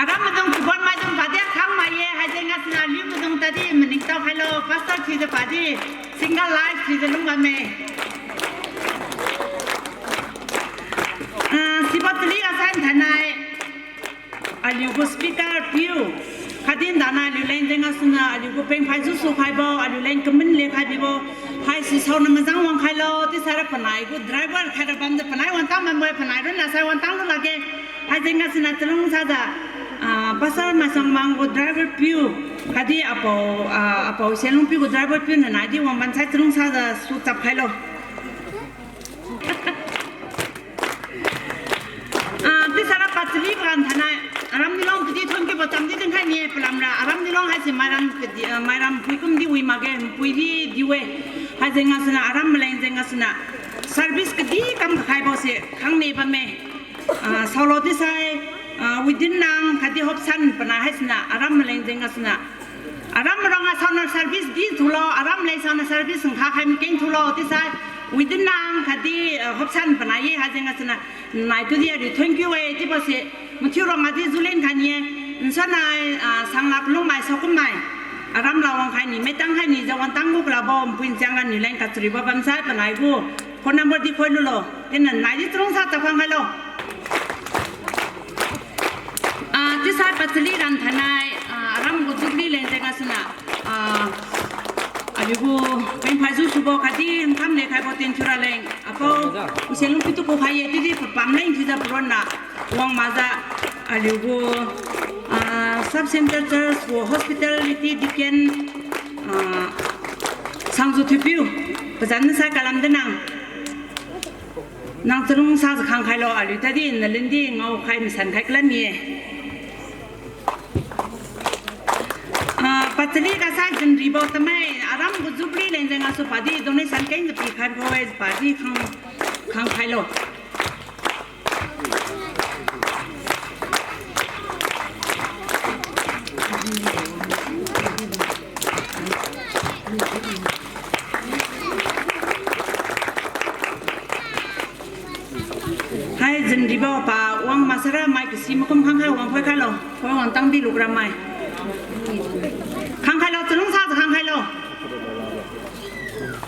Aram maidung chabonmaidung padi khangmai ye, haijeng gasuniu aliu maidung tadi maningtao khailo, pastor thiujiu padi, single life thiujiu lungbamme. Ah, sibo chali kasai thainai aliugu speaker piu, khatdi ndana aliuleng jeng gasuniu aliugu pengphai jusu khaibo, aliuleng kamin le khai bibo, haisi saoniu majang wang khailo, chiusai ra panai gu driver khaira bamjiu panai wangtang bambo-e, panai ronna sai wangtang lu lakge. Haijeng gasuniu chalungsajiu, ah, Pastor Maisangmang gu driver piu, khatdi apao, ah, apao Selungpiu gu driver piu nanaidi wang bansai chalungsajiu su chap khailo. Ah, chiusai ra pachali pagan thainai, Aram Nilong kadi thon kibo chamdi dinkhai ni-e palamra, Aram Nilong haise mairam kadi, ah, mairam pui kumdi wi makge, pui di di-e. Haijeng gasuniu Aram maleng jeng gasuniu service kadi kam kakhaibo se khangni bamme. Ah, saolo chiusai, ah, Widin Nang khatdi Hopsan panai haisiniu Aram maleng jeng gasuniu Aram rongga saoniu service di thulo, Aram leng saoniu service nkha khai makeng thulo, chiusai Widin Nang khatdi, ah, Hopsan panai ye haijeng gasuniu, nai tudi aliu thank you e chiubo se, mathiu rongga di julin khai ni-e, nsanai, ah, sanglak lungmai saokummai, Aram la wangkhai ni, metang khai ni, jiu wangtang gu kalabo, npui nchang ra niuleng kacharibo bamsai panai gu phone number di khoi lulo, chiuniu nai di chalungsa chapkhang khailo. Ah, chiusai pachali ran thainai, ah, Aram gu jubilee leng jeng gasuniu, ah, aliugu pengphai jusubo khatdi nkam le khaibo tenthiu raleng, apao Uselungpiu tu kukhai ye, chiudi papam leng thiujiu paronna wang makjiu aliugu, ah, Sub Centre Church gu hospitality deacon, ah, Sangju Thuipiu, pazan sai kalam dinang. Nang chalungsajiu khang khailo, aliu tadi nalin di ngaokhai masan khai kalan ni-e. Ah, pachali kasai Jinribo Tamei, Aram gu jubilee leng jeng gasu padi donation kengjiu pikhaibo-e, padi khang, khang khailo. Hai Jinribo pa wang maksara mai kasi makum khang khai wang khoi khailo. Khoi wangtang di lukra mai.